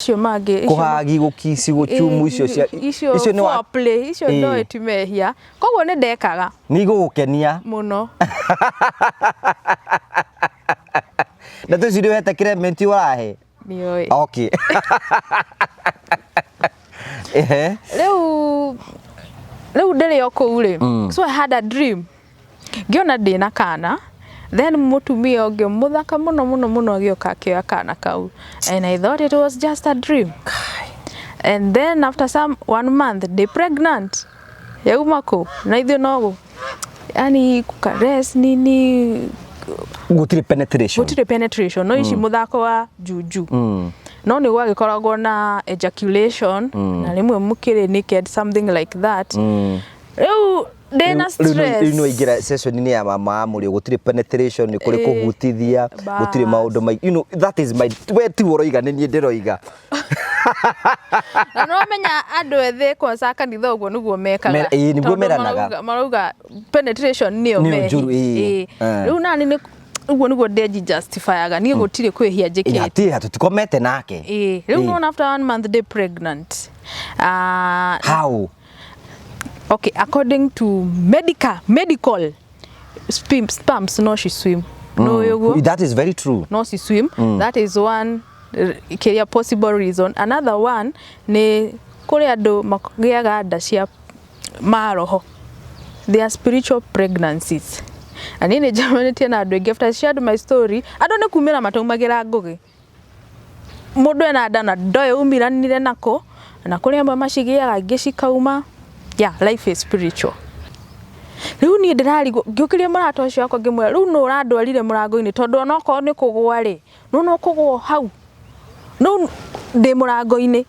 Macio mangĩ icio Kũhagi, gũkici, gũchumu, icio cia icio icio nĩ wa foreplay, icio ndoĩ ti mehia, koguo nĩ ndekaga. Nĩ igũgũkenia mũno. Na tũcio ũhete Clement ũrahe? Nĩoĩ. Okay. Ehe. Rĩu ndĩrĩ o kũu rĩ, so I had a dream ngĩona ndĩna kana, then mũtumia ũngĩ mũthaka mũno mũno mũno agĩũka akĩoya kana kau, and I thought it was just a dream, and then after some one month ndĩ pregnant. Yauma kũ? Na ithuĩ no yani kũkares nini. Gũtirĩ penetration. Gũtirĩ penetration, no ici mũthako wa juju, no nĩ gwagĩkoragwo na ejaculation na rĩmwe mũkĩrĩ naked, something like that. Rĩu ndĩna Rĩu stress. Rĩu no ingĩra session-inĩ ya mama wa mũrĩo, gũtirĩ penetration, nĩ kũrĩ kũhutithia, gũtirĩ maũndũ maingĩ. You know that is my, we ti ũroiga, nĩ niĩ ndĩroiga. Na no menya andũ ethĩ kwanza kanitha ũguo nĩguo mekaga. Ĩĩ, nĩguo Tondũ meranaga. marauga penetration nĩyo Nĩyo mehi. njũru, ĩĩ. Ĩĩ. Rĩu nani nĩ ũguo nĩguo ndeji justifyaga niĩ gũtirĩ kwĩhia njĩkĩte. Hatirĩ, tũtikomete nake. Ĩĩ, rĩu nona after one month ndĩ pregnant. Ah, How? Okay, according to medical sperms no ci swim, no ũguo. That is very true. No ci swim. That is one kĩrĩa possible reason. Another one nĩ kũrĩ andũ magĩaga nda cia maroho, they are spiritual pregnancies, na niĩ nĩ njemanĩtie na andũ aingĩ. After I shared my story, andũ nĩ kumĩra mataumagĩra ngũgĩ. Mũndũ ena nda na ndoĩ umiranire nako, na kũrĩ amwe macigĩaga, angĩ cikauma. Yeah, life is spiritual. Rĩu niĩ ndĩrarigwo, ngĩũkĩria mũrata ũcio wakwa ngĩmwĩra, rĩu nũ ũrandwarire mũrango-inĩ? Tondũ onokorwo nĩ kũgũa rĩ, nĩ ũkũgũa hau rĩu ndĩ mũrango-inĩ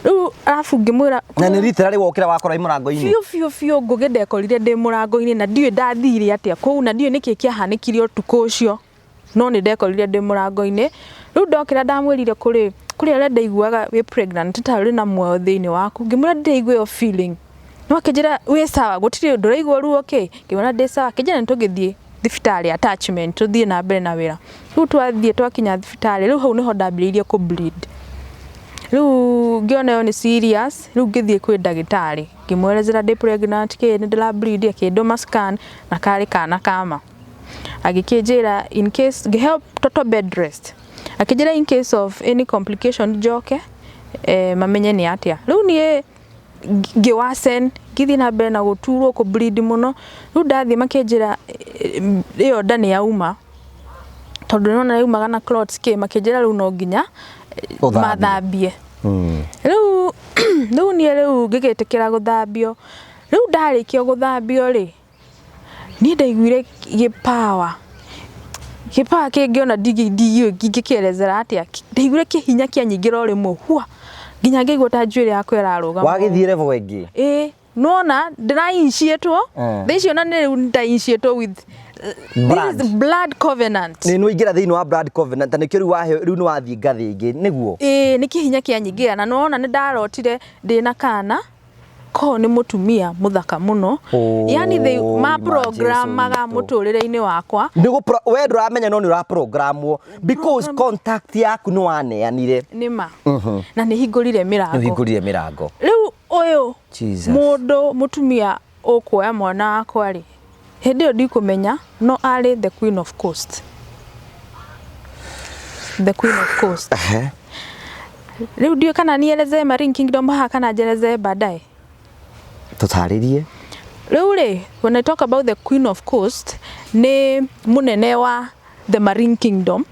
rĩu. Arabu ngĩmwĩra Na nĩ literally wokĩra wakora i mũrango-inĩ? Biũ biũ biũ. Ngũgĩ ndekorire ndĩ mũrango-inĩ na ndiũĩ ndathire atĩa kũu na ndiũĩ nĩkĩ kĩahanĩkire ũtukũ ũcio, no nĩ ndekorire ndĩ mũrango-inĩ. Rĩu ndokĩra ndamwĩrire kũrĩ kũrĩ arĩa ndaiguaga wĩ pregnant ta ũrĩ na muoyo thĩinĩ waku. Ngĩmwĩra ndĩraigua ĩyo feeling, no akĩnjĩra wĩ sawa, gũtirĩ ndũraigua ruo kĩ. Ngĩmwĩra ndĩ sawa. Akĩnjĩra nĩ tũgĩthiĩ thibitarĩ attachment, tũthiĩ na mbere na wĩra. Rĩu twathiĩ twakinya thibitarĩ, rĩu hau nĩho ndambĩrĩirie kũ bleed. Rĩu ngĩona ĩyo nĩ serious. Rĩu ngĩthiĩ kwĩ ndagĩtarĩ ngĩmwerethera ndĩ pregnant kĩ, nĩ ndĩra bleed. Akĩndũma scan na karĩ kana kama. Agĩkĩnjĩra in case, ngĩheo total bed rest. Akĩnjĩra in case of any complication njoke mamenye nĩ atĩa. Rĩu niĩ ngĩwacen, ngĩthiĩ na mbere na gũturwo, kũ bleed mũno. Rĩu ndathiĩ makĩnjĩra ĩyo nda nĩ yauma, tondũ nĩwona yaumaga na clots kĩ. Makĩnjĩra rĩu no nginya Ũthambie. Mathambie. Rĩu niĩ rĩu ngĩgĩtĩkĩra gũthambio. Rĩu ndarĩkia gũthambio rĩ, niĩ ndaiguire gĩpawa, gĩpawa kĩngĩ ona ndiũĩ ingĩkĩerethera atĩa. Ndaiguire kĩhinya kĩanyingĩra o rĩmwe hua, nginya ngĩigua ta njuĩrĩ yakwa ĩrarũgama. Wagĩthiĩ level ĩngĩ. Ĩĩ, nĩwona ndĩra initiatwo thaa icio, na nĩ rĩu nda initiatwo with Blood. this is blood covenant. Nĩ nĩwaingĩra thĩinĩ wa blood covenant na nĩkĩo rĩu waheo, rĩu nĩ wathiĩ ngathĩ ĩngĩ nĩguo. Ĩĩ, nĩ kĩhinya kĩanyingĩra na nĩwona nĩ ndarotire ndĩna kana ko nĩ mũtumia mũthaka mũno. Oh, yani they ma ma programaga Jesu witũ. Mũtũrĩre-inĩ wakwa. Nĩ we ndũramenya no nĩ ũraprogramwo because contact yaku nĩ waneanire. Nĩ ma na nĩ hingũrire Nĩ mĩrango. Ũhingũrire mĩrango. Rĩu ũyũ Jesus. mũndũ mũtumia ũkuoya mwana wakwa rĩ, hĩndĩ ĩyo ndikũmenya no arĩ the queen of coast, the queen of coast. Rĩu ndiũĩ kana nielezee Marine Kingdom haha kana njelezee baadaye. Tũtarĩrie. Rĩu rĩ, when I talk about the queen of coast, nĩ mũnene wa the Marine Kingdom.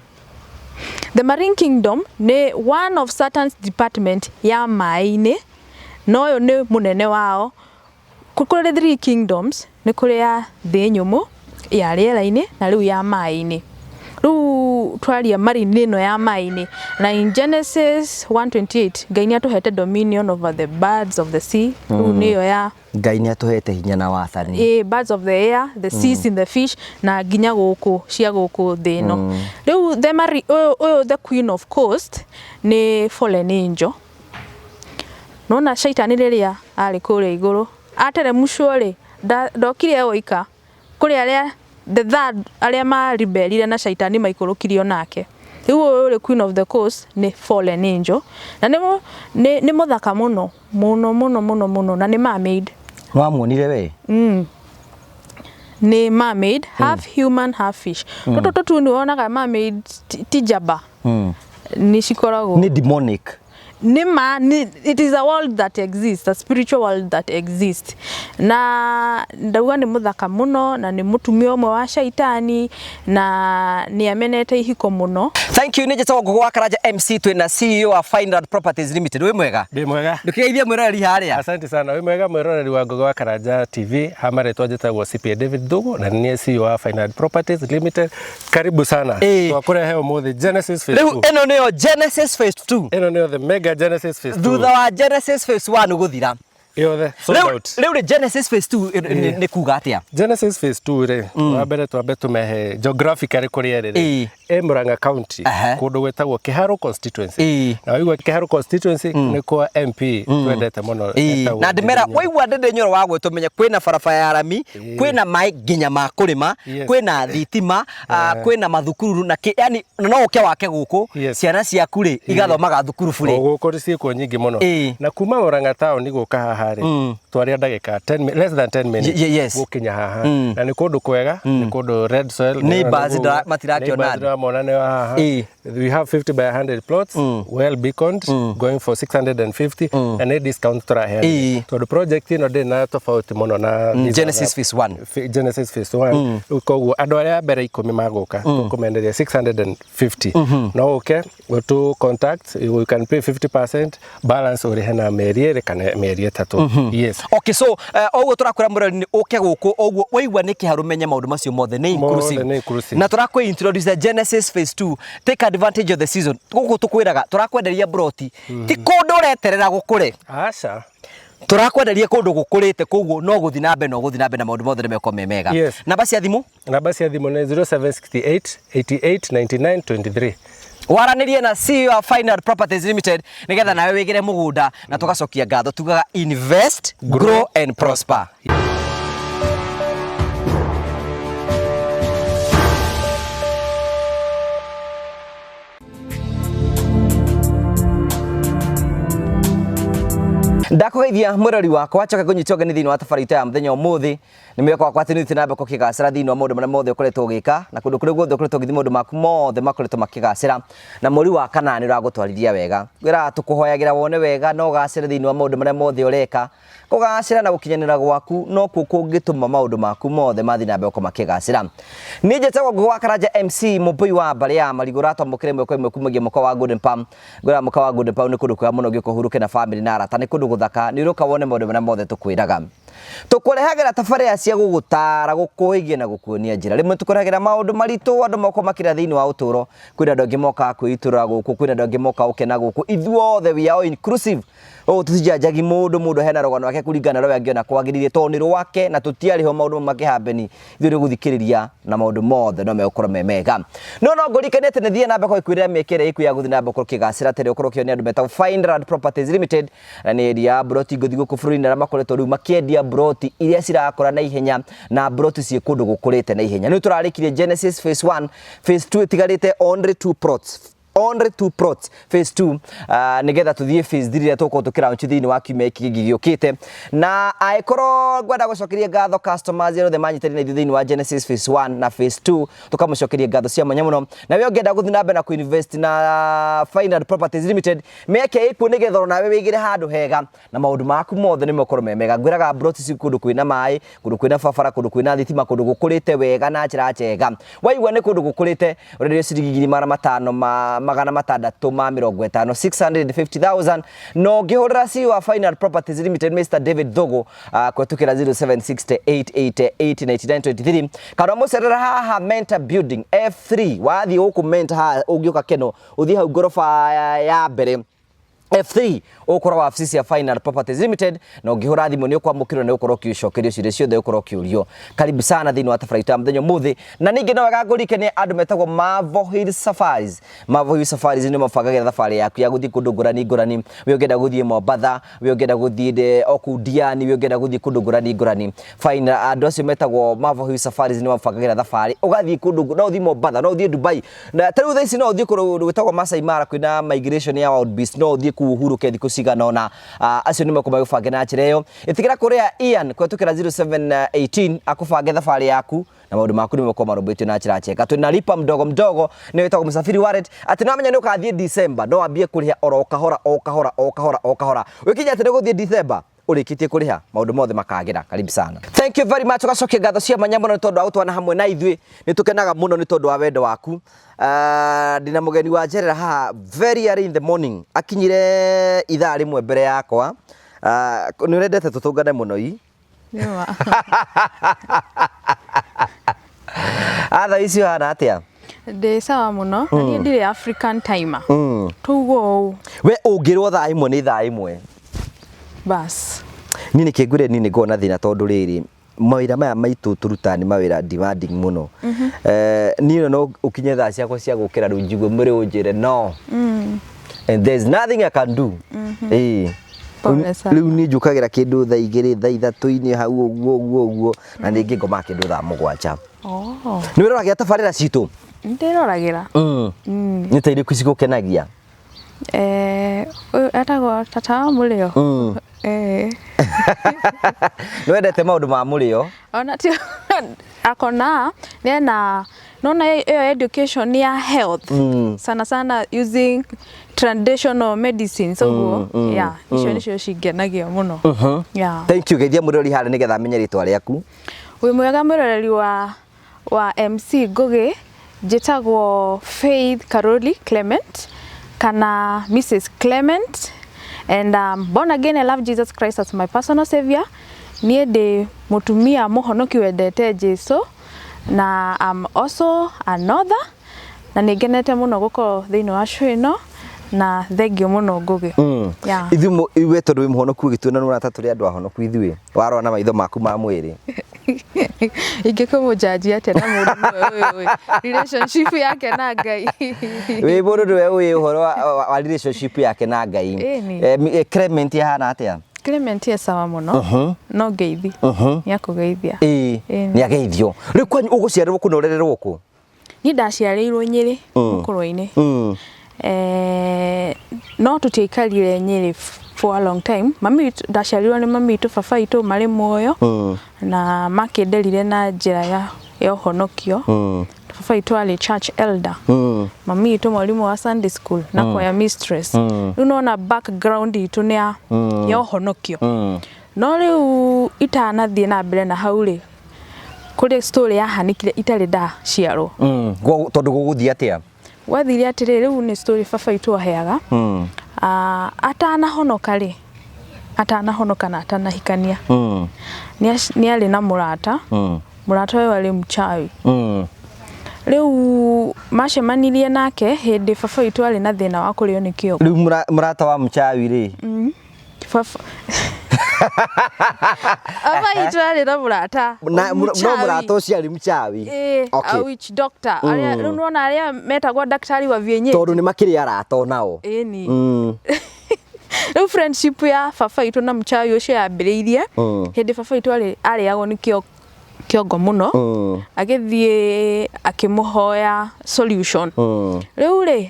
The Marine Kingdom nĩ one of Satan's department ya maĩ-inĩ, na ũyũ nĩ mũnene wao. Kũrĩ three kingdoms, nĩ kũrĩ ya thĩ nyũmũ, ya rĩera-inĩ na rĩu ya maĩ-inĩ. Rĩu twaria marine ĩno ya maĩ-inĩ, na in Genesis 1:28 Ngai nĩ atũhete dominion over the birds of the sea. Rĩu nĩyo ya Ngai nĩ atũhete hinya na wathani. Ĩ, birds of the air, the seas in the fish, na nginya gũkũ cia gũkũ thĩ ĩno. Rĩu the ũyũ the queen of coast nĩ fallen angel. Nona shaitani rĩrĩa arĩ kũrĩa igũrũ ateremucwo rĩ, ndokire oika. Kũrĩ arĩa the third arĩa maribelire na shaitani maikũrũkirio nake. Rĩu ũyũ rĩ Queen of the Coast nĩ fallen angel na nĩ mũthaka mũno mũno mũno mũno mũno na nĩ mermaid. Nĩwamuonire we? Nĩ mermaid, half human half fish. Tũtũ tũtu nĩ wonaga mermaid ti njamba nĩ cikoragwo Nĩ demonic. Nĩ ma nĩ, it is a world that exists, a spiritual world that exists. Na ndauga nĩ mũthaka mũno na nĩ mũtumia ũmwe wa shaitani na nĩ amenete ihiko mũno. Thank you. Nĩ njĩtagwo Ngũgũ wa Karanja MC, twĩna CEO wa Fineland Properties Limited. Wĩ mwega? Ndĩ mwega. Ndũkĩgeithie mwĩroreri harĩa. Asante sana. Wĩ mwega mwĩroreri wa Ngũgĩ wa Karanja TV. Ha marĩtwa njĩtagwo CPA David Thugu na nĩ niĩ CEO wa Fineland Properties Limited. Karibu sana. Twakũrehe ũmũthĩ Genesis Phase Rĩu 2. Ĩno nĩyo Genesis Phase 2. Ĩno nĩyo the mega Genesis Phase 2. Thutha wa Genesis Phase 1 gũthira. Yothe sold Rĩu out. Rĩu rĩ Genesis Phase 2 nĩ kuga atĩa? Genesis Phase 2 rĩ, wa mbere twambe tũmehe geographically kũrĩa ĩrĩ rĩ. Ĩ Murang'a County, kũndũ gwĩtagwo Kĩharũ constituency. Na waigua Kĩharũ constituency, nĩ kwa MP twendete mũno etagwo Na ndĩmera Ndindi Nyoro. Waigua Ndindi Nyoro wa gwĩtwo, menya kwĩna barabara ya rami, kwĩna maĩ nginya ma kũrĩma, kwĩna thitima, kwĩna mathukuru na kĩ, yani no ũke wake gũkũ, ciana ciaku rĩ igathomaga thukuru O bure. Gũkũ ciĩkuo nyingĩ mũno. Na kuma Murang'a town gũka haha rĩ, twaria ndagĩka 10 less than 10 minutes gũkinya haha. Na nĩ kũndũ kwega, nĩ kũndũ red soil. Neighbors matirakiona Neighbors andũ. ndĩramona nĩ haha. We have 50 by 100 plots, well beaconed, going for 650, na nĩ discount tũraheana tondũ project ĩno ndĩrĩ na tofauti mũno na these Genesis other Phase 1. Genesis Phase 1. Rĩu koguo andũ arĩa a mbere 10 magũka tũkũmenderia 650. No ũke ũtũ contact, you can pay 50%, balance ũrĩhe na mĩeri 2 kana mĩeri 3. Yes. Okay, so oguo tũrakwĩra mũrori nĩ ũke gũkũ, oguo waigua nĩ kĩharũ, menye maũndũ macio mothe nĩ inclusive. Mothe nĩ inclusive. Na tũrakwĩ introduce the Genesis Phase 2. Take advantage of the season. Gũkũ tũkwĩraga tũrakwenderia broti, ti kũndũ ũreterera gũkũre. Aca. Tũrakwenderia kũndũ gũkũrĩte, koguo no gũthiĩ na mbere, no gũthiĩ na mbere, na maũndũ mothe nĩ mekorwo me mega. Namba cia thimũ? Namba cia thimũ nĩ 0768 88 99 23. Waranĩrie na CEO wa Final Properties Limited nĩgetha nawe wĩgĩre mũgũnda, na tũgacokia ngatho tugaga invest, grow and prosper. Ndakũgeithia mwĩrori wakwa, njoke ngũnyite ũgeni thĩinĩ wa tabarĩra itũ ya mũthenya ũmũthĩ. Nĩ mwĩhoko wakwa atĩ nĩ ũthiĩte na mbere gũkĩgacĩra thĩinĩ wa maũndũ marĩa mothe ũkoretwo ũgĩka, na kũndũ kũrĩa guothe ũkoretwo ũgĩthiĩ maũndũ maku mothe makoretwo makĩgacĩra, na mweri wa kana nĩ ũragũtwarithia wega. Ngwĩraga tũkũhoyagĩra wone wega na ũgacĩre thĩinĩ wa maũndũ marĩa mothe ũreka. Kũgacĩra na gũkinyanĩra gwaku nokuo kũngĩtũma maũndũ maku mothe mathiĩ na mbere gũkorwo makĩgacĩra. Niĩ njĩtagwo Ngũgĩ wa Karanja MC, mũmbũi wa mbarĩ ya Marigũ, ũratwamũkĩra ĩmwe kwa ĩmwe kumagia mũkawa wa Golden Palm. Ngwĩraga mũkawa wa Golden Palm nĩ kũndũ kwega mũno, ũngĩũka ũhurũke na family na arata, nĩ kũndũ gũthaka, nĩ ũrũka wone maũndũ marĩa mothe tũkwĩraga. Tũkũrehagĩra tabarĩra cia gũgũtara, gũkũĩgia na gũkuonia njĩra. Rĩmwe tũkũrehagĩra maũndũ maritũ andũ moka makĩra thĩinĩ wa ũtũũro. Kwĩna andũ angĩ mokaga kwĩitũrũra gũkũ, kwĩna andũ angĩ mokaga gũkena gũkũ. Ithuothe we are all inclusive. Ũũ tũtijanjagi mũndũ, mũndũ hena rũgano rwake kũringana na rũrĩa angĩona kwagĩrĩire, tondũ nĩ rwake na tũtiarĩ ho maũndũ makĩhambeni. Ithuĩ nĩ gũthikĩrĩria na maũndũ mothe no megũkorwo me mega. No no ngũririkanie atĩ nĩ thiĩ na mbere gũkwĩrĩra mĩeke ĩrĩa ĩkuo ya gũthiĩ na mbere gũkorwo ũkĩgacĩra tene, ũkorwo ũkĩonia andũ metagwo Fineland Properties Limited, na nĩ endia ya broti ngũthi gũkũ bũrũri-inĩ arĩa makoretwo rĩu makĩendia broti iria cirakũra na ihenya na broti ciĩ kũndũ gũkũrĩte na ihenya. Nĩ tũrarĩkirie Genesis Phase 1, Phase 2 ĩtigarĩte only 2 plots. Only 2 plots phase 2, nigetha tuthie phase 3 ĩrĩa tũgũkorwo tũkĩlaunch thĩinĩ wa kiumia gĩkĩ kĩngĩ gĩũkĩte. Na angĩkorwo ngwenda gũcokeria ngatho customers arĩa othe manyitanĩire na ithuĩ thĩinĩ wa Genesis Phase 1 na Phase 2, tũkamũcokeria ngatho cia mwanya mũno. Na we ũngĩenda gũthiĩ na mbere na kũinvest na Fineland Properties Limited, mĩeke ĩkuo nĩgetha onawe wĩigĩre handũ hega na maũndũ maku mothe nĩ mekorwo me mega. Ngwĩraga broti ci kũndũ kwĩna maĩ, kũndũ kwĩna barabara, kũndũ kwĩna thitima, kũndũ gũkũrĩte wega na njĩra njega. Waigua nĩ kũndũ gũkũrĩte, ũrenderio ciringi ngiri magana matano ma magana matandatũ ma mĩrongo ĩtano, 650,000. Na ũngĩhũrĩra CEO wa Fineland Properties Limited Mr David Thugu, kũhetũkĩra 0768889923, kana ũmũcerere haha Mentor Building F3. Wathiĩ gũkũ Mentor haha, ũngĩũka Keno, ũthiĩ hau ngoroba ya mbere. F3 ũgũkora wabici cia Final Properties Limited na ũngĩhũra thimũ nĩ ũkwamũkĩrwo na ũkorwo ũkĩcokerio ciũria ciothe ũkorwo ũkĩũrio. Karibu sana thĩinĩ wa tabarĩra itũ ya mũthenya ũmũthĩ. Na ningĩ no wega ngũririkanie andũ metagwo Marvel Hill Safaris. Marvel Hill Safaris nĩ mabangagĩra thabarĩ yaku ya gũthiĩ kũndũ ngũrani ngũrani. We ũngĩenda gũthiĩ Mombatha, we ũngĩenda gũthiĩ o kũu Diani, we ũngĩenda gũthiĩ kũndũ ngũrani ngũrani. Fine, andũ acio metagwo Marvel Hill Safaris nĩ mabangagĩra thabarĩ ũgathiĩ kũndũ, no ũthiĩ Mombatha, no ũthiĩ Dubai. Na ta rĩu thaa ici no ũthiĩ kũndũ gwĩtagwo Masai Mara kwĩna migration ya wild beast, no ũthiĩ kũu ũhurũke thikũ cigana ũna. Acio nĩ mekũma gũbange na njĩra ĩyo. Ĩtĩkĩra kũrĩa Ian kũhetũkĩra 0718 akũbange thabarĩ yaku na maũndũ maku nĩ megũkorwo marũmbũĩtio na njĩra njega. Twĩna Lipa mdogo mdogo nĩyo ĩtagwo Msafiri Wallet, atĩ nĩwamenya nĩ ũgathiĩ December no wambie kũrĩha oro kahora o kahora o kahora o kahora. Wĩkinyie atĩ nĩ ũgũthiĩ December ũrĩkĩtie kũrĩha maũndũ mothe makagĩra. Karibu sana. Thank you very much. Ũgacokia ngatho cia mwanya mũno nĩ tondũ wa gũtwana hamwe na ithuĩ. Nĩ tũkenaga mũno nĩ tondũ wa wendo waku. Ndĩna mũgeni wa njerera haha very early in the morning. Akinyire ithaa rĩmwe mbere yakwa. Nĩ ũrendete tũtũngane mũno ii? Nĩma. Atha ici ũhana atĩa? Ndĩ sawa mũno. Na niĩ ndirĩ African timer. Tuguo ũũ. We ũngĩrwo thaa ĩmwe nĩ thaa ĩmwe. Bas. Niĩ nĩkĩ ngwĩre niĩ nĩ ngoragwo na thĩna tondũ rĩrĩ mawĩra maya maitũ tũrutaga nĩ mawĩra demanding mũno. Niĩ no ũkinye thaa ciakwa cia gũkĩra rĩu njigue mwĩrĩ ũnjĩre no. And there's nothing I can do. Ĩĩ. Pole sana. Rĩu niĩ njũkagĩra kĩndũ thaa igĩrĩ thaa ithatũ-inĩ hau ũguo ũguo ũguo na ningĩ ngomaga kĩndũ thaa mũgwanja. Oh. Nĩ wĩroragĩra tabarĩra citũ? Ndĩroragĩra. Nĩ ta irĩkũ cigũkenagia? Ũyũ etagwo tata wa mũrĩo. Nĩ wendete maũndũ ma mũrĩo? Ona ti akona nena nona ĩyo education ya health sana sana using traditional medicines ũguo yeah icio nĩcio cingenagia mũno yeah. Thank you. Geithia mũrori harĩa nĩgetha amenye rĩtwa rĩaku. Wĩ mwega mwĩroreri wa MC Ngugi, njĩtagwo Faith Karoli Clement kana Mrs Clement and born again I love Jesus Christ as my personal savior. Niĩ ndĩ mũtumia mũhonoki wendete Jesu na I'm also an author na nĩ ngenete mũno gũkorwo thĩinĩ wa show ĩno na thengiũ mũno Ngugi. Yeah. Ithuĩ we tondũ wĩ mũhonoku ũgĩtuona nĩ ũrata tũrĩ andũ ahonoku ithuĩ warora na maitho maku ma mwĩrĩ. Ingĩkũmũnjanji atĩa na mũndũ nĩwe ũyũ relationship yake na Ngai. Wĩ mũndũ nĩwe ũĩ ũhoro wa relationship yake na Ngai. Ĩni. Clement ahana atĩa? Clement e sawa mũno no ngeithi nĩ akũgeithia. Ĩĩ nĩ ageithio. Rĩu kwanyu ũgũciarĩrwo kũ na ũrererwo kũ? Niĩ ndaciarĩirwo Nyĩrĩ Mũkũrwe-inĩ. No tũtiaikarire Nyĩrĩ for a long time. Mami witũ, ndaciarirwo nĩ mami witũ, baba witũ marĩ muoyo na makĩnderire na njĩra ya ũhonokio. Baba witũ arĩ church elder. Mami witũ mwarimũ wa Sunday school na choir mistress. Rĩu nona background itũ nĩ ya ũhonokio. No rĩu itanathiĩ na mbere na hau rĩ, kũrĩ story yahanĩkire itarĩ ndaciarwo. Tondũ gũgũthiĩ atĩa? Gwathire atĩrĩrĩ, rĩu nĩ story baba witũ aheaga. Atanahonoka rĩ, atanahonoka na atanahikania, nĩ arĩ na mũrata, mũrata ũyũ arĩ mchawi. Rĩu macemanirie nake hĩndĩ baba witũ arĩ na thĩna wa kũrĩo nĩ kĩongo. Rĩu mũrata wa mchawi rĩ? Baba Baba witũ arĩ na mũrata. No mũrata ũcio arĩ mchawi. A witch doctor. Rĩu nĩwona arĩa metagwo daktari wa vienyeji. Tondũ nĩ makĩrĩ arata onao. Ĩni. Rĩu friendship ya baba witũ na mchawi ũcio yambĩrĩirie hĩndĩ baba witũ arĩagwo nĩ kĩongo mũno, agĩthiĩ akĩmũhoya solution. Rĩu rĩ,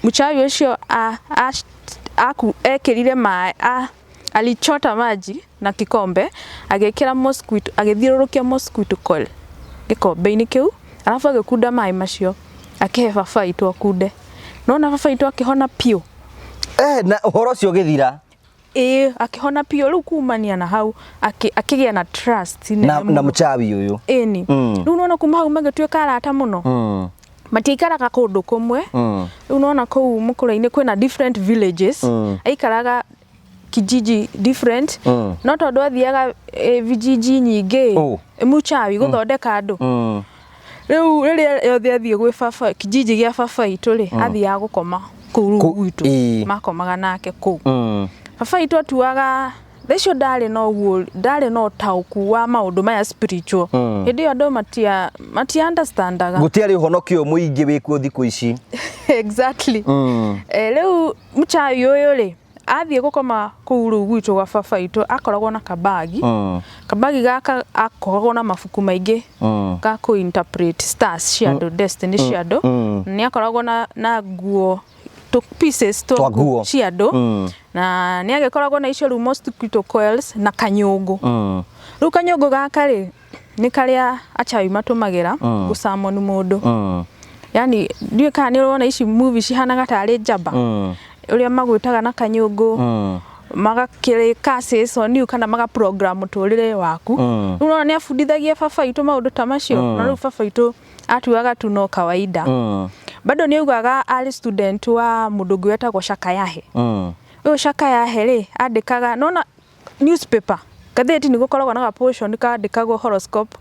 mchawi ũcio ekĩrire maĩ, alichota maji na kikombe, agĩkĩra mosquito, agĩthiũrũrũkia mosquito coil gĩkombe-inĩ kĩu, alafu agĩkunda maĩ macio, akĩhe baba witũ akunde. Nĩwona baba witũ akĩhona piũ. Na ũhoro ũcio ũgĩthira? Ĩĩ, akĩhona piũ. Rĩu kumania na hau akĩgĩa na trust nene Na mũno. mchawi ũyũ. Ĩni. Rĩu nĩwona kuma hau magĩtuĩka arata mũno. Matiaikaraga kũndũ kũmwe. Rĩu nĩwona kũu Mũkũrwe-inĩ kwĩna different villages. Aikaraga kijiji different. No tondũ athiaga vijiji nyingĩ, mchawi gũthondeka andũ. Rĩu rĩrĩa yothe athiĩ gwĩ baba, kijiji gĩa baba witũ rĩ, athiaga gũkoma. kũu rĩu Kũ- gwitũ ĩĩ. makomaga nake kũu. Baba witũ atuaga thaa icio ndarĩ na ũguo, ndarĩ na ũtaũku wa maũndũ maya spiritual. Hĩndĩ ĩyo andũ matia understandaga. Gũtiarĩ ũhonokio mũingĩ wĩkuo thikũ ici. Exactly. Rĩu mũchawi ũyũ rĩ, athiĩ gũkoma kũu rĩu gwitũ gwa baba witũ, akoragwo na kabagi. Kabagi gaka akoragwo na mabuku maingĩ ga kũ interpret stars cia andũ, destiny cia andũ. Nĩ akoragwo na nguo, tũ pieces Twa nguo. cia andũ. Na nĩ agĩkoragwo na icio rĩu mosquito coils na kanyũngũ. Rĩu kanyũngũ gaka rĩ, nĩ karĩa achawi matũmagĩra gũcamoni mũndũ. Yani ndiũĩ kana nĩ ũrona ici movie cihanaga tarĩ njamba. Ũrĩa magwĩtaga na kanyũngũ, magakĩrĩ curses on you kana maga program mũtũrĩre waku. Rĩu ũrona nĩ abundithagia baba witũ maũndũ ta macio. Na rĩu baba witũ atuaga tu no kawaida. Bado nĩ augaga arĩ student wa mũndũ ũngĩ wetagwo Shakayahe. Ũyũ Shakayahe rĩ, andĩkaga nona newspaper ngathĩti nĩ gũkoragwo na ga portion kandĩkagwo horoscope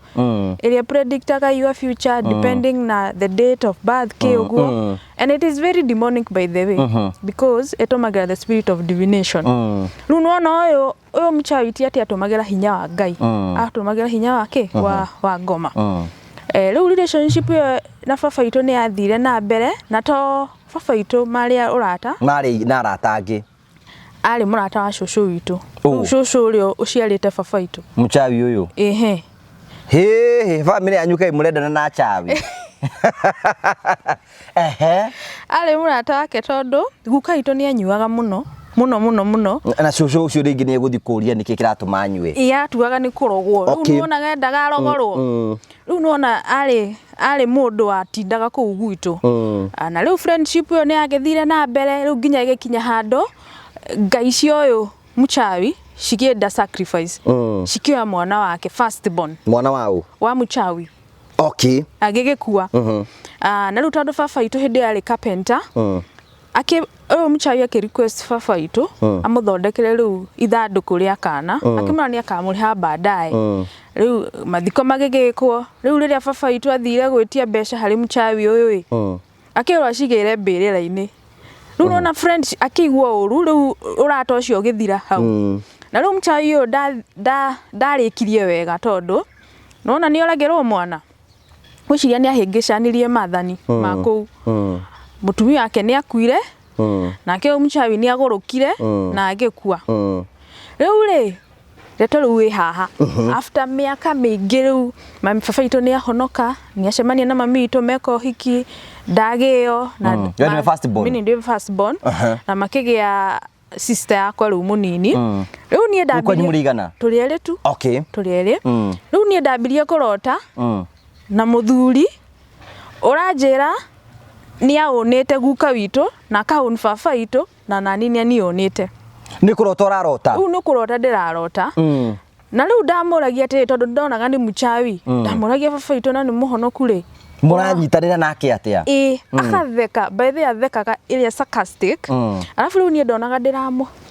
ĩrĩa predictaga your future depending na the date of birth kĩ ũguo. And it is very demonic, by the way, because ĩtũmagĩra the spirit of divination. Rĩu nĩwona ũyũ mũchawi ti atĩ atũmagĩra hinya wa Ngai, atũmagĩra hinya wake wa ngoma. Rĩu relationship ĩyo na baba witũ nĩ yathire na mbere, na to baba witũ marĩ ũrata. Marĩ na arata angĩ. Arĩ mũrata wa cũcũ witũ. Oh. Rĩu cũcũ ũrĩa ũciarĩte baba witũ. Mũchawi ũyũ. Ĩhĩ. Hĩ, bamĩrĩ yanyu kaĩ mũrendana na achawi? Ehe. Arĩ mũrata wake tondũ guka witũ nĩ anyuaga mũno mũno mũno mũno. Na cũcũ ũcio rĩngĩ nĩ egũthiĩ kũũria nĩkĩ kĩratũma anyue. Ĩ, atuaga nĩ kũrogwo. Rĩu nĩwonaga endaga arogorwo. Rĩu nĩwona arĩ mũndũ watindaga kũu gwitũ. Na rĩu friendship ĩyo nĩ yagĩthire na mbere, rĩu nginya ĩgĩkinya handũ ngai cia ũyũ mũchawi cikĩenda sacrifice, cikĩoya mwana wake first born. Mwana wa ũ? Wa mũchawi. Agĩgĩkua. Na rĩu tondũ baba witũ hĩndĩ ĩyo arĩ carpenter, akĩ ũyũ mũchawi akĩ request baba witũ amũthondekere rĩu ithandũkũ rĩa kana, akĩmwĩra nĩ akamũrĩha baadaye. Rĩu mathiko magĩgĩkwo. Rĩu rĩrĩa baba witũ athire gwĩtia mbeca harĩ mũchawi ũyũ ĩ, akĩrwo acigĩre mbĩrĩra-inĩ. Rĩu nona friend akĩigua ũru, rĩu ũrata ũcio ũgĩthira hau. Na rĩu mũchawi ũyũ ndarĩkirie wega, tondũ nona nĩ oragĩrwo mwana, ngwĩciria nĩ ahĩngĩcanirie mathani ma kũu. Mũtumia wake nĩ akuire, nake ũyũ mũchawi nĩ agũrũkire na agĩkua. Rĩu rĩ, ndeto rĩu ĩ haha, after mĩaka mĩingĩ rĩu mami baba witũ nĩ ahonoka, nĩ acemania na mami witũ, meka ũhiki, ndagĩo na We nĩwe first born? Mimi nĩ first born. Na makĩgĩa sister yakwa rĩu mũnini. Rĩu niĩ Rĩu kwanyu ndambirie mũrĩ igana? Tũrĩ erĩ tu. Tũrĩ erĩ. Rĩu niĩ ndambirie kũrota na mũthuri ũranjĩra nĩ aũnĩte guka witũ na akaũni baba witũ na nani nĩ aniũnĩte. Nĩ kũrota ũrarota? Rĩu nĩ kũrota ndĩrarota. Na rĩu ndamũragia atĩrĩ, tondũ ndonaga nĩ mũchawi, ndamũragia, baba witũ na nĩ mũhonoku rĩ, Mũranyitanĩra nake atĩa? Ĩ, akatheka. By the way, athekaga ĩrĩa sarcastic. Arabu rĩu niĩ ndonaga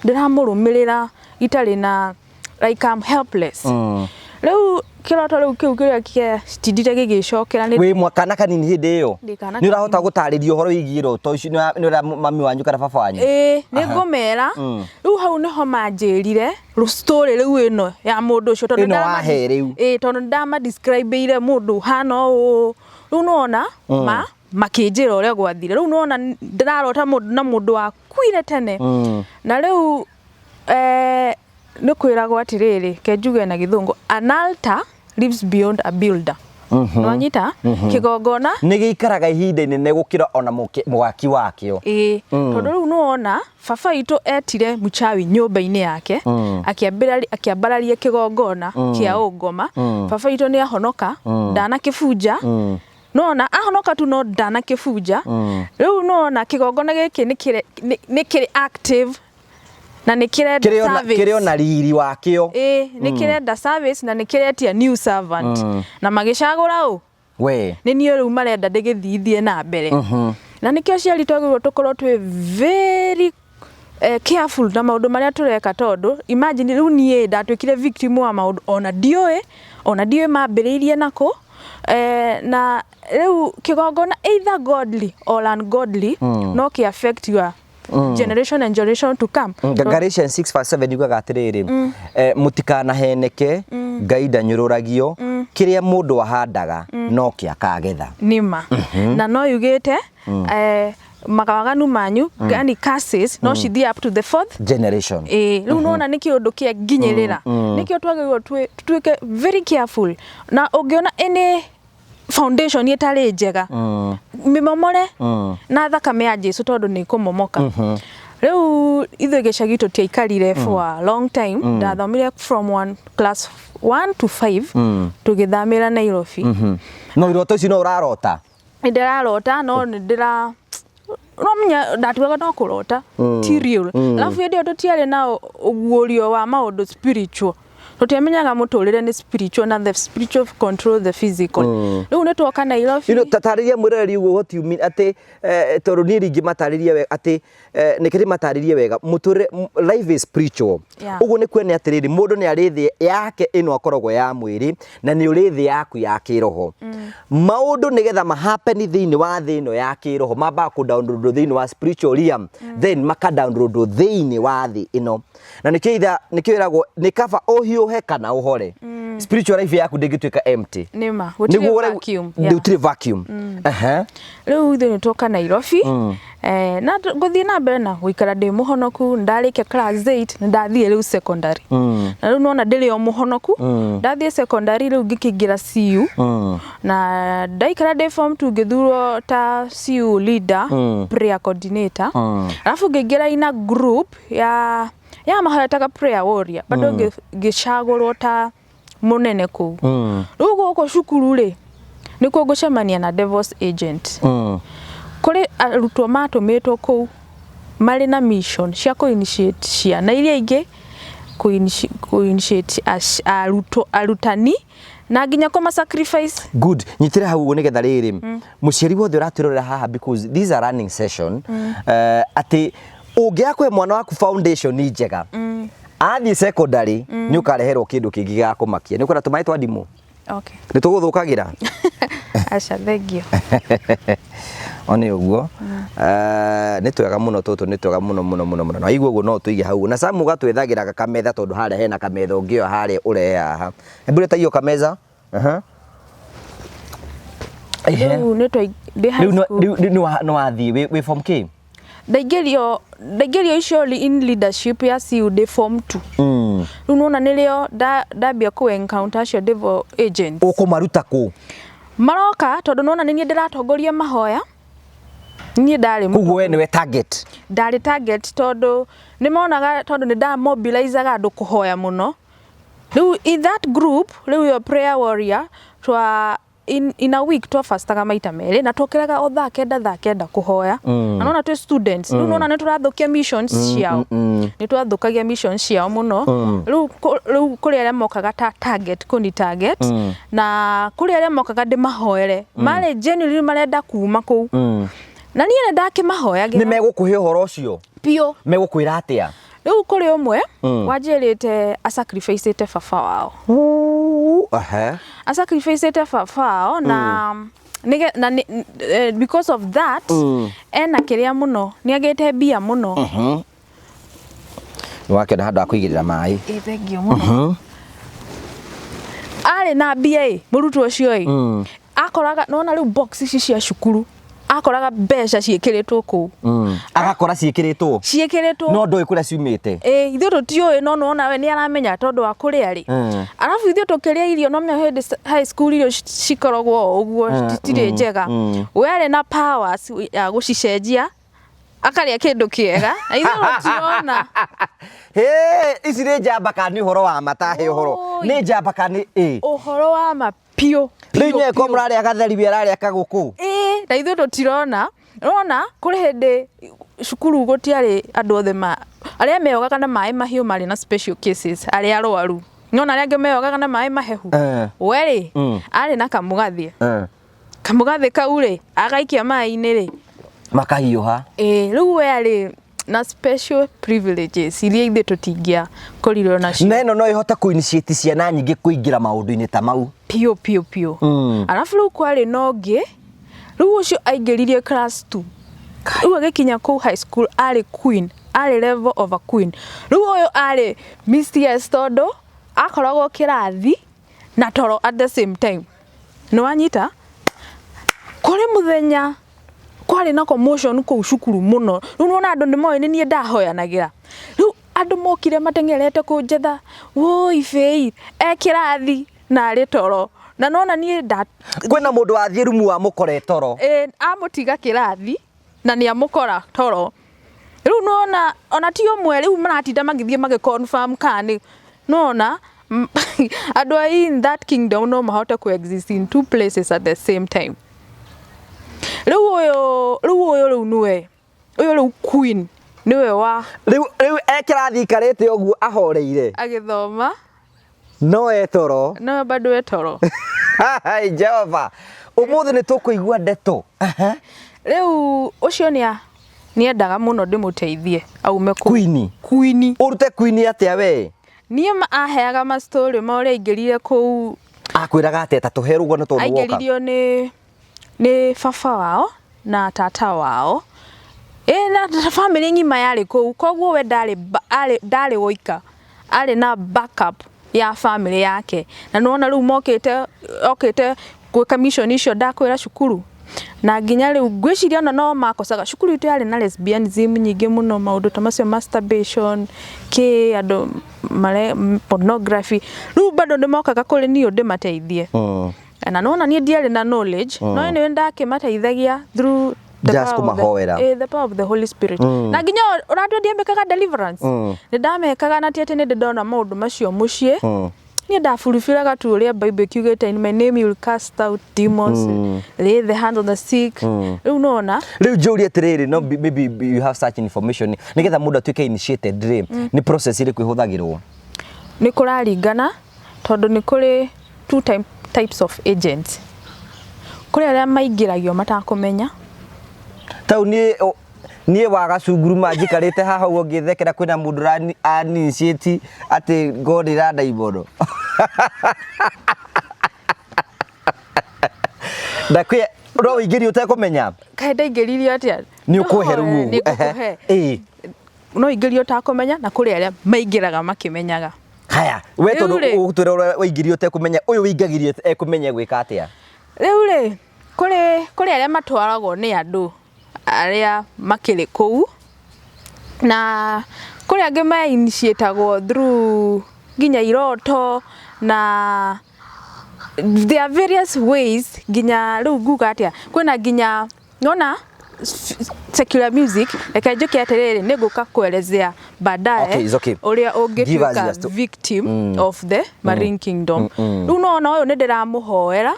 ndĩramũrũmĩrĩra itarĩ na, like I'm helpless. Rĩu kĩroto rĩu kĩu kĩrĩa kĩatindire gĩgĩcokera nĩ Wĩ kana kanini hĩndĩ ĩyo? Ndĩ kana Nĩ ũrahota gũtarĩria ũhoro wĩgiĩ iroto ici nĩ ũrĩa mami wanyu kana baba wanyu? Ĩĩ, nĩ ngũmera. Rĩu hau nĩho manjĩrire story rĩu ĩno ya mũndũ ũcio, tondũ Ĩno wahe rĩu. Ĩĩ, tondũ ndamadescribeire mũndũ ũhana ũũ. Rĩu nĩwona ma makĩnjĩra ũrĩa gwathire. Rĩu nĩwona ndĩrarota mũndũ na mũndũ wakuire tene. Na rĩu nĩ kwĩragwo atĩrĩrĩ, ke njuge na gĩthũngũ, an altar lives beyond a builder. Nĩwanyita kĩgongona Nĩ gĩikaraga ihinda inene gũkĩra ona mũgaki wakĩo. Ĩĩ, tondũ rĩu nĩwona baba witũ etire mũchawi nyũmba-inĩ yake, akĩambararia kĩgongona kĩa ũngoma. Baba witũ nĩ ahonoka, ndanakĩbunja. Nona ahonoka tu no ndanakĩbunja. Rĩu nona kĩgongona gĩkĩ nĩ kĩrĩ active na nĩ kĩrenda service. Kĩrĩ ona riri wakĩo. Ĩĩ, nĩ kĩrenda service na nĩ kĩretia new servant, na magĩcagũra ũ? We. Nĩ niĩ rĩu marenda ndĩgĩthithie na mbere. Na nĩkĩo aciari twagĩrĩirwo tũkorwo twĩ very careful na maũndũ marĩa tũreka, tondũ imagine rĩu niĩ ndatuĩkire victim wa maũndũ ona ndiũĩ mambĩrĩirie nakũ. Na rĩu kĩgongona either godly or ungodly no kĩ affect your generation and generation to come. Galatians 6 verse 7 yugaga atĩrĩrĩ, mũtikanaheneke, Ngai ndanyũrũragio, kĩrĩa mũndũ ahandaga no kĩo akagetha. Nĩma na no yugĩte mawaganu manyu, yani curses, no cithiĩ up to the fourth generation. Ĩĩ, rĩu nona nĩ kĩũndũ kĩa nginyĩrĩra, nĩkĩo twagĩrĩirwo tuĩke very careful, na ũngĩona any foundation ĩtarĩ njega, mĩmomore na thakame ya Jesu, tondũ nĩ ĩkũmomoka. Rĩu ithuĩ gĩcagi tũtiaikarire for a long time. Ndathomire from one, class 1 to 5, tũgĩthamĩra Nairobi. No iroto ici no ũrarota? Nĩ ndĩrarota, no nĩ ndĩra no menya ndatuaga no kũrota, ti real. Alafu hĩndĩ ĩyo tũtiarĩ na ũguũrio wa maũndũ spiritual, tũtiamenyaga mũtũrĩre nĩ spiritual na the spiritual control the physical. Rĩu nĩ twoka Nairobi. Tatarĩria mwĩroreri ũguo what you mean, atĩ tondũ niĩ ringĩmatarĩria wega atĩ nĩkĩ ndĩmatarĩrie wega mũtũrĩre, life is spiritual. Ũguo nĩ kuonia atĩrĩrĩ, mũndũ nĩ arĩ thĩ yake ĩno akoragwo ya mwĩrĩ, na nĩ ũrĩ thĩ yaku ya kĩroho. Maũndũ nĩgetha mahappen thĩinĩ wa thĩ ĩno ya kĩroho, mambaga kũ download thĩinĩ wa spiritual realm, then maka download thĩinĩ wa thĩ ĩno, na nĩkĩo itha nĩkĩo ĩragwo nĩ kaba ũhiũhe kana ũhore, spiritual life yaku ndĩngĩtuĩka empty. Nĩma gũtirĩ Nĩguo vacuum. Yeah. Gũtirĩ vacuum. Aha. Rĩu ithuĩ nĩ twoka Nairobi, na ngũthiĩ na mbere na gũikara ndĩ mũhonoku. Ndarĩkia class 8, nĩ ndathiĩ rĩu secondary, na rĩu nona ndĩrĩ o mũhonoku. Ndathiĩ secondary rĩu ngĩkĩingĩra CU, na ndaikara ndĩ form 2 ngĩthurwo ta CU leader, prayer coordinator. Alafu ngĩingĩra ina group ya mahoetaga prayer warrior, bado ngĩcagũrwo ta mũnene kũu. Rĩu gũkũ cukuru rĩ, nĩkuo ngũcemania na devil's agent. Kũrĩ arutwo matũmĩtwo kũu marĩ na mission cia kũ initiate ciana iria ingĩ, kũ initiate arutwo, arutani, na nginya kũma sacrifice. Good, nyitĩra hau ũguo nĩgetha rĩrĩ mũciari wothe ũratwĩrorera haha, because these are running session, atĩ ũngĩaga kũhe mwana waku foundation njega, athiĩ secondary nĩ ũkareherwo kĩndũ kĩngĩ gĩa kũmakia. Nĩ ũkwenda tũmaĩ twa ndimũ? Okay. Nĩ tũgũthũkagĩra. Aca, thank you. One ũguo. Nĩ twega mũno tũtũ, nĩ twega mũno mũno mũno mũno, na waigua ũguo no tũige hau na Samu gatwethagĩra kametha, tondũ harĩa hena kametha ũngĩoya harĩa ũrehe haha. Hebu leta hiyo kameza. Aha. Ehe. Rĩu nĩ twa ndĩ high Rĩu school. Rĩu nĩ wathiĩ wĩ form K. Ndaingĩrio icio in leadership ya CU ndĩ form 2. Rĩu nona nĩrĩo ndambia kũ encounter acio devil agents. Ũkũmaruta kũ? Maroka tondũ nona nĩ niĩ ndĩratongoria mahoya, niĩ ndarĩ Koguo we nĩwe target. Ndarĩ target, tondũ nĩ monaga tondũ nĩ ndamobilizaga andũ kũhoya mũno. Rĩu in that group, rĩu yo prayer warrior, twa in a week twafastaga maita merĩ, na twokĩraga o thaa 9, thaa 9 kũhoya. Na nona twĩ students, rĩu nona nĩ tũrathũkia missions ciao, nĩ twathũkagia missions ciao mũno. Rĩu kũrĩ arĩa mokaga ta target, kũni target, na kũrĩ arĩa mokaga ndĩmahoere marĩ genuinely marenda kuma kũu, na niĩ nĩ ndakĩmahoyagĩra. Nĩ megũkũhe ũhoro ũcio? Biũ. Megũkwĩra atĩa? Rĩu kũrĩ ũmwe wanjĩrĩte asacrificĩte baba wao. Aha. Asacrificĩte baba wao na na because of that ena kĩrĩa mũno, nĩ agĩte mbia mũno. Nĩ wakĩona handũ ha kũigĩrĩra maĩ. Ĩ, thank you mũno. Arĩ na mbia ĩ, mũrutwo ũcio ĩ, akoraga nona rĩu box ici cia cukuru, akoraga mbeca ciĩkĩrĩtwo kũu. Agakora ciĩkĩrĩtwo. Ciĩkĩrĩtwo. No ndoĩ kũrĩa ciumĩte. Ĩ, ithuĩ tũtiũĩ, no nĩwona we nĩ aramenya tondũ wa kũrĩa rĩ. Arabu ithuĩ tũkĩrĩa irio, no menya hĩndĩ high school irio cikoragwo o ũguo, citirĩ njega. We arĩ na powers ya gũcicenjia, akarĩa kĩndũ kĩega na ithuĩ tũtirona. Hĩ, ici nĩ njamba kana nĩ ũhoro wa ma? Tahe ũhoro. Oi. Nĩ njamba kana nĩ ĩ? Ũhoro wa ma biũ. Rĩu Biũ, inyuĩ ko biũ. mũrarĩa gatheri, we ararĩa kagũkũ. Ĩĩ, na ithuĩ tũtirona. Ũrona kũrĩ hĩndĩ cukuru gũtiarĩ andũ othe ma arĩa meyogaga na maĩ mahiũ marĩ na special cases, arĩa arwaru, nona arĩa angĩ meyogaga na maĩ mahehu. We rĩ, arĩ na kamũgathĩ. Kamũgathĩ kau rĩ, agaikia maĩ-inĩ rĩ, Makahiũha. Ĩĩ, rĩu we arĩ na special privileges iria ithuĩ tũtingĩakorirwo nacio. Na ĩno no ĩhote kũ initiate ciana nyingĩ kũingĩra maũndũ-inĩ ta mau. Piũ piũ piũ. Arabu rĩu kwarĩ na ũngĩ, rĩu ũcio aingĩririe class 2. Rĩu agĩkinya kũu high school arĩ queen, arĩ level of a queen. Rĩu ũyũ arĩ mistress tondũ akoragwo kĩrathi na toro at the same time. Nĩ wanyita? Kũrĩ mũthenya kwarĩ na commotion kũu cukuru mũno. Rĩu nĩwona andũ nĩ moĩ nĩ niĩ ndahoyanagĩra. Rĩu andũ mokire mateng'erete kũnjetha, wũi Faith e kĩrathi na arĩ toro. Na nĩwona niĩ nda Kwĩna mũndũ wathiĩ rumu wamũkora e toro. Ĩĩ, amũtiga kĩrathi na nĩ amũkora toro. Rĩu nĩwona ona ti ũmwe rĩu maratinda magĩthiĩ magĩ confirm kana nĩ, nĩwona andũ a in that kingdom no mahote kũ exist in two places at the same time. Rĩu ũyũ, rĩu ũyũ rĩu nĩwe, ũyũ rĩu queen nĩwe wa Rĩu rĩu e kĩrathi aikarĩte ũguo ahoreire. Agĩthoma. No e toro. No bado e toro. Hai Jehova. Ũmũthĩ nĩ tũkũigua ndeto. Rĩu ũcio nĩ nĩendaga mũno ndĩmũteithie aume kũu. Queen. Queen. Ũrute queen atĩa we? Niĩ aheaga ma story ma ũrĩa aingĩrire kũu. Akwĩraga atĩa ta tũhe rũgano tondũ woka. Aingĩririo nĩ nĩ baba wao na tata wao. Ĩ na bamĩrĩ ng'ima yarĩ kũu koguo we ndarĩ arĩ ndarĩ woika arĩ na backup ya bamĩrĩ yake. Na nĩwona rĩu mokĩte okĩte gwĩka mission icio ndakwĩra cukuru na nginya rĩu ngwĩciria ona no makosaga cukuru itũ yarĩ na lesbianism nyingĩ mũno maũndũ ta macio masturbation kĩ andũ mare pornography rĩu bado nĩ mokaga kũrĩ niĩ ndĩmateithie. Na nona niĩ ndiarĩ na knowledge no anyway ndakĩmateithagia through the Just power of the- kũmahoera. the power of the Holy Spirit. Na nginya ũratua ndiamekaga deliverance. Nĩ ndamekaga na ti atĩ nĩ ndĩ ndona maũndũ macio mũciĩ. Niĩ ndaburubiraga tu ũrĩa Bible ĩkiugĩte, in my name you will cast out demons, lay the hand on the sick. Rĩu nona Rĩu njũrie atĩrĩrĩ, no maybe you have such information, nĩgetha mũndũ atuĩke initiated rĩ, nĩ process ĩrĩkũ ĩhũthagĩrwo? Nĩ kũraringana tondũ nĩ kũrĩ two types of agents. Kũrĩ arĩa maingĩragio matakũmenya. Tau niĩ niĩ wa gacunguruma njikarĩte haha ũguo ngĩthekera kwĩna mũndũ ũraninitiate atĩ ngorĩra ndaimono. Ndakwĩra no ũingĩrio ũtekũmenya. Kaĩ ndaingĩririo atĩa? Nĩ ũkũhe rĩu ũguo. Nĩ ngũkũhe. Ĩĩ. No ingĩrio ũtakũmenya na kũrĩ arĩa maingĩraga makĩmenyaga. Haya, we Rĩu tondũ rĩ. ũgũtwĩra ũrĩa waingĩrio ũtekũmenya, ũyũ ũingagĩrio ekũmenya gwĩka atĩa? Rĩu rĩ, kũrĩ kũrĩ arĩa matwaragwo nĩ andũ arĩa makĩrĩ kũu, na kũrĩ angĩ ma initiate-agwo through nginya iroto na there are various ways nginya rĩu nguga atĩa, kwĩna nginya nona secular music. Reke njũke atĩrĩrĩ, nĩ ngũka kuelezea baadaye Okay, it's okay. ũrĩa Give us ũngĩtuĩka your victim of the marine kingdom. Rĩu nona ũyũ nĩ ndĩramũhoera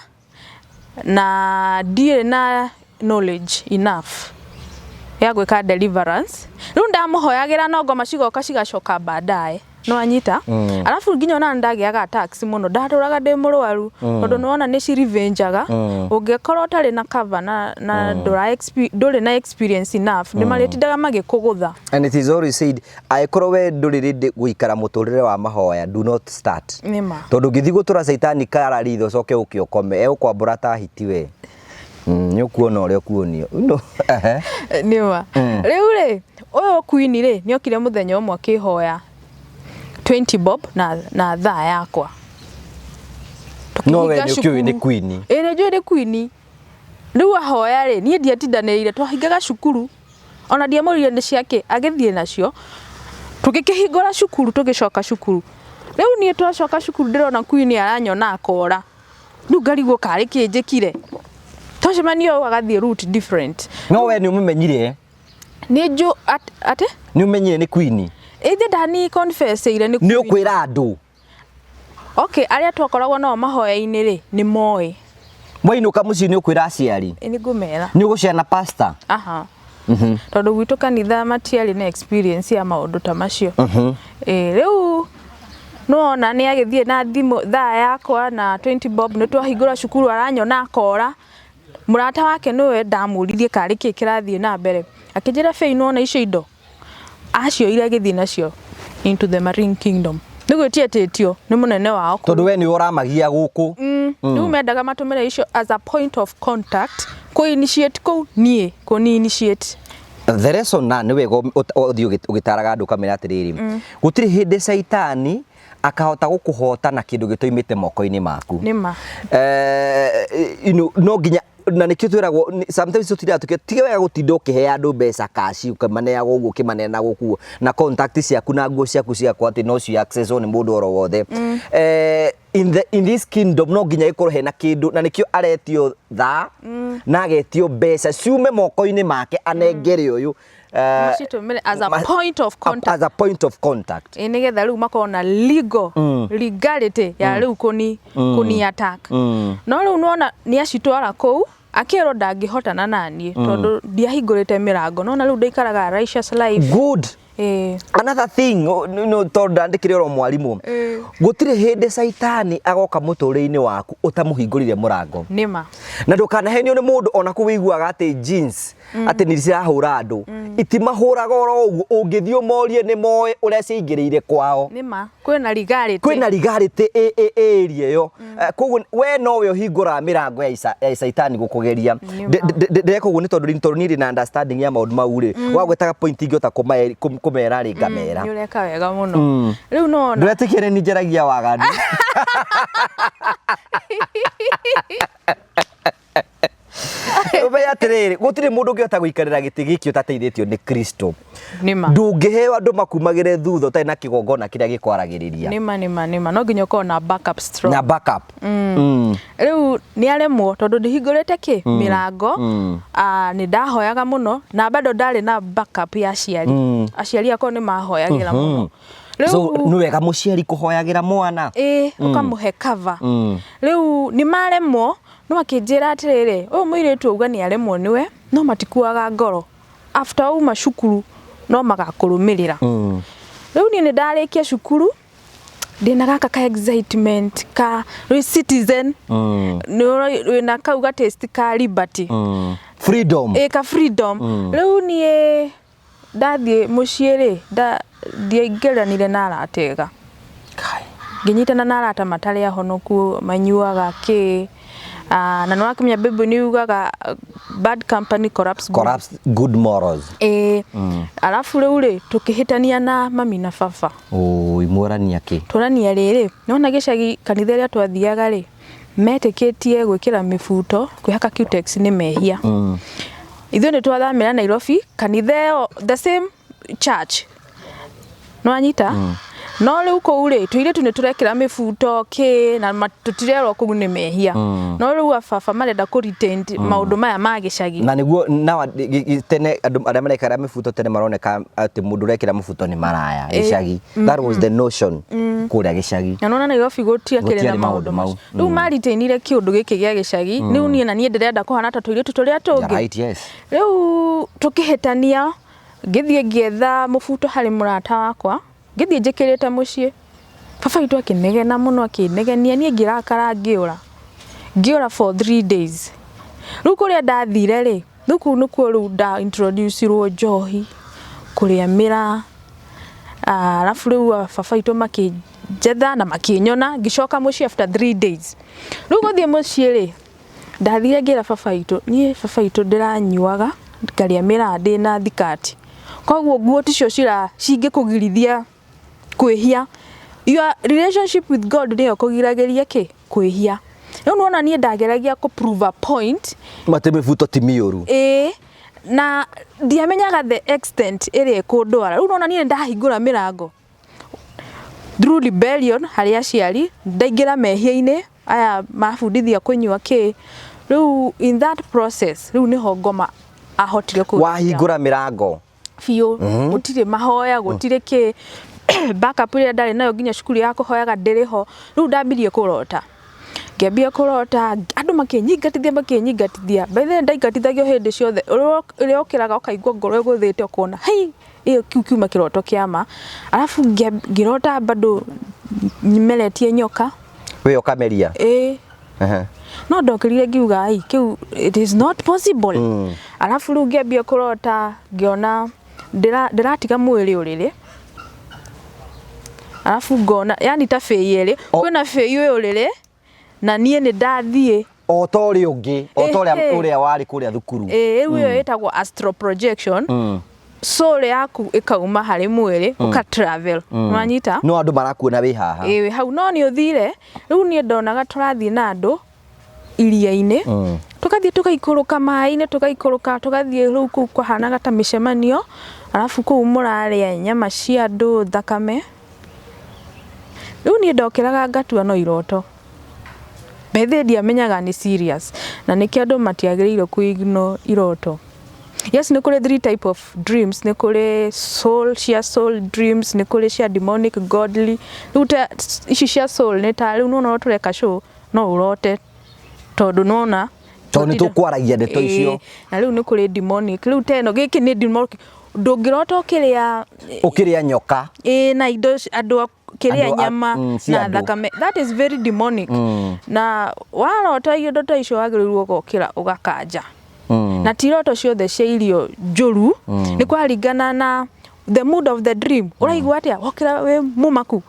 na ndirĩ na knowledge enough ya gwĩka deliverance. Rĩu ndamũhoyagĩra no ngoma cigoka cigacoka baadaye, no anyita. Arabu nginya ona ndagĩaga attacks mũno, ndatũraga ndĩ mũrwaru tondũ nĩwona nĩ cirivenjaga ũngĩkorwo ũtarĩ na cover na ndũrĩ na experience enough, nĩ marĩtindaga magĩkũgũtha. And it is always said, angĩkorwo we ndũrĩ ready gũikara mũtũrĩre wa mahoya, do not start. Nĩma. Tondũ ũngĩthiĩ gũtũra caitani kara ritho ũcoke ũke ũkome, egũkwambũra ta hiti we. Nĩ ũkuona ũrĩa ũkuonio. No, ehe. Nĩma. Rĩu rĩ, ũyũ queen rĩ, nĩ okire mũthenya ũmwe akĩhoya 20 bob na thaa yakwa. No we Tũkĩhinga nĩ ũkĩũĩ nĩ cukuru. queen. Ĩĩ nĩ njũĩ nĩ queen. Rĩu ahoya rĩ, niĩ ndiatindanĩrĩire, twahingaga cukuru ona ndiamũririe nĩ ciakĩ, agĩthiĩ nacio. Tũgĩkĩhingũra cukuru, tũgĩcoka cukuru. Rĩu niĩ twacoka cukuru ndĩrona queen aranyona akora. Rĩu ngarigwo karĩ kĩ njĩkire. Twacemania ũũ agathiĩ route different. No we nĩ ũmũmenyire? Nĩ njũ atĩ? Nĩ ũmenyire nĩ queen? Ithe ndani confess-ĩire nĩ Nĩ queen. ũkwĩra andũ? Okay, arĩa twakoragwo nao mahoya-inĩ rĩ, nĩ moĩ. Wainũka mũciĩ nĩ ũkwĩra aciari? Ĩ, nĩ ngũmera. Nĩ ũgũcera na pastor? Aha. Tondũ gwitũ kanitha matiarĩ na experience ya maũndũ ta macio. Ĩ, rĩu nĩwona nĩ agĩthiĩ na thimũ thaa yakwa na 20 bob, nĩ twahingũra cukuru aranyona akora. Mũrata wake nĩwe ndamũririe karĩ kĩ kĩrathiĩ na mbere. Akĩnjĩra, Faith, nĩwona icio indo? Acioire agĩthiĩ nacio into the marine kingdom. Nĩ gwĩtia etĩtio nĩ mũnene wao kũu. Tondũ we nĩwe ũramagia gũkũ. Rĩu mendaga matũmĩre icio as a point of contact kũ initiate kũu niĩ kũni initiate. The lesson na nĩ wega ũthiĩ ũgĩtaraga andũ ũkamera atĩrĩrĩ, gũtirĩ hĩndĩ caitani akahota gũkũhota na kĩndũ gĩtoimĩte moko-inĩ maku. Nĩma. No nginya na nĩkĩo twĩragwo sometimes tũtindaga tũkĩ tiga wega gũtinda ũkĩhe andũ mbeca cash ũkĩmaneaga ũguo ũkĩmaneana gũkũ na contact ciaku na nguo ciaku ciakwa atĩ no ci access nĩ mũndũ oro wothe. In this kingdom no nginya ĩkorwo hena kĩndũ na nĩkĩo aretio thaa na agetio mbeca ciume moko-inĩ make anengere ũyũ Macitũmĩre as a point of contact. As a point of contact. Ĩ nĩgetha rĩu makorwo na legal legality ya rĩu kũni attack. No rĩu nĩwona nĩ acitwara kũu akĩrwo ndangĩhotana naniĩ tondũ ndiahingũrĩte mĩrango nona rĩu ndaikaraga righteous life. Good. Ĩ. Another thing, no tondũ ndandĩkire oro mwarimũ, gũtirĩ hĩndĩ caitani agoka mũtũrĩre-inĩ waku ũtamũhingũrire mũrango. Nĩma. Na ndũkanahenio nĩ mũndũ ona kũu wĩiguaga atĩ jeans atĩ nĩ cirahũra andũ, itimahũraga oro ũguo, ũngĩthiĩ ũmorie nĩ moĩ ũrĩa ciaingĩrĩire kwao. Nĩma, kwĩna legality. Kwĩna legality area ĩyo. Koguo we nowe ũhingũraga mĩrango ya caitani gũkũgeria. Ndĩreka ũguo nĩ tondũ niĩ ndĩ na understanding ya maũndũ mau rĩ, wagwetaga point ingĩhota kũmera rĩ ngamera. Nĩ ũreka wega mũno. Rĩu nona Ndũretĩkĩre nĩ njaragia waganu. Ũmenye atĩrĩrĩ, gũtirĩ mũndũ ũngĩhota gũikarĩra gĩtĩ gĩkĩ ũtateithĩtio nĩ Kristo. Nĩma. Ndũngĩheo andũ makumagĩre thutha ũtarĩ na kĩgongona kĩrĩa gĩkwaragĩrĩria. Nĩma nĩma nĩma, no nginya ũkorwo na backup strong. Na backup. Rĩu nĩ aremwo tondũ ndihingũrĩte kĩ mĩrango. Nĩ ndahoyaga mũno na bado ndarĩ na backup ya aciari. Aciari akwa nĩ mahoyagĩra mũno. So nĩ wega mũciari kũhoyagĩra mwana. Ĩ, ũkamũhe cover. Rĩu nĩ maremwo, no akĩnjĩra atĩrĩrĩ, ũyũ mũirĩtu auga nĩ aremwo nĩwe, no matikuaga ngoro. After uma cukuru no magakũrũmĩrĩra. Rĩu niĩ nĩ ndarĩkia cukuru ndĩna gaka ka excitement ka rĩ citizen, nĩ wĩna kau ga taste ka liberty. Freedom. Ĩ, ka freedom. Rĩu niĩ ndathiĩ mũciĩ rĩ, ndiaingĩranire na arata ega. Ngĩnyitana na arata matarĩ ahonoku, manyuaga kĩ, na nĩ wakĩmenya Bible nĩ yugaga bad company corrupts good. Corrupts good morals. Ĩ, arabu rĩu rĩ tũkĩhĩtania na mami na baba. Oi, mworania kĩ? Tũrania rĩrĩ, nĩwona gĩcagi kanitha ĩrĩa twathiaga rĩ, metĩkĩtie gwĩkĩra mĩbuto, kwĩhaka cutex nĩ mehia. Ithuĩ nĩ twathamĩra Nairobi, kanitha ĩyo the same church. Nĩwanyita? No rĩu kũu rĩ, tũirĩtu nĩ tũrekĩra mĩbuto kĩ na tũtirerwo kũu nĩ mehia. No rĩu a baba marenda kũ retain maũndũ maya ma gĩcagi. Na nĩguo tene andũ arĩa marekĩra mĩbuto tene maroneka atĩ mũndũ ũrekĩra mũbuto nĩ maraya gĩcagi. That was the notion kũrĩa gĩcagi. Na nĩwona Nairobi gũtiakĩrĩ na Gũtiarĩ maũndũ maũndũ mau. macio. Rĩu maritainire kĩũndũ gĩkĩ gĩa gĩcagi, rĩu niĩ na niĩ ndĩrenda kũhana ta tũirĩtu tũrĩa tũngĩ. Right, yes. Rĩu tũkĩhĩtania, ngĩthiĩ ngĩetha mũbuto harĩ mũrata wakwa, ngĩthiĩ njĩkĩrĩte mũciĩ. Baba witũ akĩnegena mũno, akĩnegenia, niĩ ngĩrakara ngĩũra. Ngĩũra for 3 days. Rĩu kũrĩa ndathire rĩ, rĩu kũu nĩkuo rĩu nda introduce-irwo njohi, kũrĩa mĩraa, arabu rĩu baba witũ makĩnjetha na makĩnyona, ngĩcoka mũciĩ after 3 days. Rĩu gũthiĩ mũciĩ rĩ, ndathire ngĩra baba witũ, niĩ baba witũ ndĩranyuaga, ngarĩa mĩraa ndĩna thikati. Koguo nguo ticio cingĩkũgirithia kwĩhia. Your relationship with God nĩyo ĩkũgiragĩria kĩ? Kwĩhia. Rĩu nĩwona niĩ ndageragia kũ prove a point. Atĩ mĩbuto ti mĩũru. Ĩĩ, na ndiamenyaga the extent ĩrĩa ĩkũndwara. Rĩu nĩwona niĩ nĩndahingũra mĩrango through rebellion harĩ aciari, ndaingĩra mehia-inĩ aya mabundithia kũnyua kĩ. Rĩu in that process, rĩu nĩho ngoma ahotire kũnjĩra. Wahingũra mĩrango. Biũ, gũtirĩ mahoya, gũtirĩ kĩ. Backup ĩrĩa ndarĩ nayo nginya cukuru ya kũhoyaga ndĩrĩ ho. Rĩu ndambirie kũrota. Ngĩambia kũrota, andũ makĩnyingatithia makĩnyingatithia. By the way ndaingatithagio hĩndĩ ciothe. Ũrĩa ũkĩraga ũkaigua ngoro ĩgũthĩte ũkona hei, ĩyo kĩu kiuma kĩroto kĩa ma. Arabu ngĩrota bado nyimeretie nyoka. We ũkameria? Ĩĩ. No ndokĩrire ngiuga ai, kĩu it is not possible. Arabu rĩu ngĩambia kũrota ngĩona ndĩratiga mwĩrĩ ũrĩrĩ. Arabu ngona yani ta bĩi ĩrĩ, kwĩna bĩi ũyũ ũrĩrĩ Na niĩ nĩ ndathiĩ. O ta ũrĩa ũngĩ, o ta ũrĩa Ĩhĩ. ũrĩa warĩ kũrĩa thukuru. Ĩĩ, rĩu ĩyo ĩtagwo astral projection. Soul yaku ĩkauma harĩ mwĩrĩ, ũka travel, wanyita? No andũ marakuona wĩ haha. Ĩĩ, wĩ hau, no nĩ ũthire. Rĩu niĩ ndonaga tũrathiĩ na andũ iria-inĩ, tũgathiĩ tũgaikũrũka maĩ-inĩ, tũgaikũrũka tũgathiĩ rĩu kũu kwahanaga ta mĩcemanio, arabu kũu mũrarĩa nyama cia andũ, thakame. Rĩu niĩ ndokĩraga ngatua no iroto. Bethe ndiamenyaga nĩ serious, na nĩkĩo andũ matiagĩrĩirwo kũ ignore iroto. Yes, nĩ kũrĩ three type of dreams, nĩ kũrĩ soul, cia soul dreams, nĩ kũrĩ cia demonic, godly. Rĩu ta ici cia soul nĩ ta rĩu nĩwona ũrĩa tũreka show, no ũrote tondũ nĩwona Tondũ nĩ tũkwaragia ndeto icio. Ĩĩ, na rĩu nĩ kũrĩ demonic. Rĩu ta ĩno, gĩkĩ nĩ demonic. Ndũngĩrota ũkĩrĩa Ũkĩrĩa nyoka. Ĩĩ, na indo andũ kĩrĩa nyama cia na andũ. Thakame, that is very demonic. Na warota indo ta icio wagĩrĩirwo ũgokĩra ũgakanja. Na ti iroto ciothe cia irio njũru, nĩ kwaringana na the mood of the dream. Ũraigua atĩa wokĩra wĩ mũmaku?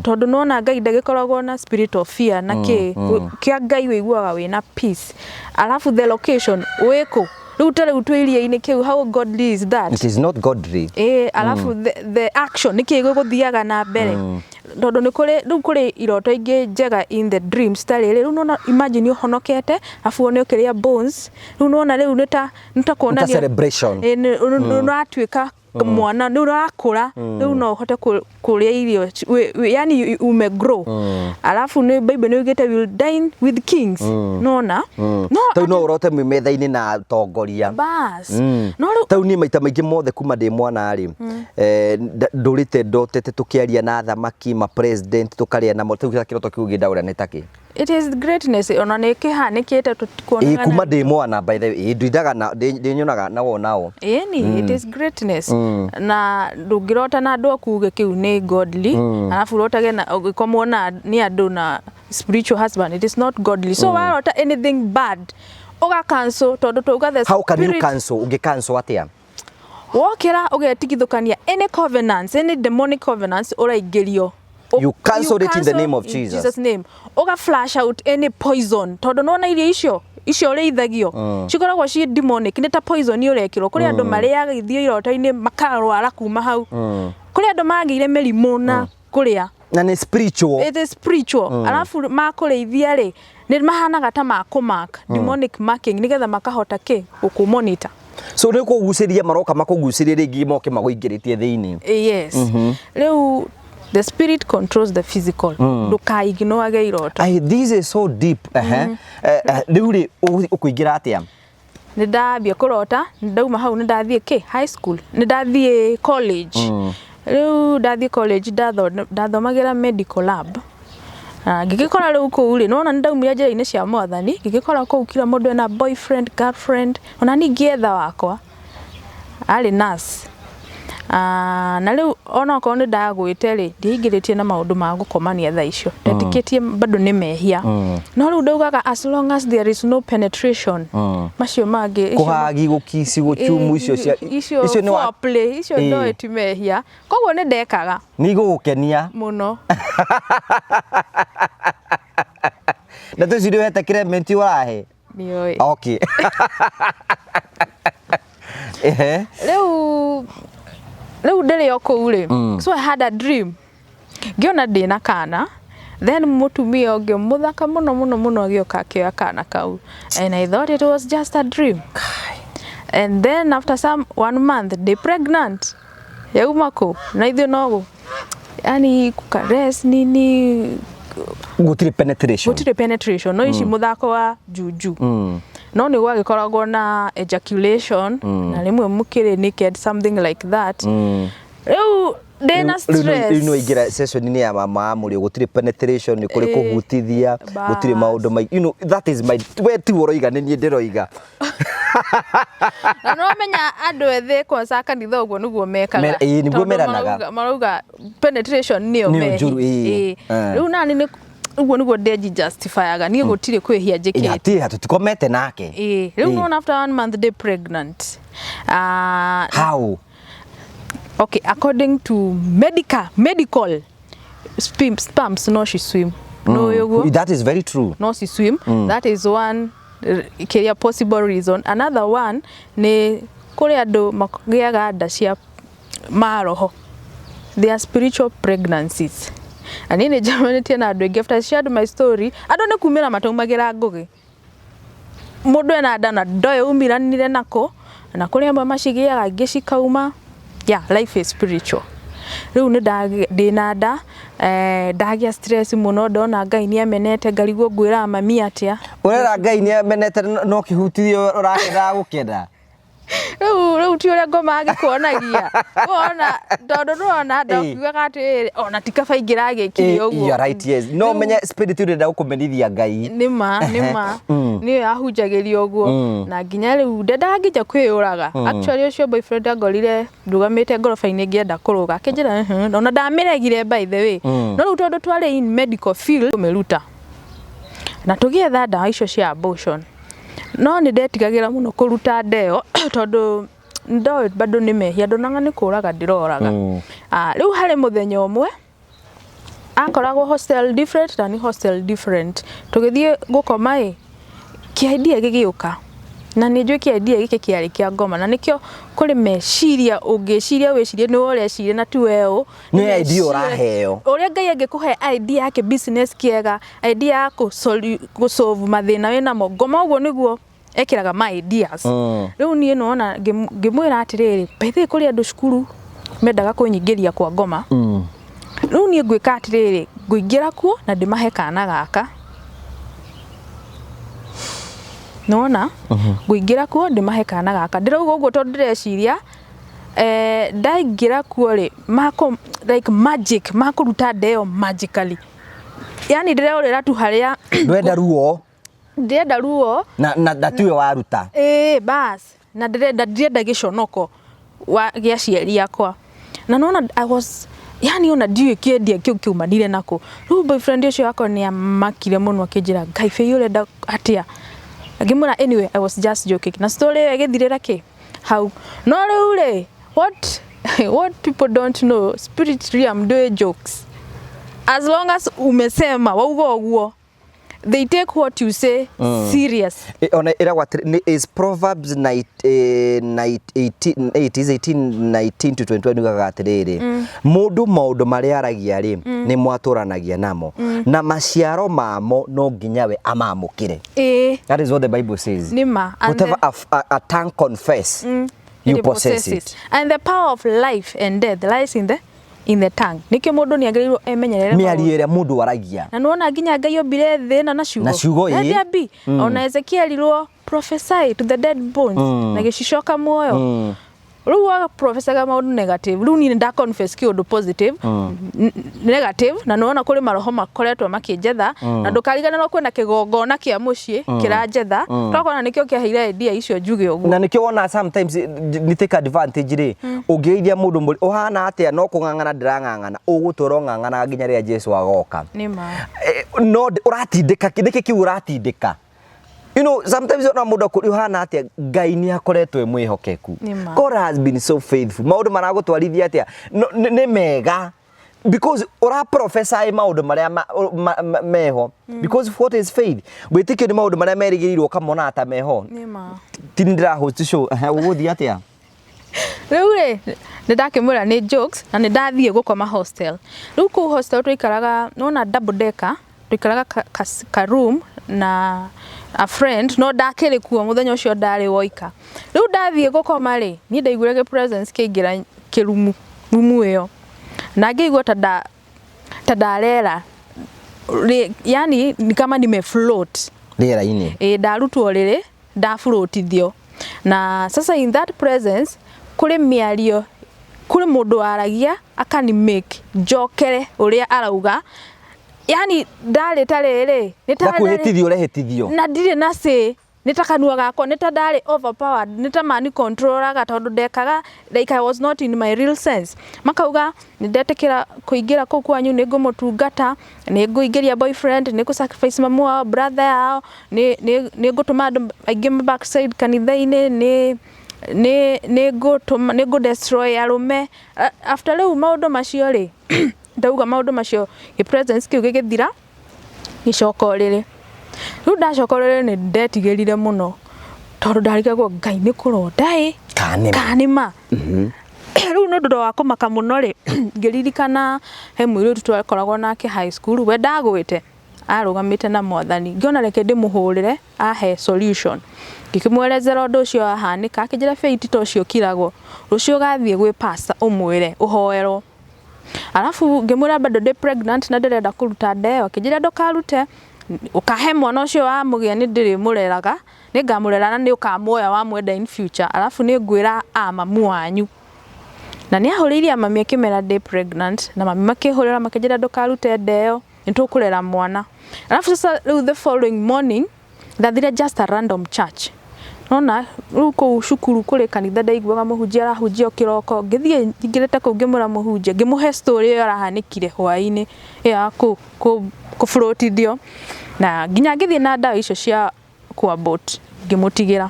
Tondũ nĩwona Ngai ndagĩkoragwo na spirit of fear na kĩ kĩa Ngai, wĩiguaga wĩna peace. Alafu the location, wĩkũ rĩu? Ta rĩu twĩ iria-inĩ kĩu, how godly is that? It is not godly. Ĩĩ, alafu the action nĩkĩ gĩgũthiaga na mbere? Tondũ nĩ kũrĩ, rĩu kũrĩ iroto ingĩ njega in the dreams, ta rĩrĩ rĩu nĩwona, imagine ũhonokete alafu wone ũkĩrĩa bones. Rĩu nĩwona rĩu nĩ ta kuonania celebration. Ĩĩ, nĩ ũratuĩka mwana, nĩ ũrakũra, rĩu no ũhote kũrĩa irio yani ume grow. Alafu nĩ Bible nĩ yugĩte will dine with kings, nona no Tau no ũrote mwĩ metha-inĩ na atongoria. Bas, no rĩu Tau niĩ maita maingĩ mothe kuma ndĩ mwana rĩ, ndũrĩte ndotete tũkĩaria na athamaki, ma president, tũkarĩa namo. Tau kĩroto kĩu ũngĩndaũra nĩ takĩ? It is greatness, ona nĩ kĩhanĩkĩte. Ĩĩ. Tũtikuonaga. Kuma ndĩ mwana, by the way, ĩĩ, ndindaga na ndĩnyonaga na wonao. Ĩni, it is greatness. Na ndũngĩrota na andũ aku uge kĩu nĩ godly, arabu ũrotage na ũgĩkomwo na nĩ andũ na spiritual husband. It is not godly. So warota anything bad, ũga cancel, tondũ twauga the How can you spirit. cancel? Ũngĩ cancel atĩa? Wokĩra ũgetigithũkania any covenants, any demonic covenants ũraingĩrio. You cancel it in the cancel name of in Jesus. Jesus name. Ũga flash out any poison, tondũ nĩwona irio icio ũrĩithagio cikoragwo ci demonic, nĩ ta poison ũrekĩrwo. Kũrĩ andũ marĩaga ithio iroto-inĩ makarwara kuma hau. Kũrĩ andũ magĩire mĩrimũ na kũrĩa. Na nĩ spiritual. It is spiritual. Alafu makũrĩithia rĩ, nĩ mahanaga ta makũmark, demonic marking, nĩgetha makahota kĩ gũkũmonitor. So nĩ kũgucĩria maroka, makũgucĩria rĩngĩ, moke magũingĩrĩtie thĩinĩ. Yes, rĩu the spirit controls the physical. Ndũkaignoage iroto. Ai, this is so deep. Ehe. Rĩu rĩ, ũkũingĩra atĩa? Nĩ ndambia kũrota, nĩ ndauma hau, nĩ ndathiĩ kĩ high school, nĩ ndathiĩ college. Rĩu ndathiĩ college, ndathomagĩra medical lab. Na ngĩgĩkora rĩu kũu rĩ, nĩwona nĩ ndaumire njĩra-inĩ cia Mwathani, ngĩgĩkora kũu kila mũndũ ena boyfriend, girlfriend, ona niĩ ngĩetha wakwa arĩ nurse. Ah, na rĩu onokorwo nĩ ndagwĩte rĩ, ndiaingĩrĩtie na maũndũ ma gũkomania thaa icio, ndetĩkĩtie bado nĩ mehia. No rĩu ndaugaga as long as there is no penetration, macio mangĩ Kũhagi, gũkici, gũchumu, icio cia icio icio nĩ foreplay icio ndoĩ ti mehia, koguo nĩ ndekaga. Nĩ igũgũkenia. Mũno. Na tũci nĩ wete Clement ũrahe. Nĩoĩ. Okay, ehe. Rĩu ndĩrĩ o kũu rĩ, so I had a dream, ngĩona ndĩna kana, then mũtumia ũngĩ mũthaka mũno mũno mũno agĩũka akĩoya kana kau, and I thought it was just a dream, and then after some one month ndĩ pregnant. Yauma kũ? Na ithuĩ no yani kũkares nini. Gũtirĩ penetration. Gũtirĩ penetration, no ici mũthako wa juju, no nĩ gwagĩkoragwo na ejaculation, na rĩmwe mũkĩrĩ naked, something like that. Rĩu ndĩna Rĩu stress. no ingĩra session-inĩ ya mama wa mũrĩo, gũtirĩ penetration, nĩ kũrĩ kũhutithia, gũtirĩ maũndũ maingĩ. You know that is my, we ti ũroiga, nĩ niĩ ndĩroiga. Na nĩwamenya andũ ethĩ kwanza kanitha ũguo nĩguo mekaga. Ĩĩ, nĩguo Tondũ meranaga. marauga penetration nĩyo Nĩyo mehi. njũru, ĩĩ. Ĩĩ. Rĩu nani nĩ ũguo nĩguo ndeji justifyaga niĩ gũtirĩ kwĩhia njĩkĩte. Hatirĩ, tũtikomete nake. Ĩĩ, rĩu nĩwona after one month ndĩ pregnant. Ah, How? Okay, according to medical sperms no she swim. Nũĩ ũguo? That is very true. No ci swim. That is one kĩrĩa possible reason. Another one nĩ kũrĩ andũ magĩaga nda cia maroho, they are spiritual pregnancies. Na niĩ nĩ njemanĩtie na andũ aingĩ. After I shared my story, andũ nĩ kumĩra mataumagĩra ngũgĩ. Mũndũ ena nda na ndoĩ umiranire nako, na kũrĩ amwe macigĩaga, angĩ cikauma. Yeah, life is spiritual. Rĩu nĩ ndĩna nda, ndagĩa stress mũno, ndona Ngai nĩ amenete, ngarigwo ngwĩraga mami atĩa. Ũrera Ngai nĩ amenete no kĩhutithio ũrakena gũkena. Rĩu ti ũrĩa ngoma agĩkuonagia wona, tondũ ndũrona ndokiugaga atĩrĩrĩ, ona ti kaba ingĩragĩkire ũguo. You are right, yes. No menye spirit ũrenda gũkũmenithia Ngai. Nĩma nĩma nĩyo yahunjagĩria ũguo, na nginya rĩu ndendaga nginya kwĩyũraga. Actually, ũcio boyfriend angorire ndũgamĩte ngoroba-inĩ ngĩenda kũrũga, akĩnjĩra ona ndamĩregire, by the way. No rĩu tondũ twarĩ in medical field kũmĩruta na tũgĩetha ndawa icio cia abortion, no nĩ ndetigagĩra mũno kũruta nda ĩyo tondũ ndoĩ bado nĩ mehia, ndonaga nĩ kũraga ndĩroraga. Ah, rĩu harĩ mũthenya ũmwe akoragwo hostel different na ni hostel different, tũgĩthiĩ gũkoma ĩ kĩ idea gĩgĩũka, na nĩ njũĩ kĩ idea gĩkĩ kĩarĩ kĩa ngoma, na nĩkĩo kũrĩ meciria ũngĩciria wĩcirie nĩwe ũreciria na ti we ũ. Nĩ idea ũraheo. Ũrĩa Ngai angĩkũhe idea ya kĩ business kĩega, idea ya kũ solve mathĩna wĩnamo, ngoma ũguo nĩguo ekĩraga ma ideas. Rĩu niĩ nona ngĩmwĩra atĩrĩrĩ, by the way, kũrĩ andũ cukuru mendaga kwĩnyingĩria kwa ngoma. Rĩu niĩ ngwĩka atĩrĩrĩ, ngũingĩra kuo na ndĩmahe kana gaka. Nĩwona, ngũingĩra kuo ndĩmahe kana gaka. Ndĩrauga ũguo tondũ ndĩreciria ndaingĩra kuo rĩ, mako like magic makũruta nda ĩyo magically, yani ndĩreorĩra tu harĩa. Ndwenda ruo. Ndĩrenda ruo. Na tiwe waruta. Ĩĩ, bas, na ndirenda gĩconoko wa gĩa aciari akwa. Na nona I was, yani ona ndiũĩ kĩendia kĩu kĩumanire nakũ. Rĩu boyfriend ũcio wakwa nĩ amakire mũno, akĩnjĩra, "Ngai bĩi, ũrenda atĩa?" Ngĩmwĩra, "Anyway, I was just joking." Na story ĩyo ĩgĩthirĩra kĩ hau. No rĩu rĩ, what people don't know, spirit realm ndũĩ jokes. As long as umesema, wauga ũguo, they take what you say serious. Ona ĩragwo atĩrĩ nĩ is Proverbs 9 18 8 is 18 19 to 21, yugaga atĩrĩrĩ, mũndũ maũndũ marĩa aragia rĩ, nĩ mwatũranagia namo, na maciaro mamo no nginya we amamũkĩre. That is what the Bible says. Nĩma. And Whatever a tongue confess, you it possess it. And the power of life and death lies in the tongue. Nĩkĩo mũndũ nĩ agĩrĩirwo emenyerere maũndũ. Mĩario ĩrĩa mũndũ aragia. Na nĩwona nginya Ngai ombire thĩ ĩno na ciugo. Na ciugo, ĩĩ. Let there be. Ona Ezekiel irwo, "Prophesy to the dead bones," na gĩcicoka muoyo. Rĩu wa prophesy maũndũ negative, rĩu niĩ nda confess kĩũndũ positive, negative, na nĩwona kũrĩ maroho makoretwo makĩnjetha. Na ndũkariganĩrwo kwĩna kĩgongona kĩa mũciĩ kĩranjetha, tokona nĩkĩo kĩaheire idea icio njuge ũguo. Na nĩkĩo wona sometimes nĩ take advantage rĩ, ũngĩgeithia mũndũ mũri ũhana atĩa, no kũng'ang'ana ndĩrang'ang'ana, ũgũtũra ũng'ang'anaga nginya rĩrĩa Jesu agoka. Nĩma. No ũratindĩka nĩkĩ kĩu ũratindĩka? Sometimes ona mũndũ akũria ũhana atĩa, Ngai nĩ akoretwo e mwĩhokeku. Nĩma. God has been so faithful. Maũndũ maragũtwarithia atĩa? No, nĩ mega because ũra prophesy maũndũ marĩa meho, because what is faith? Wĩtĩkio nĩ maũndũ marĩa merĩgĩrĩirwo ũkamona ta meho. Nĩma. Ti nĩ ndĩra host show. Ehe, ũgũthiĩ atĩa? Rĩu rĩ, nĩ ndakĩmwĩra nĩ jokes, na nĩ ndathiĩ gũkoma hostel. Rĩu kũu hostel twaikaraga nona double decker, twaikaraga ka room na a friend, no ndakĩrĩ kuo mũthenya ũcio ndarĩ woika. Rĩu ndathiĩ gũkoma rĩ, niĩ ndaiguire gĩ presence kĩaingĩra kĩrumu rumu ĩyo, na ngĩigua ta ndarera, yani ni kama nime float rĩera-inĩ. Ĩ, ndarutwo rĩrĩ, ndafloatithio. Na sasa in that presence kũrĩ mĩario, kũrĩ mũndũ waragia akani make njokere ũrĩa arauga, yani ndarĩ ta rĩrĩ nĩ ta Na kwĩhĩtithio ũrehĩtithio. Na ndirĩ na say, nĩ ta kanua gakwa nĩ ta ndarĩ overpowered, nĩ ta mani controlaga, tondũ ndekaga like I was not in my real sense. Makauga nĩ ndetĩkĩra kũingĩra kũu kwanyu, nĩ ngũmũtungata, nĩ ngũingĩria boyfriend, nĩ ngũ sacrifice mamu wao, brother yao, nĩ ngũtũma andũ aingĩ ma backside kanitha-inĩ, nĩ ngũtũma, nĩ ngũ destroy arũme. After rĩu maũndũ macio rĩ, ndauga maũndũ macio, gĩ presence kĩu gĩgĩthira. Ngĩcoka ũrĩrĩ. Rĩu ndacoka ũrĩrĩ nĩ ndetigĩrire mũno tondũ ndarigagwo Ngai nĩ kũronda ĩ Kana nĩ ma? kana nĩ ma. Rĩu nĩ ũndũ wa kũmaka mũno rĩ, ngĩririkana he mũirĩtu twakoragwo nake high school, we ndagwĩte, arũgamĩte na mwathani. Ngĩona reke ndĩmũhũrĩre ahe solution. Ngĩkĩmwerezera ũndũ ũcio wahanĩka, akĩnjĩra Faith ta ũcio ũkiragwo, rũciũ ũgathiĩ gwĩ pastor ũmwĩre ũhoerwo. Arabu ngĩmwĩra bado ndĩ pregnant na ndĩrenda kũruta nda ĩyo, akĩnjĩra ndũkarute, ũkahe mwana ũcio wamũgĩa nĩ ndĩrĩmũreraga, nĩngamũrera na nĩ ũkamuoya wamwenda in future, arabu nĩ ngwĩra a mamu wanyu. Na nĩ ahũrĩire a mami akĩmera ndĩ pregnant, na mami makĩhũrĩra makĩnjĩra ndũkarute nda ĩyo, nĩ tũkũrera mwana. Arabu sasa rĩu the following morning, ndathire just a random church. Nona rĩu kũu cukuru kũrĩ kanitha ndaiguaga mũhunjia arahunjia o kĩroko, ngĩthiĩ nyingĩrĩte kũu ngĩmwĩra mũhunjia, ngĩmũhe story ĩyo ĩrahanĩkire hwaĩ-inĩ, ĩyo ya kũ floatithio, na nginya ngĩthiĩ na ndawa icio cia kũ abort ngĩmũtigĩra.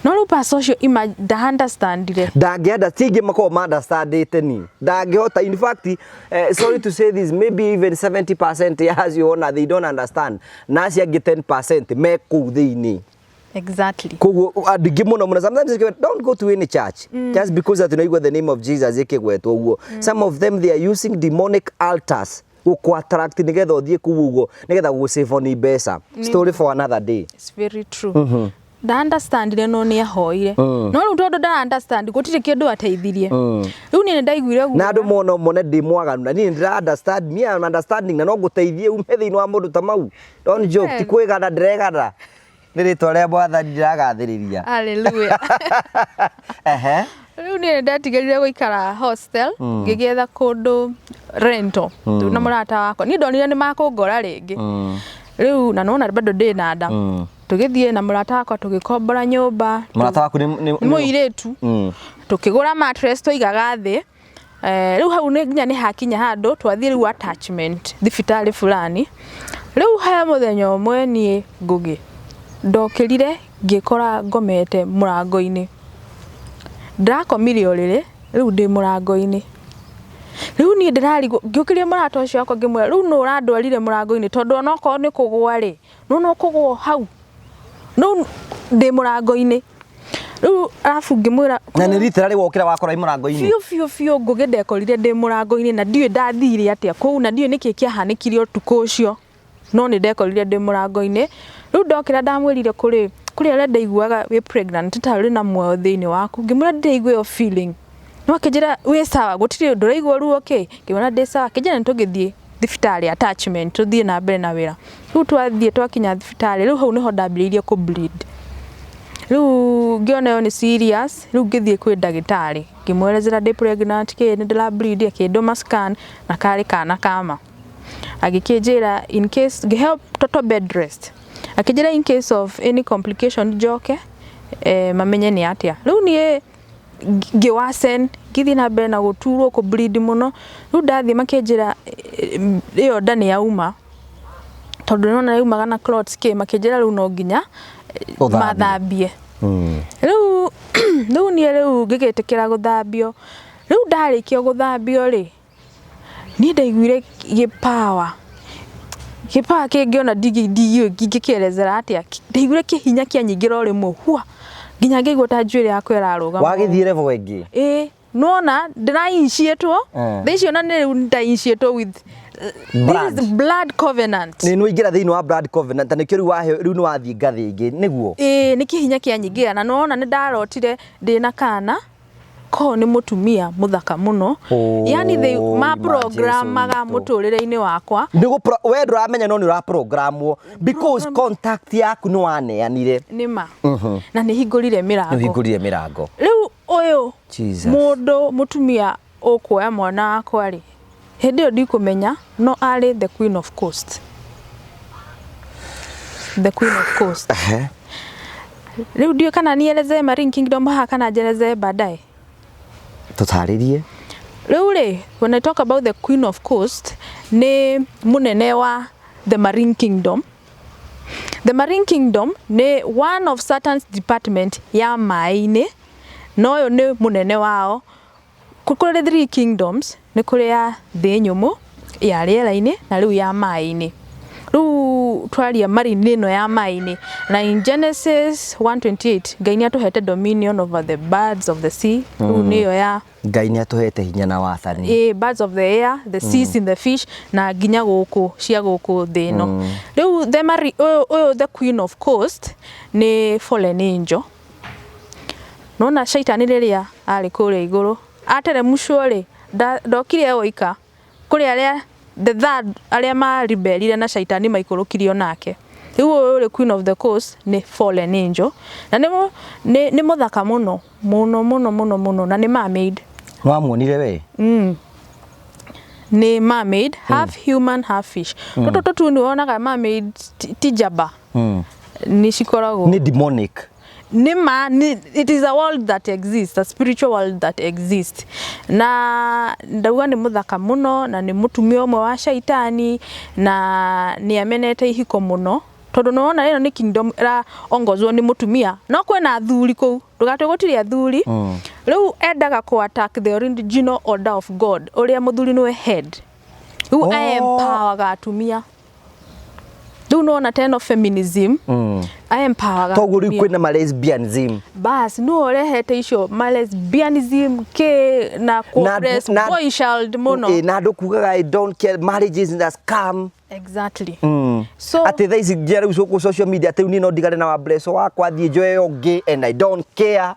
No rĩu pastor ũcio nda understandire. Ndangĩenda ti aingĩ makoragwo ma understandĩte ni ndangĩhota. In fact, sorry to say this, maybe even 70% ya acio ona they don't understand, na acio angĩ 10% me kũu thĩinĩ. Koguo andũ aingĩ mũno mũno, sometimes they don't go to any church just because that unaigua the name of Jesus ĩkĩgwetwo ũguo. Some of them, they are using demonic altars gũkũ attract nĩgetha ũthiĩ kũu ũguo nĩgetha gũsave ni mbeca. Story for another day. It's very true. Nda understandire no nĩ ahoire. No rĩu tondũ ndara understand gũtirĩ kĩndũ ateithirie. Rĩu niĩ nĩ ndaiguire Na andũ mona mone ndĩ mwaganu na niĩ ndĩra understand. Me, I'm understanding na no ngũteithie ume thĩinĩ wa mũndũ ta mau. Don't joke, ti kwĩgana ndĩregana, nĩ rĩtwa rĩa mwathani ndĩragathĩrĩria. Hallelujah. Rĩu niĩ nĩ ndetigĩrire gũikara hostel, ngĩgĩetha kũndũ rental mm. na mũrata wakwa. Niĩ ndonire nĩ makũngora rĩngĩ rĩu na nona bado ndĩ na nda. Tũgĩthiĩ na mũrata wakwa tũgĩkombora nyũmba. Mũrata waku nĩ nĩ mũirĩtu. Tũkĩgũra mattress twaigaga thĩ. Rĩu hau nĩ nginya nĩ hakinya handũ twathiĩ rĩu attachment thibitarĩ fulani. Rĩu he mũthenya ũmwe niĩ Ngũgĩ ndokĩrire ngĩkora ngomete mũrango-inĩ. Ndĩrakomire ũrĩrĩ rĩu ndĩ mũrango-inĩ. Rĩu niĩ ndĩrarigwo, ngĩũkĩria mũrata ũcio wakwa ngĩmwĩra, rĩu nũ ũrandwarire mũrango-inĩ? Tondũ onokorwo nĩ kũgũa rĩ, nĩ ũkũgũa hau rĩu ndĩ mũrango-inĩ rĩu. Arabu ngĩmwĩra Na nĩ rita rĩ wokĩra wakora i mũrango-inĩ? Biũ biũ biũ, Ngũgĩ, ndekorire ndĩ mũrango-inĩ na ndiũĩ ndathire atĩa kũu na ndiũĩ nĩkĩ kĩahanĩkire ũtukũ ũcio, no nĩ ndekorire ndĩ mũrango-inĩ. Rĩu ndokĩra ndamwĩrire kũrĩ kũrĩ arĩa ndaiguaga wĩ pregnant ta ũrĩ na muoyo thĩinĩ waku. Ngĩmwĩra ndĩraigua ĩyo feeling, no akĩnjĩra wĩ sawa, gũtirĩ ndũraigua ruo kĩ. Ngĩmwĩra ndĩ sawa. Akĩnjĩra nĩ tũgĩthiĩ thibitarĩ attachment tũthiĩ na mbere na wĩra. Rĩu twathiĩ twakinya thibitarĩ, rĩu hau nĩho ndambĩrĩirie kũ bleed. Rĩu ngĩona ĩyo nĩ serious. Rĩu ngĩthiĩ kwĩ ndagĩtarĩ ngĩmwerezera ndĩ pregnant kĩ, nĩ ndĩra bleed. Akĩndũma scan na karĩ kana kama. Agĩkĩnjĩra in case, ngĩheo total bed rest. Akĩnjĩra in case of any complication njoke mamenye nĩ atĩa. Rĩu niĩ ngĩwacen, ngĩthiĩ na mbere na gũturwo, kũ bleed mũno. Rĩu ndathiĩ makĩnjĩra ĩyo nda nĩ yauma tondũ nĩwona yaumaga na clots kĩ. Makĩnjĩra rĩu no nginya Ũthambie. Mathambie. Rĩu niĩ rĩu ngĩgĩtĩkĩra gũthambio. Rĩu ndarĩkia gũthambio rĩ, niĩ ndaiguire gĩpawa gĩpawa kĩngĩ ona ndiũĩ ingĩkĩerezera atĩa. Ndaiguire kĩhinya kĩanyingĩra o rĩmwe hua nginya ngĩigua ta njuĩrĩ yakwa ĩrarũgama. Wagĩthiĩ level ĩngĩ. Ĩĩ, nĩwona ndĩra-initiatwo thaa icio na nĩ rĩu nda-initiatwo with Blood. this is blood covenant. Nĩ nĩwaingĩra thĩinĩ wa blood covenant na nĩkĩo rĩu waheo, rĩu nĩ wathiĩ ngathĩ ĩngĩ nĩguo. Ĩĩ, nĩ kĩhinya kĩanyingĩra na nĩwona nĩ ndarotire ndĩna kana ko nĩ mũtumia mũthaka mũno. Oh, yani they ma maprogramaga Jesu witũ. Mũtũrĩre-inĩ wakwa. Nĩ we ndũramenya no nĩ ũraprogramwo because contact yaku nĩ waneanire. Nĩ ma na nĩ hingũrire Nĩ mĩrango. Ũhingũrire mĩrango. Rĩu ũyũ Jesus. mũndũ mũtumia ũkuoya mwana wakwa rĩ, hĩndĩ ĩyo ndikũmenya no arĩ the queen of coast, the queen of coast. Rĩu ndiũĩ kana nielezee Marine Kingdom haha kana njelezee baadaye. Tũtarĩrie. Rĩu rĩ, when I talk about the queen of coast, nĩ mũnene wa the Marine Kingdom. The Marine Kingdom nĩ one of Satan's department ya maĩ-inĩ, na ũyũ nĩ mũnene wao. Kũrĩ three kingdoms, nĩ kũrĩ ya thĩ nyũmũ, ya rĩera-inĩ na rĩu ya maĩ-inĩ. Rĩu Rĩu twaria marine ĩno ya maĩ-inĩ, na in Genesis 1:28 Ngai nĩ atũhete dominion over the birds of the sea. Rĩu nĩyo ya Ngai nĩ atũhete hinya na wathani. Ĩ, birds of the air, the seas in the fish, na nginya gũkũ cia gũkũ thĩ ĩno. Rĩu the ũyũ the queen of coast nĩ fallen angel. Nona shaitani rĩrĩa arĩ kũrĩa igũrũ ateremucwo rĩ, ndokire oika kũrĩ arĩa the third arĩa maribelire na shaitani maikũrũkirio nake. Rĩu ũyũ ũrĩ queen of the coast nĩ fallen angel, na nĩ mũthaka mũno mũno mũno mũno mũno, na nĩ mermaid. Nĩwamuonire we? Nĩ mermaid, half human, half fish. Tũtũ tũtu nĩ wonaga mermaid ti njamba, nĩ cikoragwo Nĩ demonic. Nĩ ma nĩ, it is a world that exists, a spiritual world that exists. Na ndauga nĩ mũthaka mũno, na nĩ mũtumia ũmwe wa shaitani, na nĩ amenete ihiko mũno, tondũ nĩwona ĩno nĩ kingdom ĩraongozwo nĩ mũtumia, no kwĩna athuri kũu, ndũgatue gũtirĩ athuri. Rĩu endaga kũ attack the original order of God, ũrĩa mũthuri nĩwe head. Rĩu empowerga atumia. Rĩu nĩwona ta ĩno feminism, empowerga Toguo rĩu atumia. Kwĩna ma lesbianism. Bas, nĩwe ũrehete icio ma lesbianism kĩ na kũ boy child mũno. Na andũ kugaga, "I don't care, marriage is a scam." Exactly. So Atĩ thaa ici nginya rĩu gũkũ social media, atĩ rĩu niĩ no ndigane na wambreco wakwa, thiĩ njoe ũngĩ and I don't care.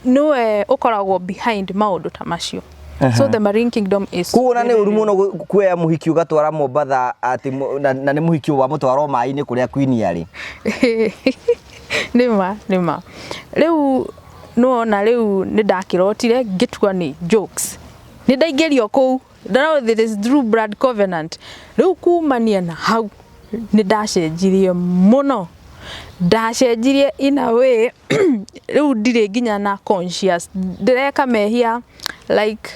Nĩwe ũkoragwo behind maũndũ ta macio. So the marine kingdom is Koguo na nĩ ũru mũno kuoya mũhiki ũgatwara Mombatha, atĩ na nĩ mũhiki wa mũtwara o maĩ-inĩ kũrĩa queen arĩ. Nĩma nĩma. Rĩu nĩwona rĩu nĩ ndakĩrotire, ngĩtua nĩ jokes, nĩ ndaingĩrio kũu. Now there is true blood covenant. Rĩu kumania na hau nĩ ndacenjirie mũno, ndacenjirie in a way rĩu ndirĩ nginya na conscious, ndĩreka mehia like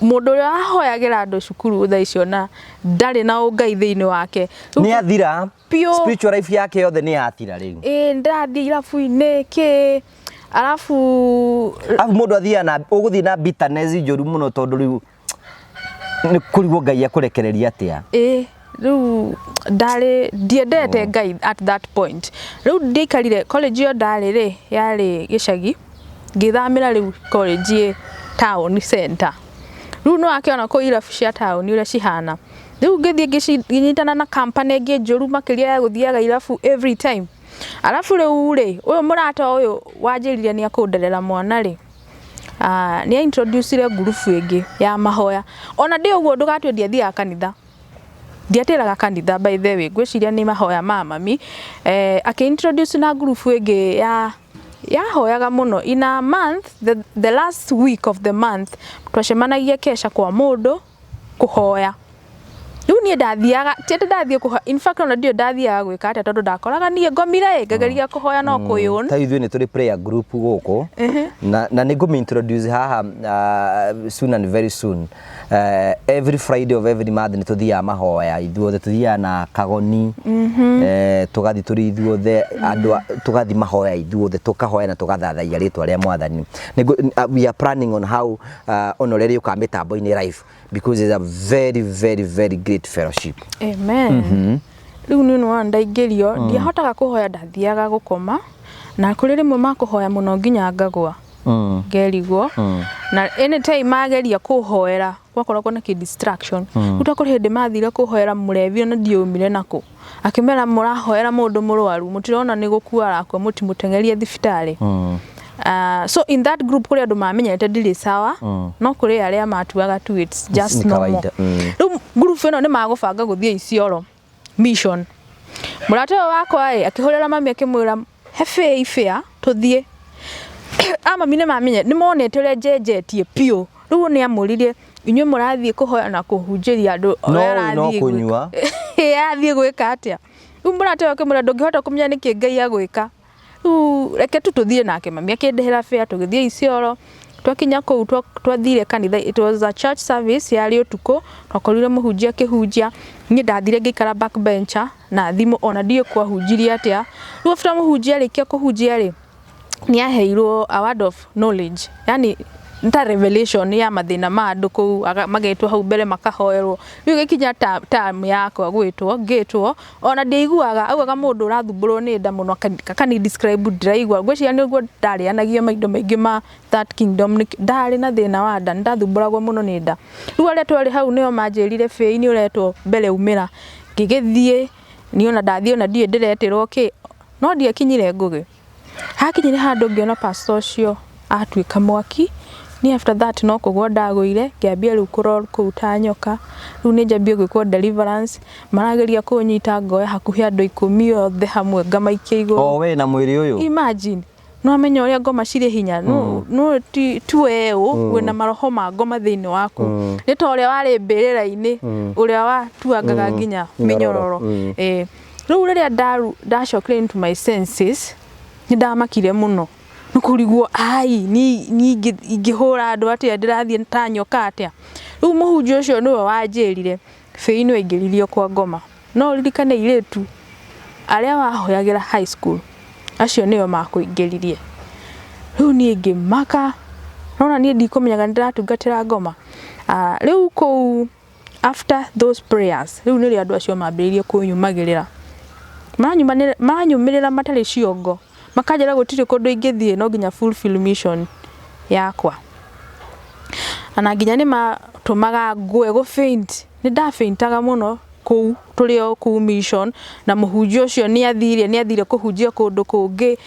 mũndũ ũrĩa wahoyagĩra andũ cukuru thaa icio na ndarĩ na ũngai thĩinĩ wake. Rĩu Nĩ athira. Piũ. Spiritual life yake yothe nĩ yathira rĩu. Ĩ, ndĩrathiĩ irabu-inĩ kĩ, arabu Arabu mũndũ athiaga na ũgũthiĩ na bitterness njũru mũno, tondũ rĩu nĩ kũrigwo Ngai akũrekereria atĩa. Ĩ, rĩu ndarĩ ndiendete Ngai at that point. Rĩu ndiaikarire college ĩyo ndarĩ rĩ, yarĩ gĩcagi, ngĩthamĩra rĩu college ĩ town center. Rĩu nĩ wakĩona kũu irabu cia taũni ũrĩa cihana. Rĩu ngĩthiĩ ngĩnyitana na company ĩngĩ njũru makĩria ya gũthiaga irabu every time. Arabu rĩu rĩ, ũyũ mũrata ũyũ wanjĩrire nĩ akũnderera mwana rĩ, nĩ a introducire ngurubu ĩngĩ ya mahoya. Ona ndĩ ũguo, ndũgatue ndiathiaga kanitha, ndiatĩraga kanitha by the way, ngwĩciria nĩ mahoya ma mami. Akĩ introduce na ngurubu ĩngĩ ya yahoyaga mũno. In a month, the last week of the month, twacemanagia kesha kwa mũndũ kũhoya. Rĩu niĩ ndathiaga, ti atĩ ndathiĩ kũhoya, in fact ona ndiũĩ ndathiaga gwĩka atĩa, tondũ ndakoraga niĩ ngomire ĩ, ngageria kũhoya no kwĩyũn. Ta ithuĩ nĩ tũrĩ prayer group gũkũ, na nĩ ngũmĩ introduce haha soon and very soon. Every Friday of every month nĩ tũthiaga mahoya ithuothe, tũthiaga na kagoni, tũgathiĩ tũrĩ ithuothe andũ tũgathiĩ mahoya ithuothe, tũkahoya na tũgathathaia rĩtwa rĩa Mwathani. We are planning on how ona ũrĩa rĩũkaga mĩtambo-inĩ live, because it's a very very very great fellowship. Amen. Rĩu niĩ nĩwona ndaingĩrio, ndiahotaga kũhoya, ndathiaga gũkoma, na kũrĩ rĩmwe makũhoya mũno nginya ngagwa, ngerigwo, na anytime mageria kũhoera gwakoragwo na kĩ distraction. Rĩu ta kũrĩ hĩndĩ mathire kũhoera mũrevi, na ndiaumire nakũ, akĩmera, "Mũrahoera mũndũ mũrwaru, mũtirona nĩ gũkua arakua, mũtimũteng'erie thibitarĩ." So in that group kũrĩ andũ mamenyete ndirĩ sawa, no kũrĩ arĩa matuaga tu it's just Nĩ normal. kawaida. Rĩu ngurubu ĩno nĩ magũbanga gũthiĩ Isiolo mission. Mũrata ũyũ wakwa ĩ akĩhũrĩra mami, akĩmwĩra, "He bĩi bĩa tũthiĩ." A mami nĩ mamenya, nĩ monete ũrĩa njenjetie piũ. Rĩu nĩ amũririe, "Inyuĩ mũrathiĩ kũhoya na kũhunjĩria andũ, No ũrĩa ũyũ no arathiĩ kũnyua. Ĩ, arathiĩ gwĩka atĩa?" Rĩu mũrata ũyũ akĩmwĩra, "Ndũngĩhota kũmenya nĩkĩ Ngai agwĩka, rĩu reke tu tũthiĩ nake." Mami akĩndĩhĩra fare, tũgĩthiĩ Isiolo. Twakinya kũu twathire kanitha, it was a church service, yarĩ ũtukũ. Twakorire mũhunjia akĩhunjia. Niĩ ndathire ngĩikara back bencher na thimũ, ona ndiũĩ kwahunjirie atĩa. Rĩu after mũhunjia arĩkia kũhunjia rĩ, nĩ aheirwo a word of knowledge, yani Nĩ ta revelation ya mathĩna ma andũ kũu, magetwo hau mbere makahoerwo. Rĩu ĩgĩkinya time yakwa gwĩtwo, ngĩtwo ona ndiaiguaga, augaga mũndũ ũrathumbũrwo nĩ nda mũno, akani describe ndiraigua. Ngwĩciria nĩguo ndarĩanagia maindo maingĩ ma that kingdom, ndarĩ na thĩna wa nda, nĩndathumbũragwo mũno nĩ nda. Rĩu arĩa twarĩ hau nĩo manjĩrire, "Bĩi, nĩ ũretwo mbere, umĩra." Ngĩgĩthiĩ niĩ, ona ndathiĩ ona ndiũĩ ndĩretĩrwo kĩ, no ndiakinyire ngũgĩ. Hakinyire handũ ngĩona pastor ũcio atuĩka mwaki. Niĩ after that no kũgwa ndagũire, ngĩambia rĩu kũroll kũu ta nyoka. Rĩu nĩ njambie gwĩkwo deliverance, marageria kũnyita, ngoya hakuhĩ andũ 10 othe hamwe ngamaikia igũrũ. O we na mwĩrĩ ũyũ? Imagine, no amenya ũrĩa ngoma cirĩ hinya. No ti ti we ũ wĩna maroho ma ngoma thĩinĩ waku, nĩ ta ũrĩa warĩ mbĩrĩra-inĩ, ũrĩa watuangaga nginya mĩnyororo. Ĩĩ, rĩu rĩrĩa ndacokire into my senses, nĩ ndamakire mũno nĩ kũrigwo, ai, ni ingĩhũra andũ atĩa, ndĩrathiĩ ta nyoka atĩa? Rĩu mũhunjia ũcio nĩwe wanjĩrire, "Bĩi, nĩ waingĩririo kwa ngoma, no ũririkane airĩtu arĩa wahoyagĩra high school, acio nĩo makũingĩririe." Rĩu niĩ ngĩmaka, nona niĩ ndikũmenyaga nĩ ndĩratungatĩra ngoma. Ah, rĩu kũu after those prayers, rĩu nĩrĩo andũ acio mambĩrĩirie kũnyumagĩrĩra, maranyumĩrĩra matarĩ ciongo, makanjĩra gũtirĩ kũndũ ingĩthiĩ, no nginya fulfill mission yakwa. Na nginya nĩ matũmaga ngwe gũ faint, nĩ ndafaintaga mũno kũu tũrĩ o kũu mission, na mũhunjia ũcio nĩ athire kũhunjia kũndũ kũngĩ.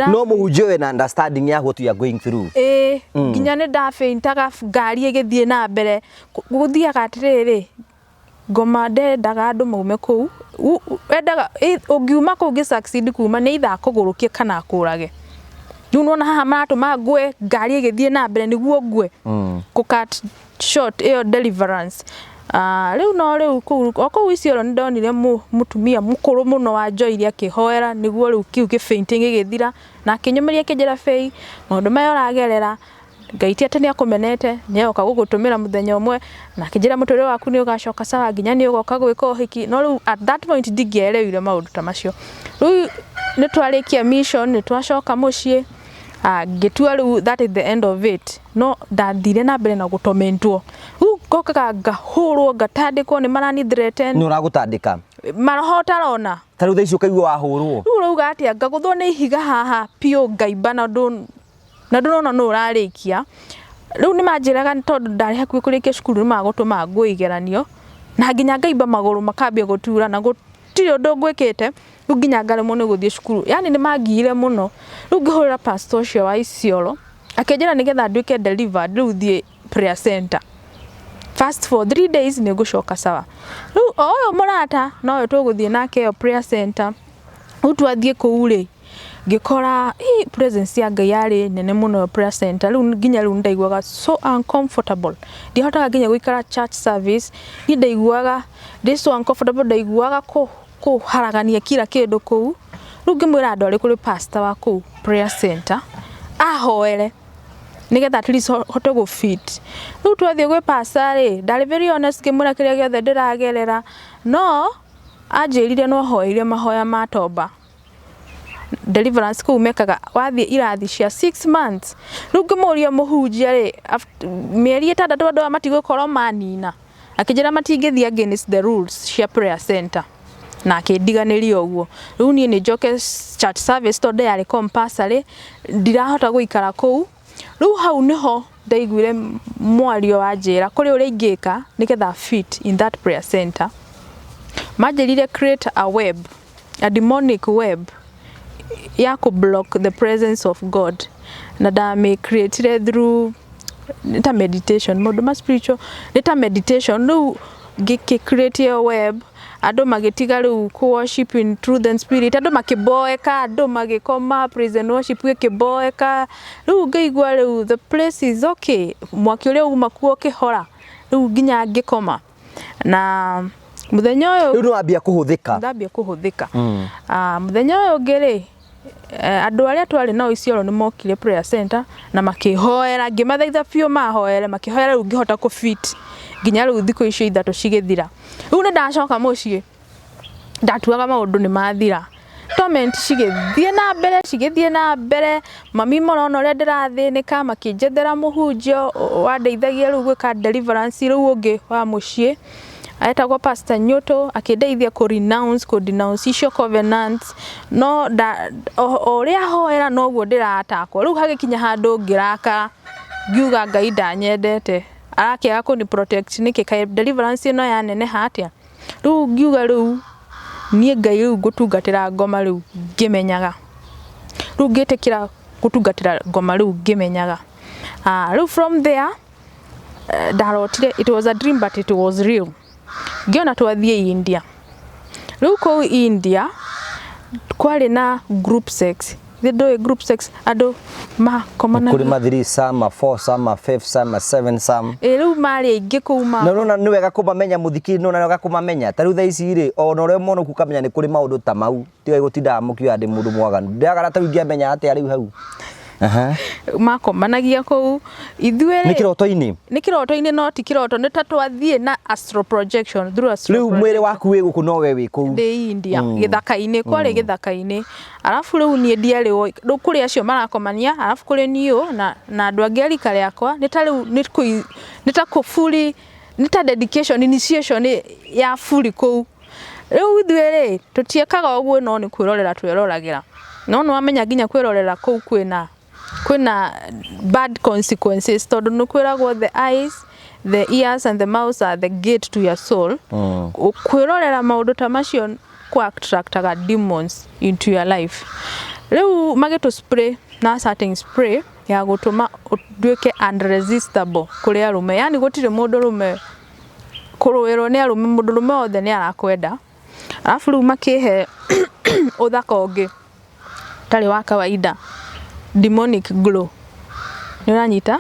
No mũhunjia wĩna understanding ya what you are going through? Ĩĩ, nginya nĩ ndafaintaga ngari ĩgĩthiĩ na mbere. Gũthiaga atĩrĩrĩ, ngoma ndendaga andũ maume kũu. Endaga ũngiuma kũu, ngĩ succeed kuma, nĩ either akũgũrũkie kana akũrage. Rĩu nĩwona haha maratũma ngwe ngari ĩgĩthiĩ na mbere nĩguo ngwe kũ cut short ĩyo deliverance. Rĩu no rĩu kũu o kũu Isiolo nĩ ndonire mũtumia mũkũrũ mũno wanjoirie akĩhoera, nĩguo rĩu kĩu kĩ fainting gĩgĩthira, na akĩnyũmĩria akĩnjĩra, "Bĩi, maũndũ maya ũragerera, Ngai ti atĩ nĩ akũmenete, nĩ agoka gũgũtũmĩra mũthenya ũmwe." Na akĩnjĩra, "Mũtũrĩre waku nĩ ũgacoka sawa, nginya nĩ ũgoka gwĩka ũhiki." No rĩu at that point ndingĩereire maũndũ ta macio. Rĩu nĩ twarĩkia mission, nĩ twacoka mũciĩ, ngĩtua rĩu that is the end of it, no ndathire na mbere na gũtomentwo. Rĩu ngokaga ngahũrwo, ngatandĩkwo, nĩ marani threaten. Nĩ ũragũtandĩka? Maroho ũtarona. Ta rĩu thaa ici ũkaigua wahũrwo? Rĩu ũrauga atĩa, ngagũthwo nĩ ihiga haha piũ, ngaimba, na ndũrona nũ ũrarĩkia. Rĩu nĩ manjĩraga tondũ ndarĩ hakuhĩ kũrĩkia cukuru, nĩ magũtũma ngũe igeranio, na nginya ngaimba magũrũ makambia gũtura, na gũtirĩ ũndũ ngwĩkĩte. Rĩu nginya ngaremwo nĩ gũthiĩ cukuru, yani nĩ mangiire mũno. Rĩu ngĩhũrĩra pastor ũcio wa Isiolo, akĩnjĩra nĩgetha nduĩke delivered, rĩu thiĩ prayer center fast for 3 days, nĩ ngũcoka sawa. Rĩu o ũyũ mũrata nowe tũgũthiĩ nake ĩyo prayer center. Rĩu twathiĩ kũu rĩ, ngĩkora presence ya Ngai yarĩ nene mũno prayer center. Rĩu nginya rĩu ndaiguaga so uncomfortable, ndiahotaga nginya gũikara church service. Niĩ ndaiguaga ndĩ so uncomfortable, ndaiguaga kũharagania kila kĩndũ kũu. Rĩu ngĩmwĩra andũ arĩ kũrĩ pastor wa kũu prayer center ahoere nigetha at least hote gũ fit. Rĩu twathiĩ gwĩ pastor rĩ, ndarĩ very honest, ngĩmwĩra kĩrĩa gĩothe ndĩragerera, no anjĩrire no hoeire mahoya ma tomba deliverance. Kũu mekaga wathiĩ irathi cia 6 months. Rĩu ngĩmũria, "Mũhunjia rĩ, mĩeri 6 andũ aya matigũkorwo manina?" Akĩnjĩra matingĩthiĩ against the rules cia prayer center, na akĩndiganĩria ũguo. Rĩu niĩ nĩ njoke church service tondũ yarĩ compulsory, ndirahota gũikara kũu. Rĩu hau nĩho ndaiguire mwario wanjĩra kũrĩ ũrĩa ingĩka nĩgetha fit in that prayer center. Manjĩrire create a web, a demonic web ya kũ block the presence of God, na ndamĩ creatire through nĩ ta meditation, maũndũ ma spiritual, nĩ ta meditation. Rĩu ngĩkĩ create ĩyo web, andũ magĩtiga rĩu kũ worship in truth and spirit, andũ makĩboeka, andũ magĩkoma, praise and worship gĩkĩboeka. Rĩu ngĩigua rĩu the place is okay, mwaki ũrĩa uma kuo ũkĩhora, rĩu nginya ngĩkoma na mũthenya ũyũ. Rĩu nĩ wambia kũhũthĩka. Ndambia kũhũthĩka. Ah, mũthenya ũyũ ũngĩ rĩ, andũ arĩa twarĩ nao Isiolo nĩ mokire prayer center na makĩhoera, ngĩmathaitha biũ mahoere, makĩhoera, rĩu ngĩhota kũ fit nginya rĩu thikũ icio 3 cigĩthira. Rĩu nĩ ndacoka mũciĩ, ndatuaga maũndũ nĩ mathira. Torment cigĩthiĩ na mbere, cigĩthiĩ na mbere. Mami marona ũrĩa ndĩrathĩnĩka, makĩnjethera mũhunjia wandeithagia rĩu gwĩka deliverance rĩu ũngĩ wa mũciĩ etagwo Pastor Nyoto, akĩndeithia kũ renounce, kũ denounce icio covenants. No o ũrĩa hoera noguo ndĩratakwo. Rĩu hagĩkinya handũ ngĩrakara, ngiuga Ngai ndanyendete, arakĩaga kũni protect nĩkĩ? Kaĩ deliverance ĩno yaneneha atĩa? Rĩu ngiuga rĩu niĩ Ngai rĩu ngũtungatĩra ngoma rĩu ngĩmenyaga. Rĩu ngĩtĩkĩra gũtungatĩra ngoma rĩu ngĩmenyaga. Rĩu from there ndarotire, it was a dream but it was real. Ngĩona twathiĩ India. Rĩu kũu India kwarĩ na group sex. Githĩ ndũĩ group sex andũ makomanagia? Kũrĩ ma threesome, ma foursome, ma fivesome, ma sevensome. Ĩ rĩu marĩ aingĩ kũu ma. Na nĩwona nĩ wega kũmamenya mũthikiri, nĩwona nĩ wega kũmamenya. Ta rĩu thaa ici rĩ, ona ũrĩa mũhonoku ũkamenya nĩ kũrĩ maũndũ ta mau. Tiga gũtindaga mũkiuga ndĩ mũndũ mwaganu. Ndĩragara ta rĩu ingĩamenya atĩa rĩu hau? Aha. Makomanagia kũu. Ithuĩ Nĩ kĩroto-inĩ? Nĩ kĩroto-inĩ no ti kĩroto, nĩ ta twathiĩ na astral projection, through astral Rĩu mwĩrĩ waku wĩ gũkũ no we wĩ kũu. Ndĩ India, gĩthaka-inĩ, kwarĩ gĩthaka-inĩ. Arabu rĩu niĩ ndiarĩ wo, rĩu kũrĩ acio marakomania, arabu kũrĩ niĩ ũ na andũ angĩ a rika rĩakwa, nĩ ta rĩu nĩ ta kũ fully, nĩ ta dedication, initiation ya fully kũu. Rĩu ithuĩ rĩ, tũtiĩkaga ũguo no nĩ kwĩrorera tweroragĩra. No nĩ wamenya nginya kwĩrorera kũu kwĩna kwĩna bad consequences tondũ nĩ kwĩragwo the eyes, the ears and the mouth are the gate to your soul. Kwĩrorera maũndũ ta macio kũ attractaga demons into your life. Rĩu magĩtũ spray na certain spray ya gũtũma ũtuĩke unresistible kũrĩ arũme. Yani gũtirĩ mũndũrũme kũrũĩrwo nĩ arũme, mũndũrũme wothe nĩ arakwenda. Arabu rĩu makĩhe ũthaka ũngĩ ũtarĩ wa kawaida, demonic glow. Nĩ ũranyita?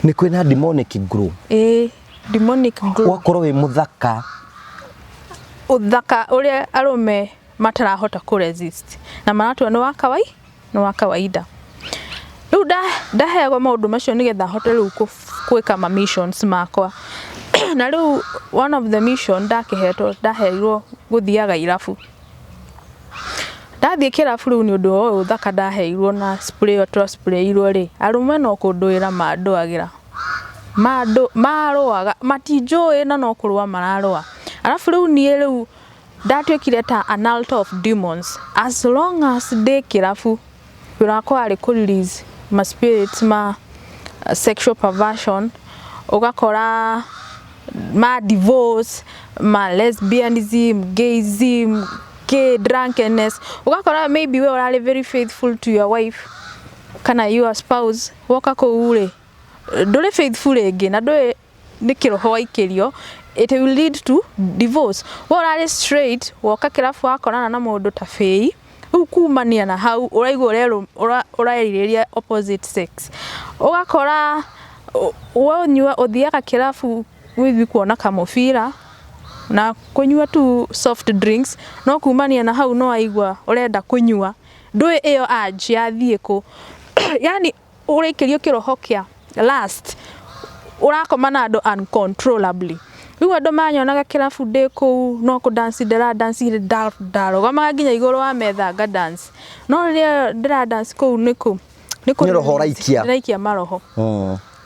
Nĩ kwĩna demonic glow? Ĩĩ, demonic glow. Ũgakorwo wĩ mũthaka. Ũthaka ũrĩa arũme matarahota kũ resist na maratua nĩ wa kawai nĩ wa kawaida. Rĩu ndaheagwo maũndũ macio nĩgetha hote rĩu gwĩka ma missions makwa. Na rĩu one of the mission ndakĩhetwo, ndaheirwo gũthiaga irabu. Ndathiĩ kĩrabu rĩu nĩ ũndũ wa ũyũ ũthaka ndaheirwo na spray ĩyo twa spray irwo rĩ, arũme no kũndũĩra mandũagĩra. Marũaga, matinjũĩ na no kũrũa mararũa. Arabu rĩu niĩ rĩu ndatuĩkire ta an altar of demons. As long as ndĩ kĩrabu, wĩra wakwa warĩ kũ release ma spirits ma sexual perversion, ũgakora ma divorce, ma lesbianism, gayism, gay drunkenness. Ũgakora maybe we ũrarĩ very faithful to your wife kana your spouse, woka kũu rĩ, ndũrĩ faithful rĩngĩ na ndũĩ nĩ kĩroho waikĩrio, it will lead to divorce. We ũrarĩ straight, woka kĩrabu wakorana na mũndũ ta bĩi, rĩu kumania na hau ũraigua ũrerirĩria opposite sex. Ũgakora wanyua ũthiaga kĩrabu gũthiĩ kuona kamũbira na kũnyua tu soft drinks, no kumania na hau nĩ waigua ũrenda kũnyua, ndũĩ ĩyo urge yathiĩ kũ. Yani ũraikĩrio kĩroho kĩa lust, ũrakoma na andũ uncontrollably. Rĩu andũ manyonaga kĩrabu ndĩ kũu no kũ dance ndĩra dance, ndarũgamaga nginya igũrũ wa metha nga dance. No rĩrĩa ndĩra dance kũu nĩ kũ nĩ roho ũraikia. Ndĩraikia maroho.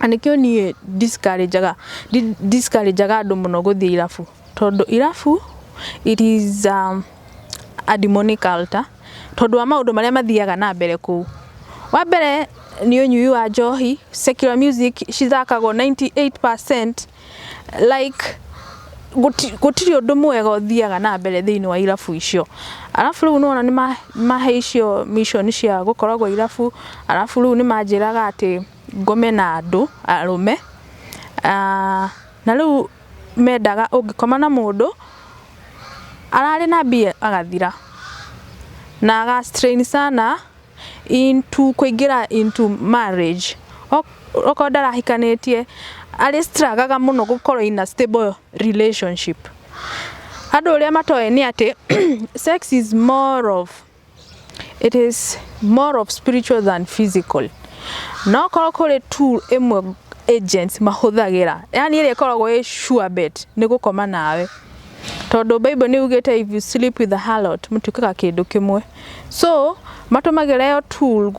Na nĩkĩo niĩ discourageaga andũ mũno gũthiĩ irabu, tondũ irabu it is a demonic altar, tondũ wa maũndũ marĩa mathiaga na mbere kũu. Wa mbere nĩ ũnyui wa njohi, secular music cithakagwo 98%, like gũtirĩ ũndũ mwega ũthiaga na mbere thĩinĩ wa irabu icio. Arabu rĩu nĩwona nĩ mahe icio mission cia gũkoragwo irabu, arabu rĩu nĩ manjĩraga atĩ ngome na andũ arũme, na rĩu mendaga ũngĩkoma na mũndũ ararĩ na mbia agathira na aga strain sana into kũingĩra into marriage. Okorwo ndarahikanĩtie arĩ struggle mũno gũkorwo in a stable relationship. Andũ ũrĩa matoĩ nĩ atĩ sex is more of it is more of spiritual than physical. No korwo kũrĩ tool ĩmwe agents mahũthagĩra, yani ĩrĩa ĩkoragwo ĩ sure bet nĩ gũkoma nawe. Tondũ Bible nĩ yugĩte if you sleep with a harlot mũtuĩkaga kĩndũ kĩmwe. So matũmagĩra ĩyo tool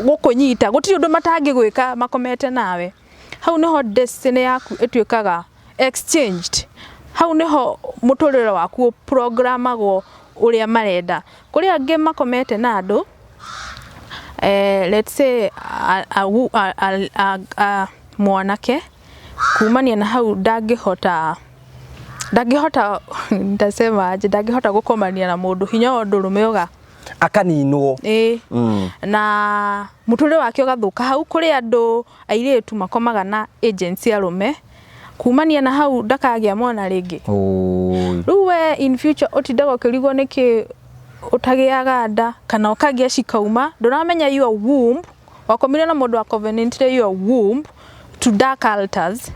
gũkũnyita, gũtirĩ ũndũ matangĩgwĩka makomete nawe. Hau nĩho destiny yaku ĩtuĩkaga exchanged. Hau nĩho mũtũrĩre waku ũprogramagwo ũrĩa marenda. Kũrĩ angĩ makomete na andũ, let's say mwanake, kumania na hau ndangĩhota ndangĩhota nitasema aje, ndangĩhota gũkomania na mũndũ, hinya wa ũndũrũme ũga Akaninwo. Ĩĩ. Na mũtũrĩre wake ũgathũka hau. Kũrĩ andũ airĩtu makomaga na agents arũme, kumania na hau ndakagĩa mwana rĩngĩ. Oi. Rĩu we in future ũtindaga ũkĩrigwo nĩkĩ ũtagĩaga nda kana ũkagĩa cikauma, ndũramenya your womb wakomire na mũndũ wa covenantire your womb to dark altars.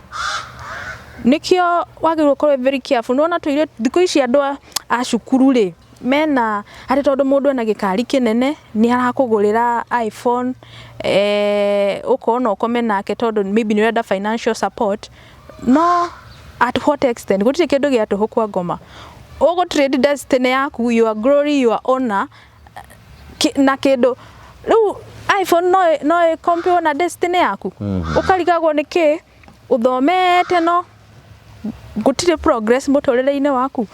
Nĩkĩo wagĩrĩirwo ũkorwo very careful. Nĩwona tũirĩtu thikũ ici andũ a cukuru rĩ, mena atĩ tondũ mũndũ ena gĩkari kĩnene nĩ arakũgũrĩra iPhone, ũkona ũkome nake tondũ maybe nĩ ũrenda financial support, no at what extent? Gũtirĩ kĩndũ gĩa tũhũ kwa ngoma. Ũgũ trade destiny yaku, your glory, your honor na kĩndũ rĩu iPhone no ĩ compare na destiny yaku. Ũkarigagwo nĩkĩ ũthomete no gũtirĩ progress mũtũrĩre-inĩ waku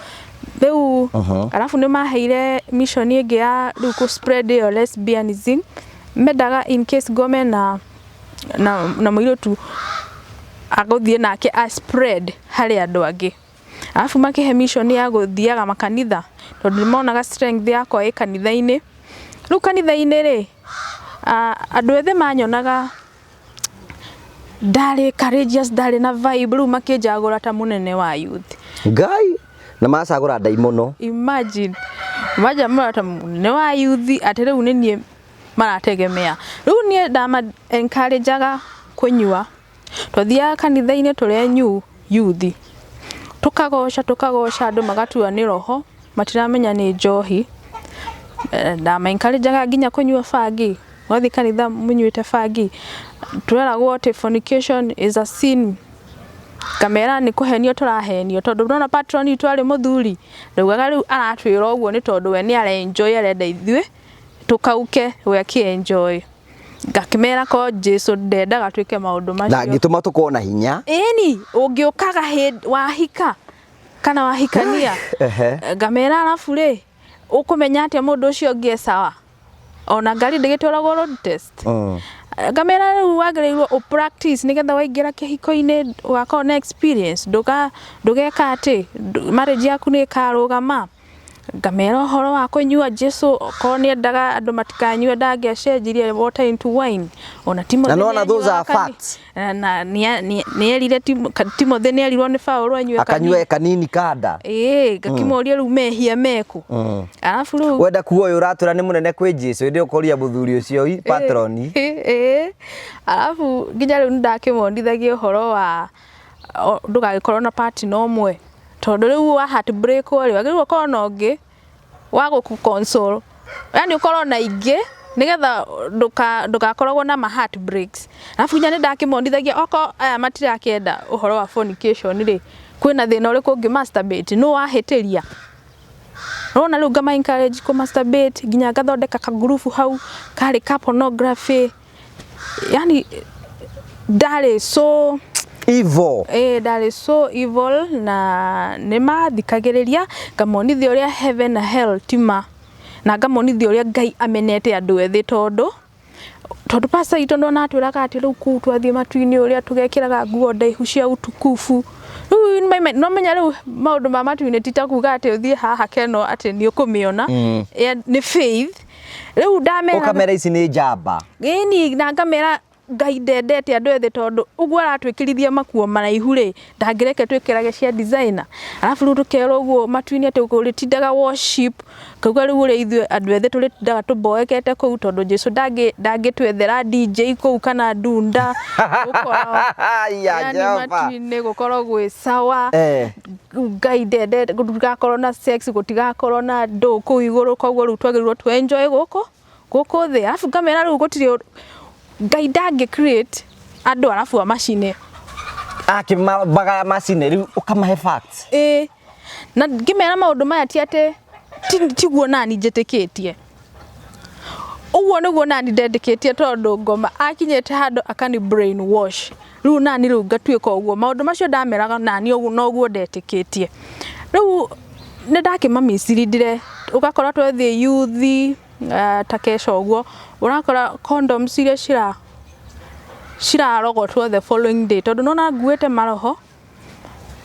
rĩu. Arabu nĩ maheire mission ĩngĩ ya rĩu kũ spread ĩyo lesbianism. Mendaga in case ngome na mũirĩtu agũthiĩ nake a spread harĩ andũ angĩ. Arabu makĩhe mission ya gũthiaga makanitha tondũ nĩ monaga strength yakwa ĩ kanitha-inĩ. Rĩu kanitha-inĩ rĩ, andũ ethĩ manyonaga ndarĩ courageous, ndarĩ na vibe, rĩu makĩnjagũra ta mũnene wa youth. Ngai na macagũra ndaimono. Imagine, manjamũra ta mũnene wa youth, atĩ rĩu nĩ niĩ marategemea. Rĩu niĩ ndama encourageaga kũnyua. Twathiaga kanitha-inĩ tũrĩ new youth, tũkagoca tũkagoca, andũ magatua nĩ roho, matiramenya nĩ njohi. Ndama encourageaga nginya kũnyua bangi. Wathiĩ kanitha mũnyuĩte bangi, tweragwo atĩ fornication is a sin. Ngamera nĩ kũhenio tũrahenio, tondũ ndona patron witũ arĩ mũthuri, ndaugaga rĩu aratwĩra ũguo nĩ tondũ we nĩ ara enjoy, arenda ithuĩ tũkauke we akĩ enjoy. Ngakĩmera ko Jesu ndendaga twĩke maũndũ Na macio. Angĩtũma tũkorwo na hinya. Ĩni ũngĩũkaga hĩndĩ wahika kana wahikania. Ngamera arabu rĩ, ũkũmenya atĩa mũndũ ũcio ũngĩ e sawa? Ona ngari ndĩgĩtwaragwo road test. Ngamera rĩu wagĩrĩirwo ũ practice nĩgetha waingĩra kĩhiko-inĩ ũgakorwo na experience, ndũgeka atĩ marriage yaku nĩ ĩkarũgama. Ngamera ũhoro wa kũnyua, Jesu okorwo nĩ endaga andũ matikanyue ndangĩacenjirie water into wine. Ona Timothy Na nĩwona those nĩanyuaga are facts. Na nĩerire Timothy, nĩerirwo nĩ Paũlũ anyue. Akanyue kanini kanda. Ĩĩ, ngakĩmoria rĩu mehia meku. Arabu rĩu Wenda kuga ũyũ ũratwĩra nĩ mũnene kwĩ Jesu, ĩndĩ ũkoria mũthuri ũcio patroni. Ĩĩ, arabu nginya rĩu nĩndakĩmonithagia ũhoro wa ndũgagĩkorwo na partner ũmwe, tondũ rĩu wa heartbreak rĩ, wagĩrĩirwo ũkorwo na ũngĩ wa gũkũ console, yani ũkorwo na ingĩ nĩgetha ndũgakoragwo na ma heartbreaks. Arabu nginya nĩndakĩmonithagia okorwo aya matirakĩenda ũhoro wa fornication rĩ, kwĩna thĩna ũrĩkũ ũngĩ masturbate, nũ wahĩtĩria? Ũrona rĩu ngama encourage kũ masturbate, nginya ngathondeka kagurubu hau karĩ ka pornography. Yani ndarĩ so evil. Ĩĩ, ndarĩ so evil na nĩ mathikagĩrĩria. Ngamonithia ũrĩa heaven na hell ti ma, na ngamonithia ũrĩa Ngai amenete andũ ethĩ, tondũ pastor witũ ndona atwĩraga atĩ rĩu kũu twathiĩ matu-inĩ ũrĩa tũgekĩraga nguo ndaihu cia utukufu. Rĩu no menya rĩu maũndũ ma matu-inĩ ti ta kuga atĩ ũthiĩ haha keno atĩ nĩ ũkũmĩona. Nĩ faith. Rĩu ndamera Ũkamera ici nĩ njamba. Ĩni, na ngamera Ngai ndendete andũ ethĩ, tondũ ũguo aratwĩkĩrithia makuo maraihu rĩ, ndangĩreke twĩkĩrage cia designer. Arabu rĩu tũkerwo ũguo matu-inĩ atĩ ũrĩtindaga worship. Ngauga rĩu ũrĩa ithuĩ andũ ethĩ tũrĩtindaga tũmboekete kũu, tondũ Jesu ndangĩtwethera DJ kũu kana ndunda gũkorwo Ya yani Jehova. Matu-inĩ gũkorwo gwĩ sawa. Ngai ndendete gũtigakorwo na sex, gũtigakorwo na ndũ kũu igũrũ, koguo rĩu twagĩrĩirwo tũ enjoy gũkũ thĩ. Arabu ngamera rĩu gũtirĩ Ngai ndangĩ create andũ arabu amacine. Akĩmagaya macine rĩu ũkamahe facts. Ĩĩ. Na ngĩmera maũndũ maya ti atĩ tiguo nani njĩtĩkĩtie. Ũguo nĩguo nani ndendĩkĩtie tondũ ngoma akinyĩte handũ akani brain wash. Rĩu nani rĩu ngatuĩka ũguo. Maũndũ macio ndameraga nani ũguo noguo ndetĩkĩtie. Rĩu nĩ ndakĩmamicirindire ũgakora twathiĩ yuthi ta kesha ũguo ũrakora condoms iria cirarogotwo the following day tondũ nĩwona nguĩte maroho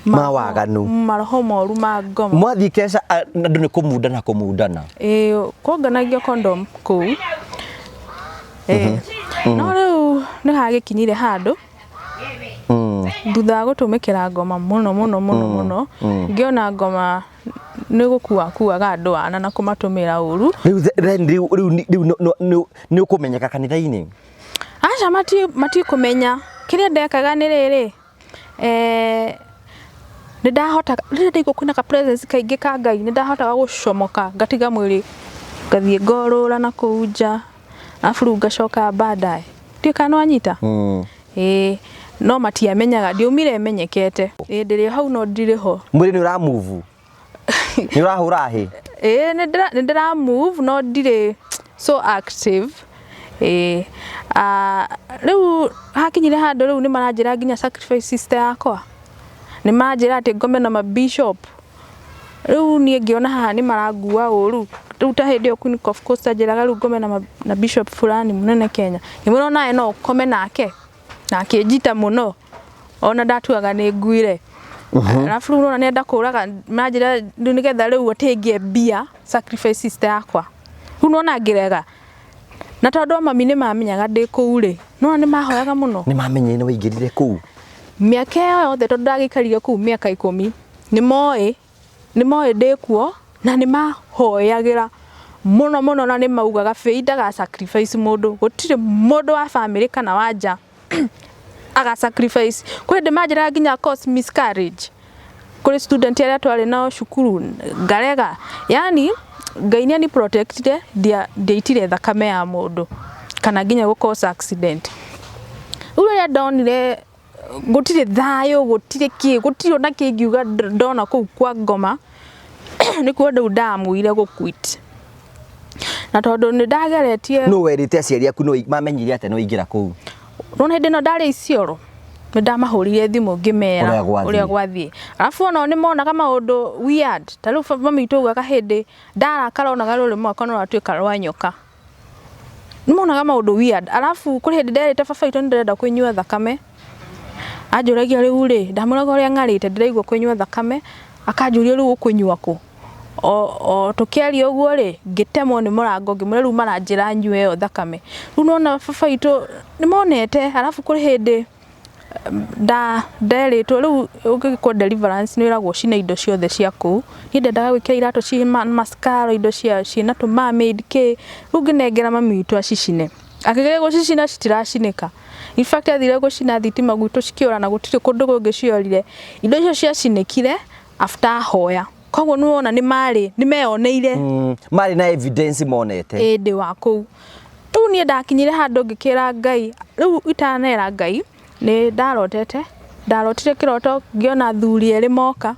Ma waganu. Maroho moru ma ngoma. Mwathiĩ keca andũ nĩ kũmundana kũmundana. Ĩĩ kwonganagio condom kũu. Ĩĩ. No rĩu nĩ hagĩkinyire handũ thutha wa gũtũmĩkĩra ngoma mũno mũno mũno mũno ngĩona ngoma nĩ gũkua akuaga andũ ana na kũmatũmĩra ũru. Rĩu then rĩu rĩu rĩu nĩ ũkũmenyeka kanitha-inĩ? Aca matikũmenya. Kĩrĩa ndekaga nĩ rĩrĩ, nĩ ndahotaga rĩrĩa ndaigua kwĩna ka presence kaingĩ ka Ngai nĩ ndahotaga gũcomoka ngatiga mwĩrĩ ngathiĩ ngorũra na kũu nja arabu rĩu ngacoka baadaye. Ndiũĩ kana nĩ wanyita? Ĩĩ no matiamenyaga ndiaumire menyekete. Ĩĩ ndĩrĩ o hau no ndirĩ ho. Mwĩrĩ nĩ ũra move? Nĩ ũrahũra hĩ? Ĩĩ nĩ ndĩra move no ndirĩ so active. Ĩĩ rĩu hakinyire handũ rĩu nĩ maranjĩra nginya sacrifice sister yakwa. Nĩ maranjĩra atĩ ngome na ma bishop. Rĩu niĩ ngĩona haha nĩ marangua ũru. Rĩu ta hĩndĩ ĩyo Queen of Coast anjĩraga rĩu ngome na bishop fulani mũnene Kenya. Ngĩmwĩra onawe no ũkome nake. Na akĩnjita mũno. Ona ndatuaga nĩ nguire. Arabu rĩu nĩwona nĩenda kũraga maranjĩra rĩu nĩgetha rĩu atĩ ngĩe mbia sacrifice sister yakwa. Rĩu nĩwona ngĩrega. Na tondũ mami nĩ mamenyaga ndĩ kũu rĩ, nĩwona nĩ mahoyaga mũno. Nĩ mamenyire nĩ waingĩrire kũu? Mĩaka ĩyo yothe tondũ ndagĩikarire kũu mĩaka 10, nĩ moĩ, nĩ moĩ ndĩ kuo na nĩ mahoyagĩra mũno mũno na nĩ maugaga Faith ndaga sacrifice mũndũ, gũtirĩ mũndũ wa bamĩrĩ kana wa nja aga sacrifice. Kwĩ hĩndĩ manjĩraga nginya cause miscarriage kũrĩ student arĩa twarĩ nao cukuru ngarega. Yani Ngai nĩ ani protectire ndiaitire thakame ya mũndũ kana nginya gũ cause accident. Rĩu rĩrĩa ndonire gũtirĩ thayũ, gũtirĩ kĩ, gũtirĩ ona kĩ ingiuga ndona kũu kwa ngoma, nĩkuo rĩu ndaamuire gũ quit. Na tondũ nĩ ndageretie. Nũ werĩte aciari aku mamenyire atĩa nĩ waingĩra kũu? Nĩwona hĩndĩ ĩno ndarĩ Isiolo, nĩ ndamahũrĩire thimũ ngĩmera ũrĩa gwathiĩ. Arabu onao nĩ monaga maũndũ weird. Ta rĩu mami witũ augaga hĩndĩ ndarakara onaga rũrĩmĩ rwakwa nĩ rwatuĩka rwa nyoka. Nĩ monaga maũndũ weird. Arabu kũrĩ hĩndĩ nderĩte baba witũ nĩ ndĩrenda kũnyua thakame. Anjũragia rĩu rĩ, ndamwĩraga ũrĩa ng'arĩte ndĩraigua kũnyua thakame, akanjũria rĩu ũkũnyua kũ? O tũkĩaria ũguo rĩ, ngĩtemwo nĩ mũrango ngĩmwĩra rĩu maranjĩra nyue ĩyo thakame. Rĩu nĩwona baba witũ nĩ monete, arabu kũrĩ hĩndĩ nderĩtwo rĩu ũngĩgĩkwo deliverance nĩ wĩragwo ũcine indo ciothe cia kũu. Niĩ ndendaga gwĩkĩra iratũ ciĩ mascara, indo ciĩna tũ mermaid kĩ, rĩu ngĩnengera mami witũ acicine. Akĩgeria gũcicina citiracinĩka. In fact athire gũcina thitima gwitũ cikĩũra na gũtirĩ kũndũ kũngĩ ciorire. Indo icio ciacinĩkire after ahoya. Koguo nĩ wona nĩ marĩ, nĩ meyoneire. Marĩ na evidence monete. Ĩĩ ndĩ wa kũu. Rĩu niĩ ndakinyire handũ ngĩkĩra Ngai, rĩu itanera Ngai, nĩ ndarotete, ndarotire kĩroto ngĩona athuri erĩ moka,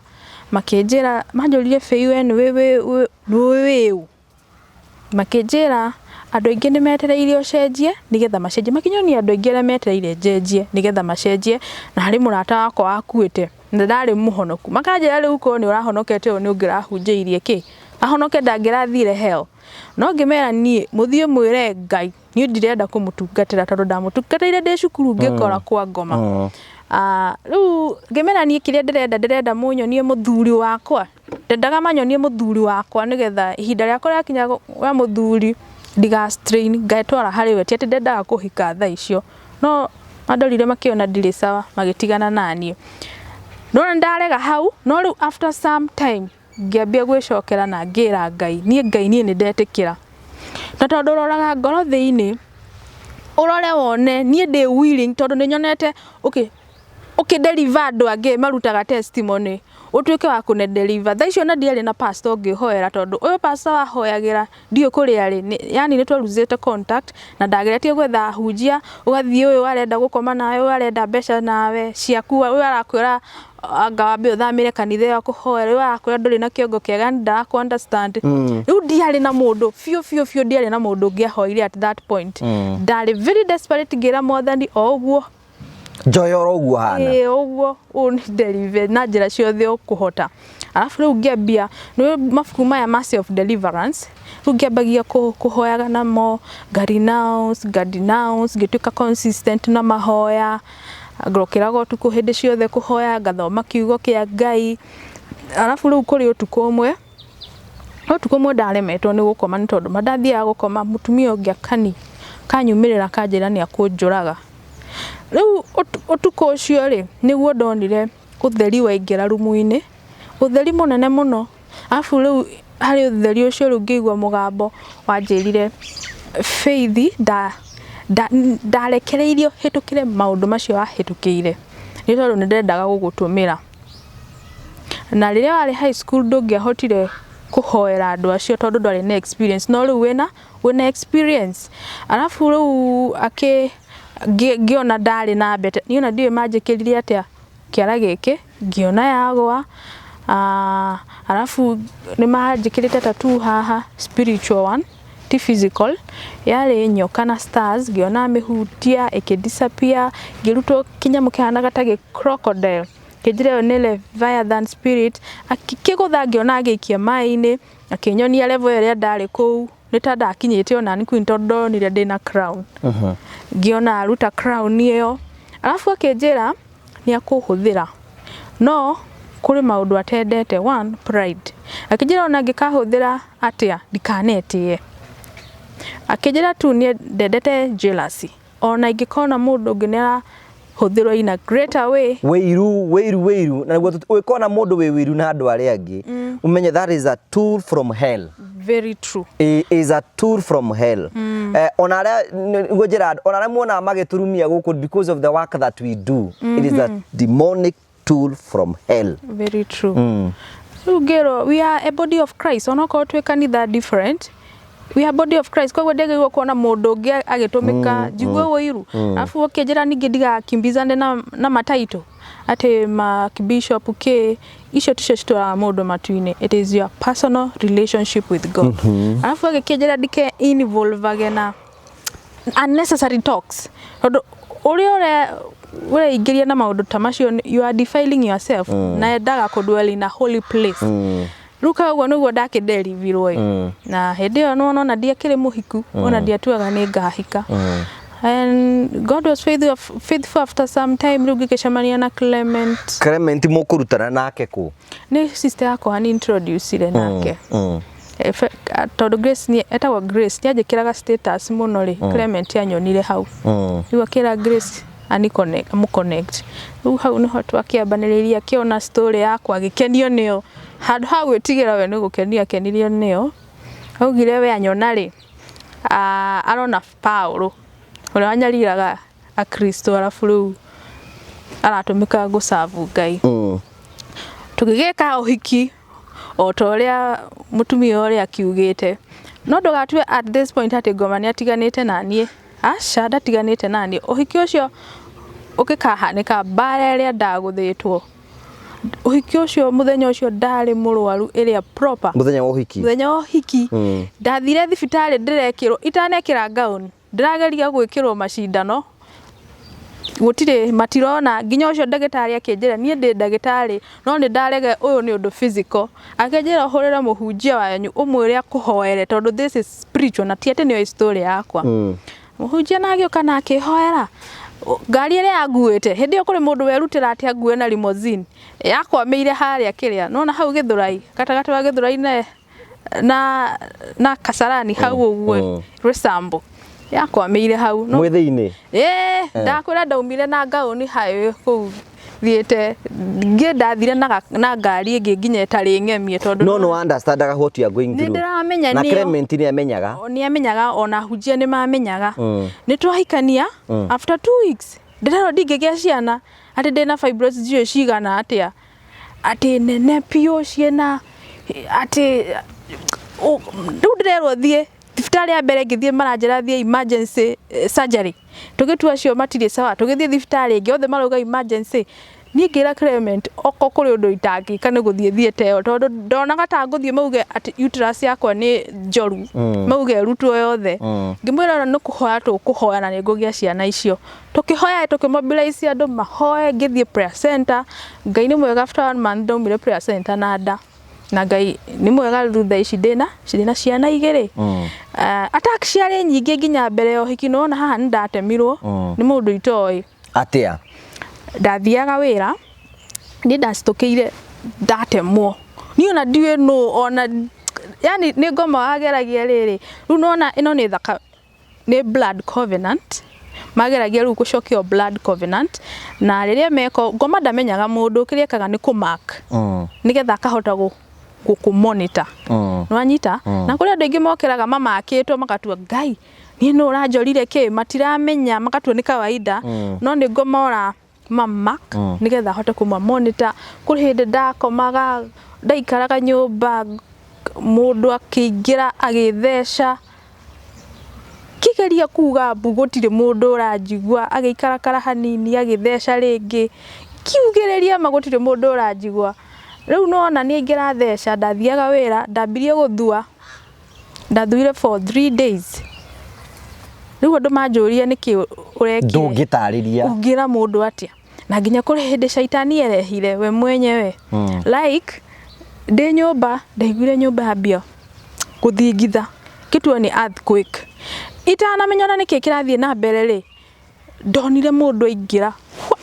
makĩnjĩra, manjũririe Faith we nĩ wĩ ũ? Makĩnjĩra andũ aingĩ nĩ metereire ũcenjie nĩgetha macenjie. Makĩnyonia andũ aingĩ arĩa metereire njenjie nĩgetha macenjie, na harĩ mũrata wakwa wakuĩte na ndarĩ mũhonoku. Makanjĩra rĩu korwo nĩ ũrahonokete ũũ nĩ ũngĩrahunjĩirie kĩ? Ahonoke ndangĩrathire hell. No ngĩmera niĩ mũthiĩ mwĩre Ngai niĩ ndirenda kũmũtungatĩra tondũ ndamũtungatĩire ndĩ cukuru ngĩkora kwa ngoma. Rĩu ngĩmera niĩ kĩrĩa ndĩrenda, ndĩrenda mũnyonie mũthuri wakwa. Ndendaga manyonie mũthuri wakwa nĩgetha ihinda rĩakwa rĩakinya rĩa mũthuri ndiga strain ngetwara harĩ we. Ti atĩ ndendaga kũhika thaa icio, no mandorire makĩona ndirĩ sawa magĩtigana naniĩ. No nĩ ndarega hau, no rĩu after some time ngĩambia gwĩcokera na ngĩra Ngai, niĩ Ngai niĩ nĩ ndetĩkĩra. Na tondũ ũroraga ngoro thĩiniĩ, ũrore wone niĩ ndĩ willing tondũ nĩ nyonete ũkĩ deliver andũ angĩ marutaga testimony, ũtuĩke wa kũne deliver. Thaa icio ona ndiarĩ na pastor ũngĩhoera tondũ ũyũ pastor wahoyagĩra ndiũĩ kũrĩa arĩ, yani nĩ twaruzĩte contact na ndageretie gwetha ahunjia, ũgathiĩ ũyũ arenda gũkoma nawe, ũyũ arenda mbeca nawe ciaku, ũyũ arakwĩra Anga wambe ũthamĩre kanitha ĩyo kũhoya. Rĩu arakwĩra ndũrĩ na kĩongo kĩega, ndarakũ understand. Rĩu ndiarĩ na mũndũ biũ biũ biũ, ndiarĩ na mũndũ ũngĩahoire at that point. Ndarĩ very desperate, ngĩra Mwathani o ũguo. Njoya oro ũguo hana. Ĩĩ, ũguo ũndeliver na njĩra ciothe ũkũhota. Arabu rĩu ngĩambia nĩ mabuku maya ma self deliverance. Rĩu ngĩambagia kũhoyaga namo, nga renounce, nga denounce, ngĩtuĩka consistent na mahoya. Ngokĩraga ũtukũ hĩndĩ ciothe kũhoya, ngathoma kiugo kĩa Ngai. Arabu rĩu kũrĩ ũtukũ ũmwe ndaremetwo nĩ gũkoma, nĩ tondũ ma ndathiaga gũkoma mũtumia ũngĩ akani kanyumĩrĩra akanjĩra nĩ akũnjũraga. Rĩu ũtukũ ũcio rĩ, nĩguo ndonire ũtheri waingĩra rumu-inĩ, ũtheri mũnene mũno. Arabu rĩu harĩ ũtheri ũcio rĩu ngĩigua mũgambo wanjĩrire, "Faith, ndarekereirio hĩtũkĩre maũndũ macio wahĩtũkĩire nĩ tondũ nĩ ndendaga gũgũtũmĩra. Na rĩrĩa warĩ high school ndũngĩahotire kũhoera andũ acio tondũ ndwarĩ na experience, no rĩu wĩna experience." Arabu rĩu akĩ ngĩona ndarĩ na mbete, niĩ ona ndiũĩ manjĩkĩrire atĩa kĩara gĩkĩ, ngĩona yagwa. Arabu nĩ manjĩkĩrĩte tattoo haha, spiritual one, ti physical, yarĩ nyoka na stars. Ngĩona mĩhutia ĩkĩ disappear, ngĩrutwo kĩnyamũ kĩhanaga ta gĩ crocodile, kĩnjĩra ĩyo nĩ Leviathan spirit. Akĩgũtha, ngĩona agĩikia maĩ-inĩ, akĩnyonia level ĩrĩa ndarĩ kũu, nĩ ta ndakinyĩte ona queen, tondũ ndonire ndĩna crown. Ngĩona aruta crown ĩyo, arabu akĩnjĩra nĩ akũhũthĩra, no kũrĩ maũndũ atendete, one, pride. Akĩnjĩra ona angĩkahũthĩra atĩa ndikanetĩe. Akĩnjĩra tu niĩ ndendete jealousy, ona ingĩkona mũndũ ũngĩ nĩ arahũthĩrwo in a greater way. Wĩiru, wĩiru, wĩiru, na nĩguo ũngĩkona mũndũ wĩ wĩiru na andũ arĩa angĩ, ũmenye that is a tool from hell. Very true. Is a tool from hell. Ona arĩa nĩguo njĩra andũ, ona arĩa muonaga magĩturumia gũkũ, because of the work that we do, it is a demonic tool from hell. Very true. Rĩu ngĩrwo we are a body of Christ, onokorwo twĩ kanitha different, we are body of Christ. Koguo ndiagĩrĩirwo kuona mũndũ ũngĩ agĩtũmĩka njigue ũiru. Arabu ũkĩnjĩra ningĩ ndigakimbizane na mataito atĩ ma bishop kĩ icio ticio citwaraga mũndũ matu-inĩ, it is your personal relationship with God. Arabu agĩkĩnjĩra ndike involve na unnecessary talks, tondũ ũrĩa ũreingĩria na maũndũ ta macio you are defiling yourself, na endaga kũ dwell in a holy place. Rĩu koguo nĩguo ndakĩnderivirwo ĩ, na hĩndĩ ĩyo nĩwona ona ndiakĩrĩ mũhiku, ona ndiatuaga nĩ ngahika. And God was faithful. After some time rĩu ngĩgĩcemania na Clement. Clement mũkũrutana nake kũ? Nĩ sister yakwa ni introducire nake. Tondũ Grace nĩ etagwo Grace, nĩ anjĩkĩraga status mũno rĩ, Clement anyonire hau. Rĩu akĩra Grace ani connect, amũ connect. Rĩu hau nĩho twakĩambanĩrĩria, akĩona story yakwa, agĩkenio nĩyo. Handũ ha gwĩtigĩra, we nĩ gũkenio akenirio nĩyo. Augire we anyona rĩ, arona Paũlũ ũrĩa wanyariraga Akristo, arabu rĩu aratũmĩka gũcabu Ngai. Tũgĩgĩka ũhiki o ta ũrĩa mũtumia ũrĩa akiugĩte, no ndũgatue at this point atĩ Ngoma nĩ atiganĩte na niĩ. Aca, ndatiganĩte na niĩ. Ũhiki ũcio ũgĩkahanĩka, mbara ĩrĩa ndagũthĩtwo ũhiki ũcio, mũthenya ũcio ndarĩ mũrwaru ĩrĩa proper. Mũthenya wa ũhiki? Mũthenya wa ũhiki. Ndathire thibitarĩ, ndĩrekĩrwo, itanekĩra gown, ndĩrageria gwĩkĩrwo macindano, gũtirĩ matirona. Nginya ũcio ndagĩtarĩ akĩnjĩra, niĩ ndĩ ndagĩtarĩ no nĩ ndarege ũyũ nĩ ũndũ physical. Akĩnjĩra ũhũrĩre mũhunjia wanyu ũmwĩre akũhoere, tondũ this is spiritual na ti atĩ nĩoĩ story yakwa. Mũhunjia na agĩũka na akĩhoera. Ngari ĩrĩa yanguĩte hĩndĩ ĩyo, kũrĩ mũndũ werutĩra atĩ angue na limousine, yakwamĩire harĩa kĩrĩa nona hau Gĩthũrai, gatagatĩ wa Gĩthũrai na Kasarani hau ũguo, Roysambu, yakwamĩire hau. No Mwĩ thĩinĩ? Ĩĩ, ndakwĩra ndaumire na ngaũni highway kũu thiĩte ngĩ ndathire na ngari ĩngĩ nginya ĩtarĩ ng'emie, tondũ No no understandaga what you are going Nĩ through. ndĩramenya. Na Nĩo. Clement nĩ amenyaga? Nĩ amenyaga, ona hunjia nĩ mamenyaga. Nĩ twahikania, after 2 weeks ndĩrerwo ndingĩgĩa ciana, atĩ ndĩna fibroids ndiũĩ cigana atĩa, atĩ nene biũ ciĩna atĩ rĩu ndĩrerwo thiĩ thibitarĩ ya mbere. Ngĩthiĩ maranjĩra thiĩ emergency surgery. Tũgĩtua acio matirĩ sawa, tũgĩthiĩ thibitarĩ ĩngĩ, othe marauga emergency. Niĩ ngĩra Clement oko kũrĩ ũndũ itangĩka nĩ gũthiĩ thiĩte ĩyo, tondũ ndonaga ta ngũthiĩ mauge atĩ uterus yakwa nĩ njoru, mauge ĩrutwo yothe. Ngĩmwĩra ona nĩ kũhoya tũkũhoya na nĩ ngũgĩa ciana icio. Tũkĩhoya, tũkĩmobilize andũ mahoe, ngĩthiĩ prayer center. Ngai nĩ mwega, after one month ndaumire prayer center na nda, na Ngai nĩ mwega, rĩu thaa ici ndĩna ciana igĩrĩ. Attack ciarĩ nyingĩ nginya mbere ya ũhiki. Nĩwona haha nĩ ndatemirwo nĩ mũndũ itoĩ. Atia? Ndathiaga wĩra, niĩ ndacitũkĩire ndatemwo, niĩ ona ndiũĩ nũ ona, yani nĩ ngoma wageragia rĩrĩ. Rĩu nona ĩno nĩ thaka, nĩ blood covenant mageragia rĩu gũcokia blood covenant, na rĩrĩa meko ngoma ndamenyaga mũndũ, kĩrĩa ekaga nĩ kũmark nĩgetha akahota gũkũ-monitor. Nĩwanyita? Na kũrĩ andũ aingĩ mokĩraga mamakĩtwo, magatua Ngai niĩ nũ ũranjorire kĩ, matiramenya, magatua nĩ kawaida, no nĩ ngoma ora mamark nĩgetha ahote kũma monitor. Kũrĩ hĩndĩ ndakomaga, ndaikaraga nyũmba, mũndũ akĩingĩra agĩtheca, ngĩgeria kuga mbu, gũtirĩ mũndũ ũranjigua, agĩikarakara hanini agĩtheca rĩngĩ, ngiugĩrĩria ma gũtirĩ mũndũ ũranjigua. Rĩu nona nĩ aingĩra theca, ndathiaga wĩra, ndambirie gũthua, ndathuire for 3 days. Rĩu andũ manjũria nĩkĩ ũrekire, Ndũngĩtarĩria. Ũngĩra mũndũ atĩa? Na nginya kũrĩ hĩndĩ caitani erehire we mwenyewe, like ndĩ nyũmba, ndaiguire nyũmba yambia gũthingitha, ngĩtua nĩ earthquake. Itanamenya ona nĩkĩ kĩrathiĩ na mbere rĩ, ndonire mũndũ aingĩra,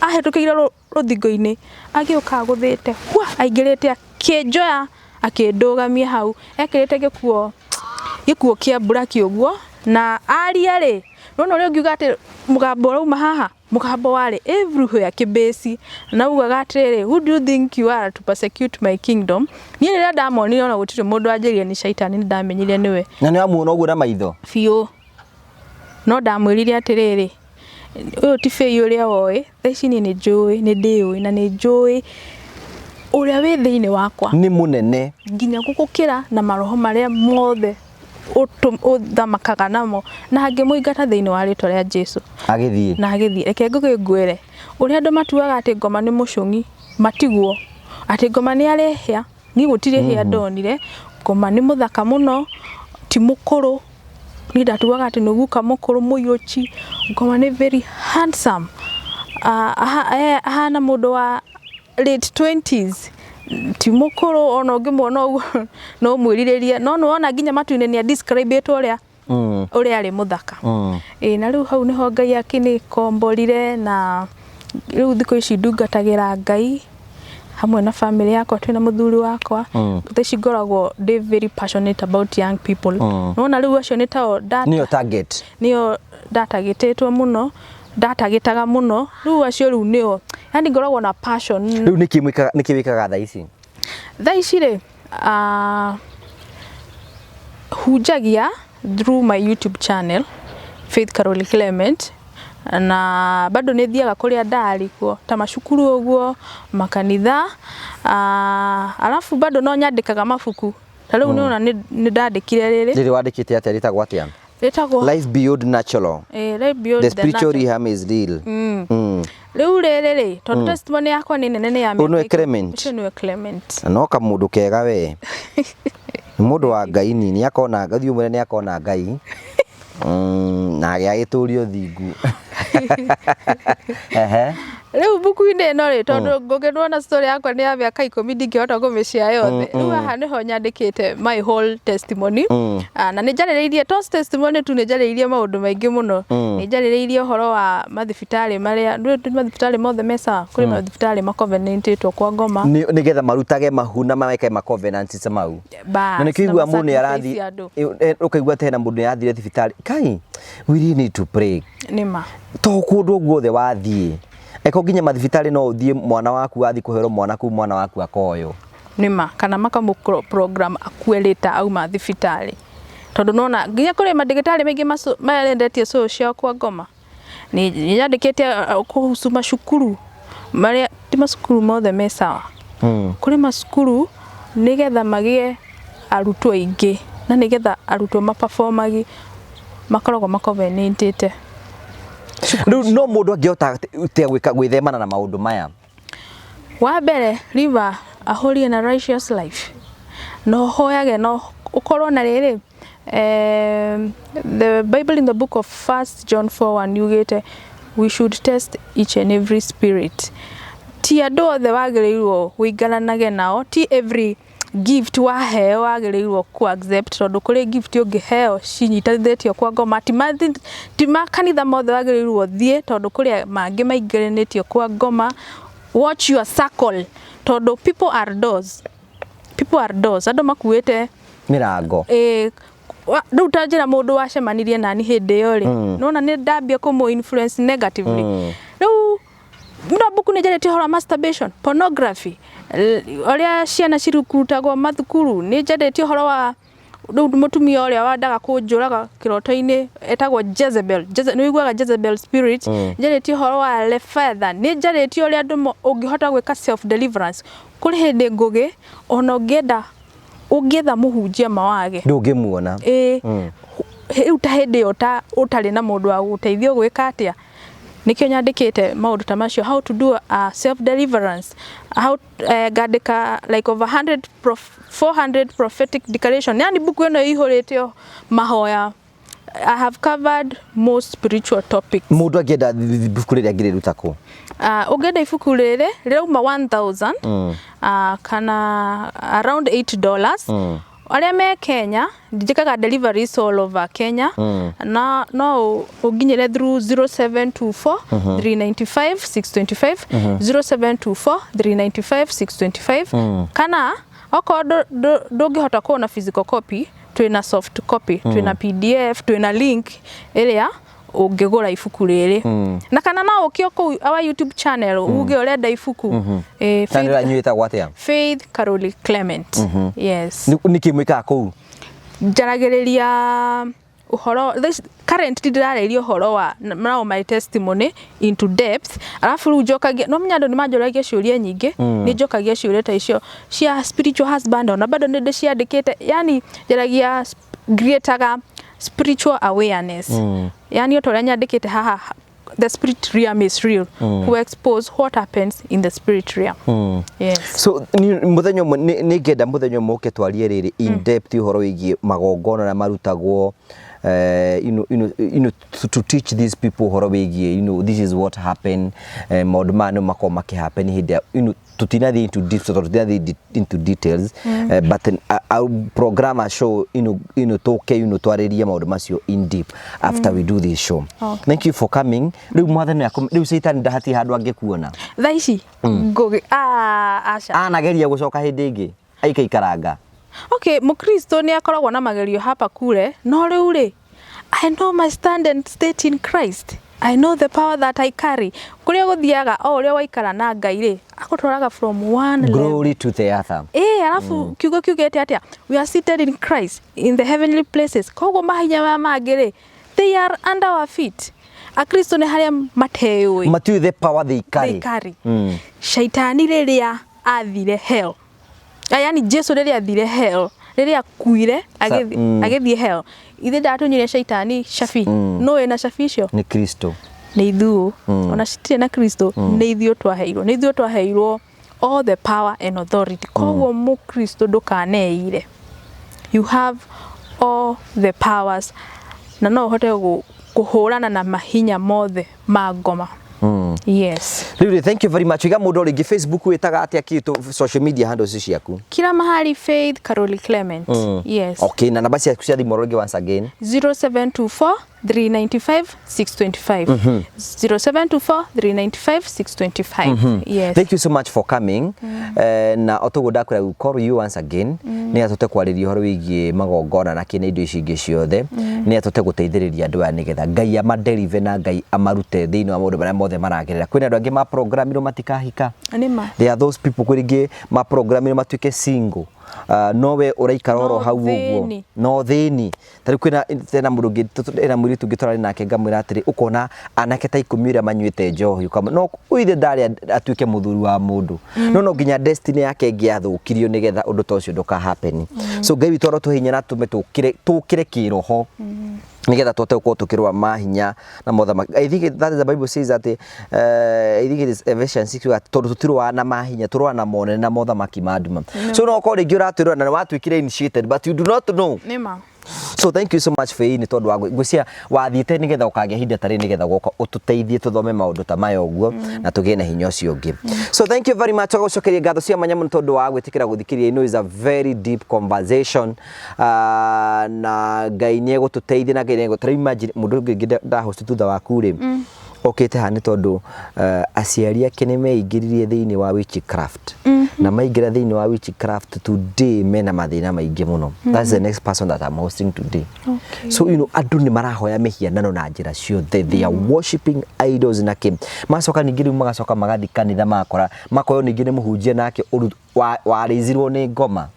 ahĩtũkĩire rũthingo-inĩ, agĩũka agũthĩte hwa, aingĩrĩte akĩnjoya, akĩndũgamia hau, ekĩrĩte gĩkuo kĩa black ũguo, na aria rĩ, nĩwona ũrĩa ũngiuga atĩ mũgambo ũrauma haha, mũgambo warĩ everywhere kĩbĩci, na augaga atĩrĩrĩ, "Who do you think you are to persecute my kingdom?" Niĩ rĩrĩa ndamonire, ona gũtirĩ mũndũ wanjĩrire nĩ caitani, nĩ ndamenyire nĩwe. Na nĩ wamuona ũguo na maitho? Biũ. No ndamwĩrire atĩrĩrĩ, ũyũ ti bĩi ũrĩa woĩ, thaa ici niĩ nĩ njũĩ, nĩ ndĩũĩ, na nĩ njũĩ ũrĩa wĩ thĩinĩ wakwa nĩ mũnene nginya gũgũkĩra na maroho marĩa mothe ũthamakaga namo, na ngĩmũingata thĩinĩ wa rĩtwa rĩa Jesu. Agĩthiĩ. Na agĩthiĩ. Reke ngũgĩ ngwĩre, ũrĩa andũ matuaga atĩ ngoma nĩ mũcũng'i, matiguo atĩ ngoma nĩ arehĩa. Niĩ gũtirĩ hĩa ndonire. Ngoma nĩ mũthaka mũno, ti mũkũrũ. Niĩ ndatuaga atĩ nĩ guka mũkũrũ mũiyũki. Ngoma nĩ very handsome. Ahana mũndũ wa late 20s, ti mũkũrũ. Ona ũngĩmuona ũguo no ũmwĩrirĩrie, no nĩwona nginya matu-inĩ nĩ describe-ĩtwo ũrĩa ũrĩa arĩ mũthaka. Ĩĩ, na rĩu hau nĩho Ngai akĩnĩkomborire, na rĩu thikũ ici ndungatagĩra Ngai hamwe na family yakwa, twĩna mũthuri wakwa. Thaa ici ngoragwo ndĩ very passionate about young people. Nĩwona rĩu acio nĩ tao nĩyo target. Nĩo ndatagĩtĩtwo mũno, ndatagĩtaga mũno. Rĩu acio rĩu nĩo, yani ngoragwo na passion. Rĩu nĩkĩ mwĩkaga, nĩkĩ wĩkaga thaa ici? Thaa ici rĩ, hunjagia through my YouTube channel, Faith Carol Clement, na bado nĩ thiaga kũrĩa ndarikwo ta macukuru ũguo, makanitha, alafu bado no nyandĩkaga mabuku. Ta rĩu nĩwona nĩ ndandĩkire rĩrĩ. Rĩrĩ wandĩkĩte atĩa? Rĩtagwo atĩa? Rĩtagwo Life Beyond Natural. Eh, Life Beyond The Spiritual Natural. Rehab is Real. Rĩu rĩrĩ rĩ, tondũ testimony yakwa nĩ nene, nĩ ya Ũyũ nĩwe mĩaka Clement? Ũcio nĩwe Clement. Na no kamũndũ kega we, nĩ mũndũ wa Ngai, ni nĩ akona Ngai, thiĩ ũmwĩre nĩ akona Ngai na agĩtũrio thingu. Ehe. Rĩu mbuku-inĩ ĩno rĩ, tondũ ngũkĩnwona story yakwa nĩ ya mĩaka 10, ndingĩhota kũmĩcia yothe. Rĩu haha nĩho nyandĩkĩte my whole testimony. Na nĩ njarĩrĩirie to testimony tu, nĩ njarĩrĩirie maũndũ maingĩ mũno. Nĩ njarĩrĩirie ũhoro wa mathibitarĩ marĩa, ndũĩ mathibitarĩ mothe me sawa, kũrĩ mathibitarĩ macovenantĩtwo kwa ngoma. Nĩgetha marutage mahu na meke ma covenants mau. Bas, Na nĩkĩo igua mũndũ nĩ ma-sacrifice arathi andũ. Ũkaigua atĩ hena mũndũ nĩ arathire thibitarĩ kai. We really need to pray. Nĩ ma. To kũndũ guothe wathiĩ, eko nginya mathibitarĩ no ũthiĩ, mwana waku wathiĩ kũherwo mwana kũu, mwana waku akoywo. Nĩ ma, kana makamũ program akue later auma thibitarĩ, tondũ nona nginya kũrĩ mandagĩtarĩ maingĩ marendetie cũũ ciao kwa ngoma. Nĩ nyandĩkĩte kuhusu macukuru marĩa ti macukuru mothe me sawa. Kũrĩ macukuru nĩgetha magĩe arutwo aingĩ na nĩgetha arutwo maperformagi, makoragwo macovenantĩte. Rĩu no mũndũ angĩhota atĩa gwĩka gwĩthemana na maũndũ maya? Wa mbere, live a holy and a righteous life, na ũhoyage no ũkorwo na rĩrĩ, the Bible in the book of First John 4:1 yugĩte we should test each and every spirit. Ti andũ othe wagĩrĩirwo ũigaranage nao, ti every gift waheo wagĩrĩirwo ku accept, tondũ kũrĩ gift ũngĩheo cinyitithĩtio kwa ngoma. Ti makanitha mothe wagĩrĩirwo ũthiĩ, tondũ kũrĩ mangĩ maingĩranĩtio kwa ngoma. Watch your circle, tondũ people are doors, people are doors, andũ makuĩte mĩrango. Ĩĩ, rĩu ta njĩra mũndũ wacemanirie nani hĩndĩ ĩyo rĩ, nona nĩ ndambia kũmũ influence negatively. Rĩu no mbuku nĩ njarĩtie ũhoro wa masturbation, pornography, ũrĩa ciana cirutagwo mathukuru. Nĩ njarĩtie ũhoro wa rĩu mũtumia ũrĩa wendaga kũnjũraga kĩroto-inĩ etagwo Jezebel. Nĩ ũiguaga Jezebel spirit. Njarĩtie ũhoro wa Leviathan. Nĩ njarĩtie ũrĩa andũ ũngĩhota gwĩka self deliverance. Kũrĩ hĩndĩ ngũgĩ ona ũngĩenda ũngĩetha mũhunjia mawage. Ndũngĩmuona. Ĩĩ, rĩu ta hĩndĩ ĩyo ta ũtarĩ na mũndũ wa gũgũteithia ũgwĩka atĩa? Nĩkĩo nyandĩkĩte maũndũ ta macio, how to do a self deliverance, how ngandĩka like over 100 400 prophetic declaration, yani buku ĩno ĩihũrĩte mahoya. I have covered most spiritual topics. Mũndũ angĩenda ibuku rĩrĩa angĩrĩruta kũ? Ũngĩenda ibuku rĩrĩ rĩrauma 1000 kana around $8. Arĩa me Kenya, njĩkaga deliveries all over Kenya, na no ũnginyĩre through 0724 395 625, 0724 395 625. Kana okorwo ndũngĩhota kuona physical copy, twĩna soft copy, twĩna PDF, twĩna link ĩrĩa ũngĩgũra ibuku rĩrĩ. Na kana no ũke o kũu our YouTube channel uge ũrenda ibuku. Channel yanyu ĩtagwo atĩa? Faith Karoli Clement, yes. Nĩkĩ mwĩkaga kũu? Njaragĩrĩria ũhoro this currently, ndĩrarĩria ũhoro wa now my testimony into depth, alafu rĩu njokagia, no menya andũ nĩ manjũragia ciũria nyingĩ, nĩ njokagia ciũria ta icio cia spiritual husband, ona bado nĩ ndĩciandĩkĩte. Yani njaragia creataga spiritual awareness, yani o ta ũrĩa nyandĩkĩte haha, "The spirit realm is real", who expose what happens in the spirit realm. Yes. So mũthenya ũmwe nĩ ngenda mũthenya ũmwe ũke twarie rĩrĩ in depth ũhoro wĩgiĩ magongona na marutagwo, to teach these people ũhoro wĩgiĩ this is what happened, maũndũ maya nĩ makoragwo makĩhappen hĩndĩ ya tũtinathiĩ into deep, tondũ tũtinathiĩ into details, but I'll program a show tũke twarĩrie maũndũ macio in deep after we do this show. Okay. Thank you for coming. Rĩu mwathani rĩu caitani ndahatirĩ handũ angĩkuona. Thaa ici ngũgĩ, ah, aca. Anageria gũcoka hĩndĩ ĩngĩ aikaikaranga. Okay, mukristo nĩ akoragwo na magerio hapa kule, no rĩu rĩ, I know my stand and state in Christ. I know the power that I carry. Kũrĩa gũthiaga o ũrĩa waikara na Ngai rĩ, agũtwaraga from one level Glory to the other. Ĩĩ, arabu kiugo kiugĩte atĩa? We are seated in Christ in the heavenly places. Koguo mahinya maya mangĩ rĩ, they are under our feet. Akristo nĩ harĩa mateyũĩ. Matiũĩ the power they carry. They carry. Shaitani rĩrĩa athire hell, yani Jesu rĩrĩa athire hell, rĩrĩa akuire agĩthiĩ hell, ithe ndatunyire shaitani cabi. No wĩna cabi icio? Nĩ Kristo. Nĩ ithuũ. Ona citirĩ na Kristo, nĩ ithuĩ twaheirwo, nĩ ithuĩ twaheirwo all the power and authority. Koguo mũkristo ndũkaneire, you have all the powers na no ũhote kũhũrana na mahinya mothe ma ngoma. Yes. Rĩu rĩ, thank you very much. Iga mũndũ rĩngĩ Facebook wĩtaga atĩa, kĩ social media handles ciaku? Kila mahali Faith Karoli Clement. Yes. Okay, na namba ciaku cia thimũ rĩngĩ once again. 0724 395 625, 0724 395 625. Yes. Thank you so much for coming. Na otoguo ndakwĩra, we call you once again nĩ atũte kwarĩria ũhoro wĩgiĩ magongona na kĩ na indo ici ingĩ ciothe, nĩ atũte gũteithĩrĩria andũ aya nĩgetha Ngai amaderive na Ngai amarute thĩinĩ wa maũndũ marĩa mothe maragerera. Kwĩna andũ angĩ maprogramirwo matikahika. Nĩ ma. There are those people, kwĩ rĩngĩ maprogramirwo matuĩke single, no we ũraikara oro No hau ũguo. Thĩni. No thĩni. Ta rĩu kwĩna tena mũndũ ũngĩ ena mũirĩtu ũngĩ tũrarĩ nake, ngamwĩra atĩrĩ, ũkona anake ta 10 ũrĩa manyuĩte njohi, ũkama no ũithe ndarĩ atuĩke mũthuri wa mũndũ, no nginya destiny yake ĩngĩathũkirio nĩgetha ũndũ ta ũcio ndũka happen. So Ngai witũ arotũhe hinya na tũme tũkĩre tũkĩre kĩroho. Nigetha tũhote gũkorwo tũkĩrũa mahinya na mothamaki. I think that is the Bible says that I think it is Ephesians 6 tondũ tũtirũaga na mahinya, tũrũaga na monene na mothamaki ma nduma. So no ũkorwo rĩngĩ ũratwĩrora na nĩ watuĩkire initiated, but you do not know. Nĩma. So thank you so much, Faith, nĩ tondũ wa ngwĩciria wathiĩte nĩgetha ũkagĩa ihinda ta rĩrĩ nĩgetha goka ũtũteithie tũthome maũndũ ta maya ũguo na tũgĩe na hinya ũcio ũngĩ. So thank you very much. Tũgũcokeria ngatho cia mwanya mũno tondũ wa gwĩtĩkĩra gũthikĩrĩria. I know is a very deep conversation. Na Ngai nĩ egũtũteithia na Ngai nĩ egũtũteithia. Imagine mũndũ ũngĩ ndahost thutha waku rĩ, okĩte haha nĩ tondũ aciari ake nĩ meingĩririe thĩinĩ wa witchcraft, na maingĩra thĩinĩ wa witchcraft, today mena mathĩna maingĩ mũno. That's the next person that I'm hosting today. So andũ nĩ marahoya mĩhianano na njĩra ciothe. They are worshiping idols na kĩ. Macoka ningĩ rĩu magacoka magathiĩ kanitha, makora makoywo ningĩ nĩ mũhunjia nake warĩizirwo nĩ ngoma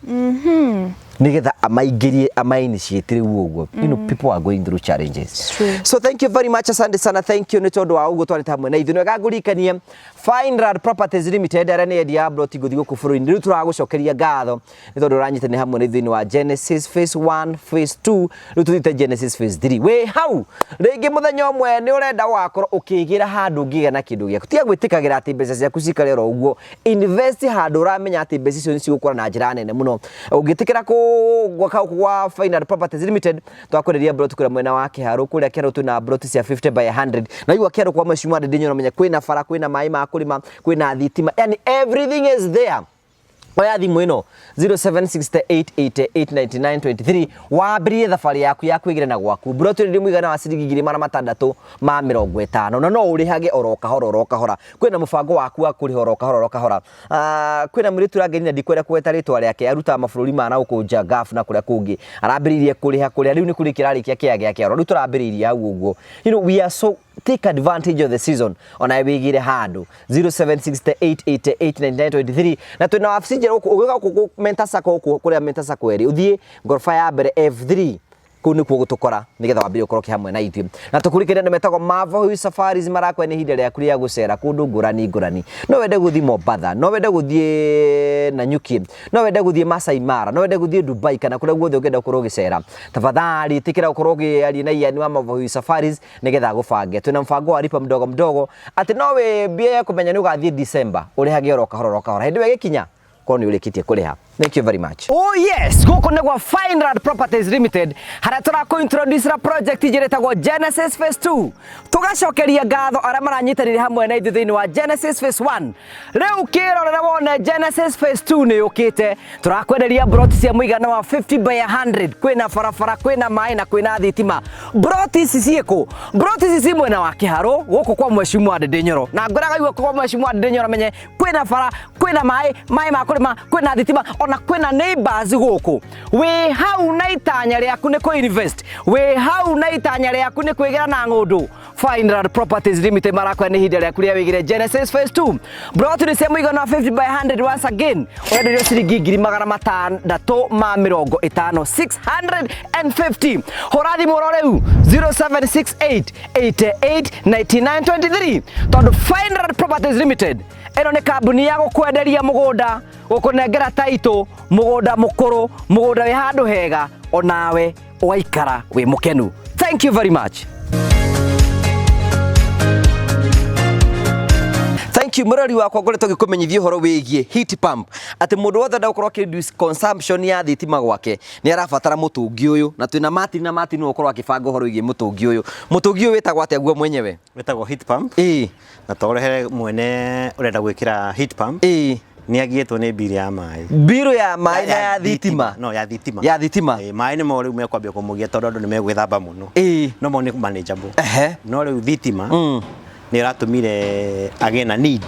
nigetha amaingĩrie, amainitiate rĩu ũguo. People are going through challenges. True. So thank you very much, asante sana, thank you nĩ tondũ wa ũguo twarĩte hamwe na ithuĩ. Nĩwega ngũririkanie Fineland Properties Limited, arĩa nĩ endia a ploti ngũthi gũkũ bũrũri-inĩ. Rĩu tũragũcokeria ngatho nĩ tondũ ũranyitanĩra hamwe na ithuĩ thĩinĩ wa Genesis Phase 1, Phase 2, rĩu tũthiĩte Genesis Phase 3. Wĩ hau rĩngĩ mũthenya ũmwe nĩ ũrenda ũgakorwo ũkĩgĩra handũ ũngĩgĩa na kĩndũ gĩaku. Tiga gwĩtĩkagĩra atĩ mbeca ciaku cikare oro ũguo. Invest handũ ũramenya atĩ mbeca icio nĩ cigũkũra na njĩra nene mũno. Ũngĩtĩkĩra gwaka gũkũ gwa Fineland Properties Limited, twakwenderia plot kũrĩa mwena wa Kĩharũ. Kũrĩa Kĩharũ twĩna plot cia 50 by 100, na igua Kĩharũ kwa Mheshimiwa Ndindi Nyoro, menya kwĩna bara, kwĩna maĩ ma kũrĩma, kwĩna thitima, yani everything is there. Oya thimũ ĩno 0768889923, wambĩrĩrie thabarĩ yaku ya kwĩgĩra na gwaku. Mburoti ĩrĩ mũigana wa ciringi 650,000, na no ũrĩhage oro kahora oro kahora. Kwĩna mũbango waku wa kũrĩha oro kahora oro kahora. Kwĩna mũirĩtu ũrangenia na ndikwenda kũgweta rĩtwa rĩake, arutaga mabũrũri ma na gũkũ nja, Gulf na kũrĩa kũngĩ. Arambĩrĩirie kũrĩha kũrĩa, rĩu nĩ kũrĩkia ararĩkia kĩaya gĩake oro rĩu tũrambĩrĩirie hau ũguo. We are so take advantage of the season, ona wĩgĩre handũ 0768889923. Na twĩna wabici njerũ gũkũ. Ũgĩũka gũkũ Mentor Sacco, gũkũ kũrĩa Mentor Sacco ĩrĩ, ũthiĩ ngoroba ya mbere F3, kũu nĩkuo gũtũkora nĩgetha wambĩrĩrie ũkorwo ũkĩ hamwe na ithuĩ. Na tũkũrikĩria andũ metagwo Marvel Hill Safaris, marakwa nĩ ihinda rĩaku rĩa gũcera kũndũ ngũrani ngũrani. No wende gũthiĩ Mombatha, no wende gũthiĩ Nanyuki, no wende gũthiĩ Masai Mara, no wende gũthiĩ Dubai, kana kũrĩa guothe ũngĩenda gũkorwo ũgĩcera, tafadhali ĩtĩkĩra gũkorwo ũkĩaria na Ian wa Marvel Hill Safaris nĩgetha agũbange. Twĩna mũbango wa lipa mdogo mdogo, atĩ no wĩmbie kũmenya nĩ ũgathiĩ December, ũrĩhage oro kahora oro kahora, hĩndĩ ĩyo ĩgĩkinya korwo nĩ ũrĩkĩtie kũrĩha. Thank you very much. Oh yes, gũkũ nĩ gwa Fineland Properties Limited, harĩa tũrakũ introduce ra project njĩra ĩtagwo Genesis Phase 2. Tũgacokeria ngatho arĩa maranyitanĩire hamwe na ithuĩ thĩinĩ wa Genesis Phase 1. Rĩu kĩrorere wone Genesis Phase 2 nĩ yũkĩte. Tũrakwenderia broti cia mũigana wa 50 by 100, kwĩna barabara, kwĩna maĩ na kwĩna thitima. Broti ici ciĩkũ? Broti ici ci mwena wa Kĩharũ gũkũ kwa Mheshimiwa Ndindi Nyoro, na ngwĩraga igua kwa Mheshimiwa Ndindi Nyoro menye kwĩna bara, kwĩna maĩ, maĩ ma kũrĩma, kwĩna thitima, ona kwĩna neighbors gũkũ. Wĩ hau na itanya rĩaku nĩ kũ invest, wĩ hau na itanya rĩaku nĩ kwĩgĩra na ng'ũndũ, Fineland Properties Limited marakwĩra nĩ ihinda rĩaku rĩa wĩgĩre Genesis Phase 2. Broti nĩ cia mũigana wa 50 by 100. Once again, ũrenderio ciringi 650,000, 650. Hũra thimũ oro rĩu 0768 88 99 23, tondũ Fineland Properties Limited ĩno nĩ kambuni ya gũkwenderia mũgũnda, gũkũnengera taitũ, mũgũnda mũkũrũ, mũgũnda wĩ handũ hega, onawe ũgaikara wĩ mũkenu. Thank you very much. Thank you, mũrori wakwa. Ngoretwo ngĩkũmenyithia ũhoro wĩgiĩ heat pump, atĩ mũndũ wothe enda gũkorwo akĩ reduce consumption ya thitima gwake nĩ arabatara mũtũngi ũyũ, na twĩna Martin, na Martin nĩwe ũkorwo akĩbanga ũhoro wĩgiĩ mũtũngi ũyũ. Mũtũngi ũyũ wĩtagwo atĩa guo mwenyewe? Wĩtagwo heat pump. Na twaũrehere mwene ũrenda gwĩkĩra heat pump, nĩ agiĩtwo nĩ mbiri ya maĩ. Mbirũ ya maĩ na ya thitima? No, ya thitima. Ya thitima. Ĩĩ, maĩ nĩmo rĩu mekwambia kũmũgia tondũ andũ nĩ megwĩthamba mũno. No mo nĩ manageable. No rĩu thitima nĩ ĩratũmire agĩe na need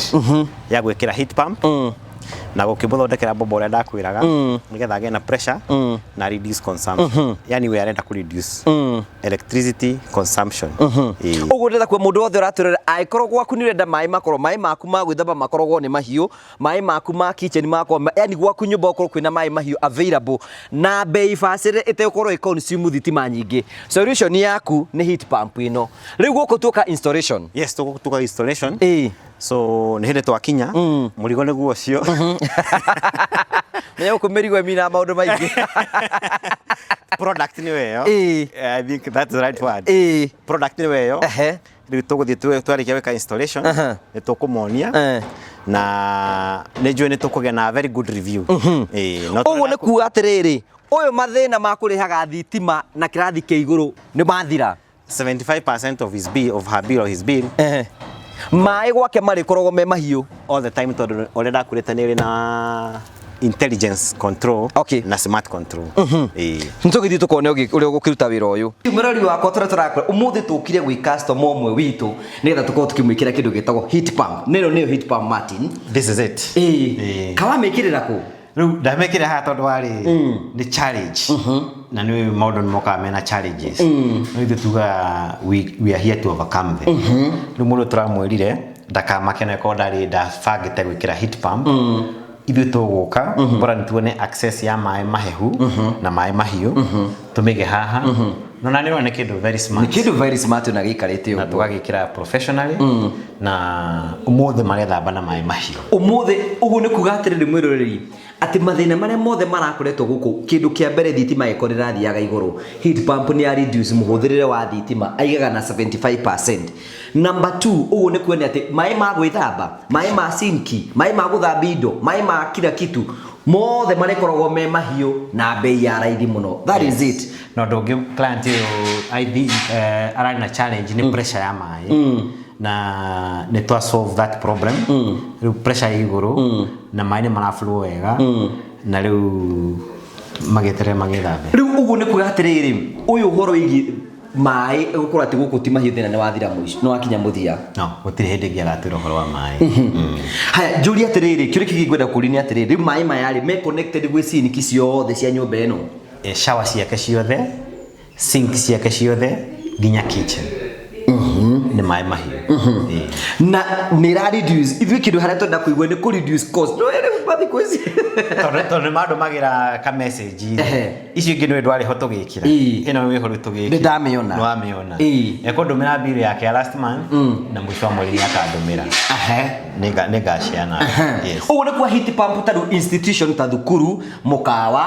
ya gwĩkĩra heat pump na gũkĩmũthondekera bomba ũrĩa ndakwĩraga, nĩgetha agĩe na pressure na reduce consumption, yani we arenda kũ reduce electricity consumption. Ĩĩ. Ũguo ndĩrenda kuga mũndũ wothe ũratwĩrora, angĩkorwo gwaku nĩ ũrenda maĩ makorwo, maĩ maku ma gwĩthamba makoragwo nĩ mahiũ, maĩ maku ma kitchen makorwo, yani gwaku nyũmba gũkorwo kwĩna maĩ mahiũ available na bei bacĩrĩre ĩtegũkorwo ĩ consume thitima nyingĩ, solution yaku nĩ heat pump ĩno. Rĩu gũkũ tuoka installation. Yes, tuka installation. So nĩ hĩndĩ twakinya mũrigo nĩguo ũcio. Menya gũkũ mĩrigo ĩmina maũndũ maingĩ. Product nĩ weyo. Ĩĩ. I think that's the right word. Ĩĩ. Product nĩ weyo. Ehe. Rĩu tũgũthiĩ twarĩkia gwĩka installation nĩ tũkũmonia na nĩ njũĩ nĩ tũkũgĩa na very good review. Ĩĩ, no Ũguo tũrenda nĩ kuga atĩrĩrĩ, ũyũ mathĩna ma kũrĩhaga thitima na kĩrathi kĩa igũrũ nĩ mathira. 75% of his bill, of her bill or his bill. Maĩ gwake marĩkoragwo me mahiũ. All the time, tondũ ũrĩa ndakwĩrĩte nĩ ĩrĩ na intelligence control na smart control. Ĩĩ. Nĩtũgĩthiĩ tũkone ũrĩa ũgũkĩruta wĩra ũyũ. Mũrori wakwa tũrĩa tũrakora ũmũthĩ tũkire gwĩ customer ũmwe witũ nĩgetha tũkorwo tũkĩmwĩkĩra kĩndũ gĩtagwo heat pump. Nĩno nĩyo heat pump, Martin. This is it. Ĩĩ. Ĩĩ. Kawamĩkĩrĩra kũ? Rĩu ndamĩkĩra haha tondũ warĩ nĩ challenge na nĩ maũndũ nĩ mokaga mena challenges, no ithuĩ tugaga we are here to overcome them. Rĩu mũndũ tũramwĩrire ndakamake na korwo ndarĩ ndabangĩte gwĩkĩra heat pump, ithuĩ tũgũka bora nĩ tuone access ya maĩ mahehu na maĩ mahiũ, tũmĩige haha no na nĩ ũrona nĩ kĩndũ very Nĩ smart. kĩndũ very smart na gĩikarĩte Na ũguo. tũgagĩkĩra professionally na ũmũthĩ marethamba na maĩ mahiũ. Ũmũthĩ ũguo nĩ kuga atĩrĩrĩ mwĩroreri atĩ mathĩna marĩa mothe marakoretwo gũkũ, kĩndũ kĩa mbere thitima ĩkorwo ĩrathiaga igũrũ, heat pump nĩ ya reduce mũhũthĩrĩre wa thitima aigaga na 75%. Number 2, ũguo nĩ kuonia atĩ maĩ ma gwĩthamba, maĩ ma sinki, maĩ ma gũthambia indo, maĩ ma kila kitu mothe marĩkoragwo me mahiũ na bei ya raithi mũno. That is it. Na ũndũ ũngĩ, client ũyũ I think ararĩ na challenge nĩ pressure ya maĩ na nĩ twa solve that problem. Rĩu pressure ĩ igũrũ na maĩ nĩ maraflow wega na rĩu magĩeterere magĩthambe. Rĩu ũguo nĩ kuga atĩrĩrĩ, ũyũ ũhoro wĩgiĩ maĩ gũkorwo atĩ gũkũ ti mahiũ, thĩna nĩ wathira mũico, nĩ wakinya mũthia. No gũtirĩ hĩndĩ ĩngĩ agatwĩra ũhoro wa maĩ. Haya, njũrie atĩrĩrĩ, kĩũria kĩngĩ ngwenda kũũria nĩ atĩrĩrĩ, rĩu maĩ maya rĩ me connected gwĩ siniki ciothe cia nyũmba ĩno? Shower ciake ciothe, sink ciake ciothe, nginya kitchen nĩ maĩ mahiũ. Ĩĩ. Na nĩ ĩra reduce ithuĩ kĩndũ harĩa twenda kũigua nĩ kũ reduce cost, no rĩu mathikũ ici Tondũ nĩ mandũmagĩra ka message. Icio ingĩ nĩ ndwarĩ ho tũgĩkĩra. Ĩno wĩho rĩu tũgĩkĩra. Nĩ ndamĩona. Nĩ wamĩona. Ĩĩ. Ekũndũmĩra bill yake ya last month na mũico wa mweri nĩ akandũmĩra. Nĩngaciana. Yes. Ũguo nĩ kwa heat pump ta rĩu institution ta thukuru, mũkawa,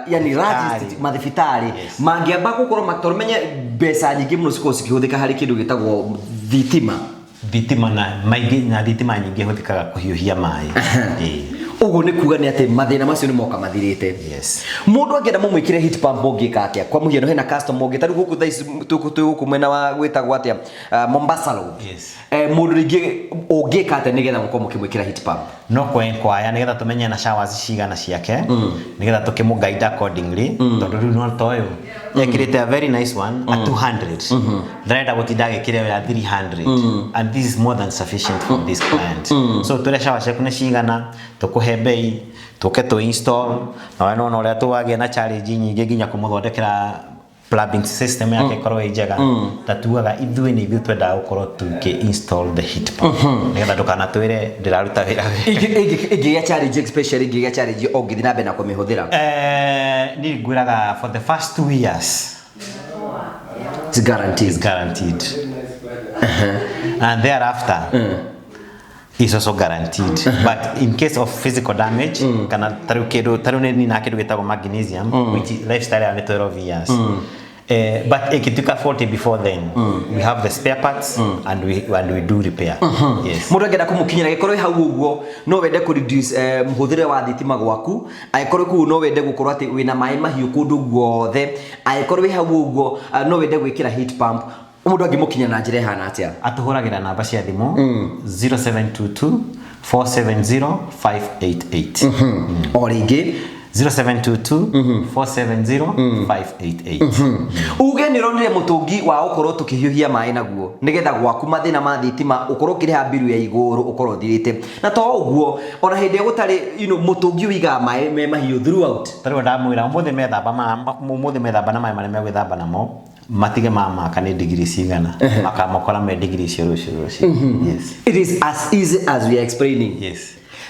yani large Thibitarĩ. Mathibitarĩ mangĩamba gũkorwo tondũ menye mbeca nyingĩ mũno cikoragwo cikĩhũthĩka harĩ kĩndũ gĩtagwo thitima. Thitima na maingĩ na thitima nyingĩ ihũthĩkaga kũhiũhia maĩ. Ĩĩ. Ũguo nĩ kuga nĩ atĩ mathĩna macio nĩ moka mathirĩte. Yes. Mũndũ angĩenda mũmwĩkĩre heat pump ũngĩka atĩa? Kwa mũhiano hena customer ũngĩ ta rĩu gũkũ thaa ici twĩ gũkũ mwena wa gwĩtagwo atĩa, Mombasa Road. Yes. Mũndũ rĩngĩ ũngĩka atĩa nĩgetha mũkorwo mũkĩmwĩkĩra heat pump? No kwenkwaya nĩgetha tũmenye na showers cigana ciake nĩgetha tũkĩmũ guide accordingly, tondũ rĩu no ta ũyũ ekĩrĩte a very nice one a 200, ndarenda gũtinda agĩkĩra ĩyo ya 300, and this is more than sufficient for this client. So tũrĩa shower ciaku nĩ cigana, tũkũhe bei, tũke tũ install na we nona ũrĩa tũwagĩa na challenge nyingĩ nginya kũmũthondekera plumbing system yake ĩkorwo ĩ njega. Ta tugaga ithuĩ nĩ ithuĩ twendaga gũkorwo tũkĩ install the heat pump nĩgetha ndũkanatwĩre ndĩraruta wĩra wega. Ĩngĩgĩa challenge, especially ĩngĩgĩa challenge ũngĩthiĩ na mbere na kũmĩhũthĩra? Niĩ ngwĩraga for the first 2 years It's guaranteed. Is guaranteed and thereafter is also guaranteed, but in case of physical damage kana tarĩu kĩndũ tarĩu nĩ nina kĩndũ gĩtagwo magnesium, which is lifestyle ya nĩ 12 years. But ikituka 40 before then, we have the spare parts and we do repair. Yes. Mũndũ angĩenda kũmũkinyĩra, angĩkorwo wĩ hau ũguo no wende kũ reduce mũhũthĩre wa thitima gwaku, angĩkorwo kũu no wende gũkorwo atĩ wĩna maĩ mahiũ kũndũ guothe, angĩkorwo wĩ hau ũguo no wende gwĩkĩra heat pump, mũndũ angĩmũkinya na njĩra ĩhana atĩa? Atũhũragĩra namba cia thimũ 0722 470 588. O rĩngĩ? 0722 470 588. Uge nĩ ũronire mũtũngi wa gũkorwo tũkĩhiũhia maĩ naguo nĩgetha gwaku mathĩna ma thitima ũkorwo ũkĩrĩha mbiru ya igũrũ ũkorwo ũthirĩte, na to ũguo ona hĩndĩ ĩrĩa gũtarĩ mũtũngi ũigaga maĩ me mahiũ throughout. Tarĩu ndamwĩra ũmũthĩ methamba na maĩ marĩa megwĩthamba namo matige mamaka nĩ digiri cigana, makamakora me digiri icio rũciũ rũciũ. Yes. It is as easy as we are explaining. Yes.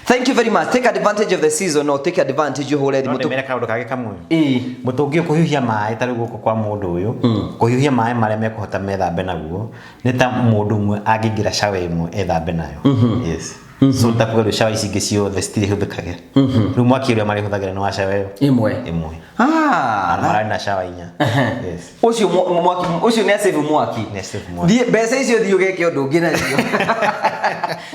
Thank you very much. Take advantage of the season or take advantage ũhũre No thimũ. ndĩmere kaũndũ kangĩ kamwe. Ĩĩ. Mũtũngi ũyũ kũhiũhia maĩ ta rĩu gũkũ kwa mũndũ ũyũ, kũhiũhia maĩ marĩa mekũhota methambe naguo nĩ ta mũndũ ũmwe angĩingĩra shower ĩmwe ethambe nayo. Yes. So ta kuga rĩu shower ici ingĩ ciothe citirĩhũthĩkage. Rĩu mwaki ũrĩa marĩhũthagĩra nĩ wa shower ĩyo Ĩmwe. ĩmwe. Ah. Na mararĩ na shower inya. Yes. Ũcio mwaki ũcio nĩ save mwaki. Nĩ save mwaki. Thiĩ mbeca icio thiĩ ũgeke ũndũ ũngĩ nacio.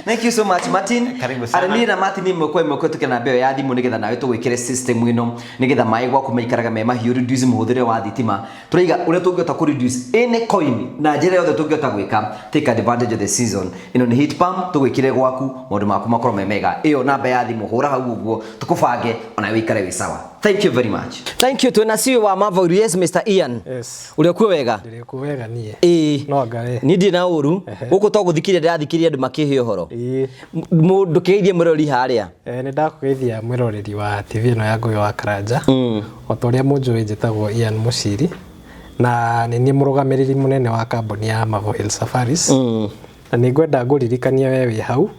Thank you so much, Martin. Karibu sana. Arĩ niĩ na Martin ĩmwe kwa ĩmwe kũhetũkĩra namba ĩyo ya thimũ nĩgetha nawe tũgwĩkĩre system ĩno nĩgetha maĩ gwaku maikaraga me mahiũ, reduce mũhũthĩre wa thitima. Tũraiga ũrĩa tũngĩhota kũ reduce any coin na njĩra yothe tũngĩhota gwĩka. Take advantage of the season. Ĩno nĩ heat pump tũgwĩkĩre gwaku maũndũ maku makorwo me mega. Ĩyo namba ya thimũ hũra hau ũguo tũkũbange ona wĩikare wĩ sawa. Thank you very much. Thank you. Twĩna CEO wa Marvel. Yes, Mr. Ian. Yes. Ũrĩa kuo wega? Ndĩrĩ kuo wega niĩ. Ĩĩ. No anga we. Niĩ ndirĩ na ũru. Gũkũ to gũthikĩrĩria ndĩrathikĩrĩria andũ makĩhe ũhoro. Ĩĩ. Mũndũ kĩgeithie mũrori harĩa. Nĩ ndakũgeithia mwĩroreri wa TV ĩno ya Ngũgĩ wa Karanja. O ta ũrĩa mũnjũĩ njĩtagwo Ian Mũciri na nĩ niĩ mũrũgamĩrĩri mũnene wa kambuni ya Marvel Hill Safaris. Na nĩ ngwenda ngũririkanie we wĩ hau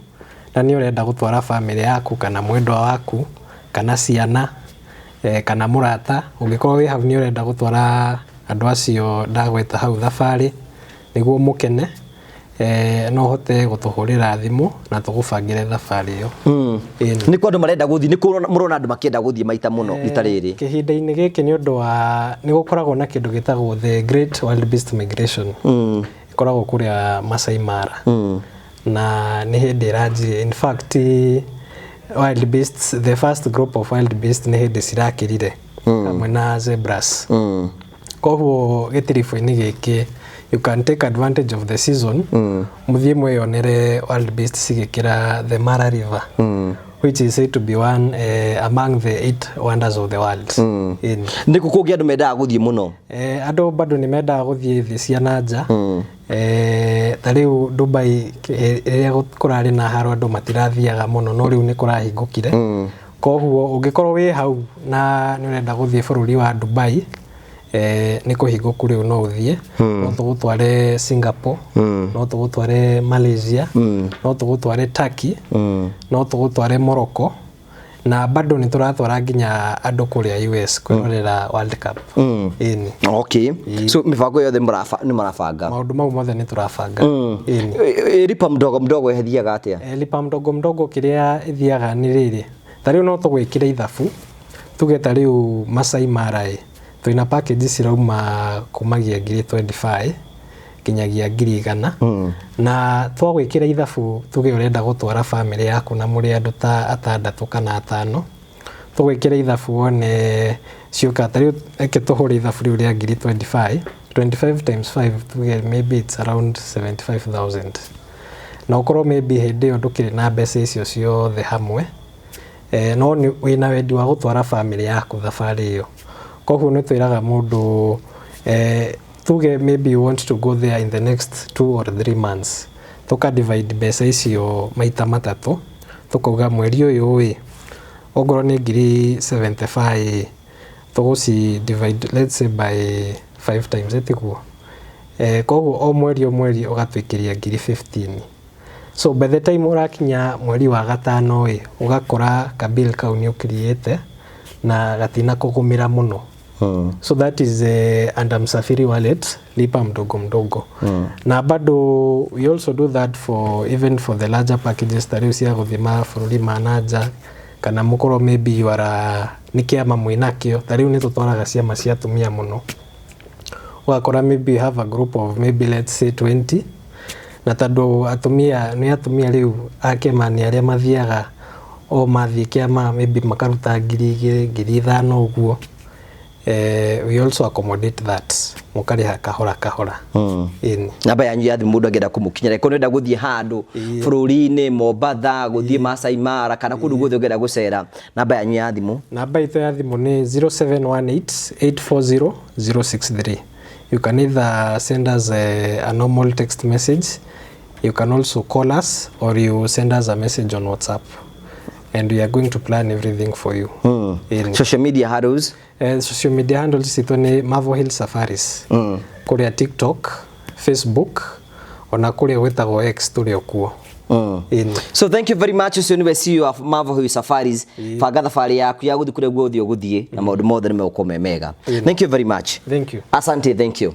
na nĩ ũrenda gũtwara bamĩrĩ yaku kana mwendwa waku kana ciana kana mũrata, ũngĩkorwo wĩ hau nĩ ũrenda gũtwara andũ acio ndagweta hau thabarĩ nĩguo mũkene, no ũhote gũtũhũrĩra thimũ na tũgũbangĩre thabarĩ ĩyo. Ĩni. Nĩ kwa andũ marenda gũthiĩ, nĩ kũ mũrona andũ makĩenda gũthiĩ maita mũno rita rĩrĩ? Kĩhinda-inĩ gĩkĩ nĩ ũndũ wa nĩ gũkoragwo na kĩndũ gĩtagwo the Great Wildebeest Migration. Ĩkoragwo kũrĩa Masai Mara. Na nĩ hĩndĩ ĩranjirie. In fact, wildebeests, the first group of wildebeests nĩ hĩndĩ cirakĩrire hamwe na zebras. Koguo gĩtiribũ-inĩ gĩkĩ you can take advantage of the season, mũthiĩ mwĩyonere wildebeest cigĩkĩra the Mara River, which is said to be one among the 8 wonders of the world. Ĩni. Nĩ kũ kũngĩ andũ mendaga gũthiĩ mũno? Andũ bado nĩ mendaga gũthiĩ thĩ cia na nja. Ta rĩu Dubai, rĩrĩa kũrarĩ na haro andũ matirathiaga mũno, no rĩu nĩ kũrahingũkire. Koguo ũngĩkorwo wĩ hau na nĩ ũrenda gũthiĩ bũrũri wa Dubai, nĩ kũhingũku rĩu no ũthiĩ. No tũgũtware Singapore, no tũgũtware Malaysia, no tũgũtware Turkey, no tũgũtware Morocco, na bado nĩ tũratwara nginya andũ kũrĩa US kwĩrorera World Cup. Ĩni. Okay. So mĩbango yothe nĩ mũrabanga? Maũndũ mau mothe nĩ tũrabanga. Ĩni. Lipa mdogo mdogo ĩthiaga atĩa? Lipa mdogo mdogo kĩrĩa ĩthiaga nĩ rĩrĩ, ta rĩu no tũgwĩkĩre ithabu tuge ta rĩu Masai Mara ĩ twĩna package cirauma kumagia ngiri 25 nginyagia 100,000, na twagwĩkĩra ithabu tuge ũrenda gũtwara bamĩrĩ yaku na mũrĩ andũ ta atandatũ kana atano, tũgwĩkĩra ithabu wone ciũka ta rĩu, reke tũhũre ithabu rĩu rĩa ngiri 25, 25 times 5 tuge maybe it's around 75,000, na ũkorwo maybe hĩndĩ ĩyo ndũkĩrĩ na mbeca icio ciothe hamwe, no nĩ wĩna wendi wa gũtwara bamĩrĩ yaku thabarĩ ĩyo. Koguo nĩ twĩraga mũndũ, tuge maybe you want to go there in the next 2 or 3 months, tũka divide mbeca icio maita matatũ, tũkauga mweri ũyũ ĩ ongorwo nĩ ngiri 75 tũgũci divide let's say by 5 times, ĩtiguo? Koguo o mweri o mweri ũgatwĩkĩria ngiri 15. So by the time ũrakinya mweri wa gatano ĩ ũgakora kabill kau nĩ ũkiriĩte na gatina kũgũmĩra mũno. So that is under Msafiri Wallet, lipa mdogo mdogo. Na bado we also do that for even for the larger packages ta rĩu cia gũthiĩ mabũrũri ma na nja, kana mũkorwo maybe you are nĩ kĩama mwĩnakĩo, ta rĩu nĩ tũtwaraga ciama cia atumia mũno, ũgakora maybe you have a group of maybe let's say 20, na tondũ atumia nĩ atumia rĩu a kĩama nĩ arĩa mathiaga o mathiĩ kĩama maybe makaruta 2,000 5,000 ũguo, we also accommodate that, mũkarĩha kahora kahora. Ĩni. Namba yanyu ya thimũ mũndũ angĩenda kũmũkinyĩra ĩkorwo nĩenda gũthiĩ handũ bũrũri-inĩ Mombatha, gũthiĩ Masai Mara kana kũndũ guothe ũngĩenda gũcera, namba yanyu ya thimũ? Namba itũ ya thimũ nĩ 0718 840 063. You can either send us a normal text message, you can also call us, or you send us a message on WhatsApp, and we are going to plan everything for you. Ĩni. Social media handles? Social media handles citũ nĩ Marvel Hill Safaris. Kũrĩa TikTok, Facebook, ona kũrĩa gwĩtagwo X tũrĩ o kuo. Ĩni. So thank you very much. Ũcio nĩwe CEO of Marvel Hill Safaris. Banga thabarĩ yaku ya gũthiĩ kũrĩa guothe ũgũthiĩ na maũndũ mothe nĩ megũkorwo me mega. Thank you very much. Thank you. Asante, thank you.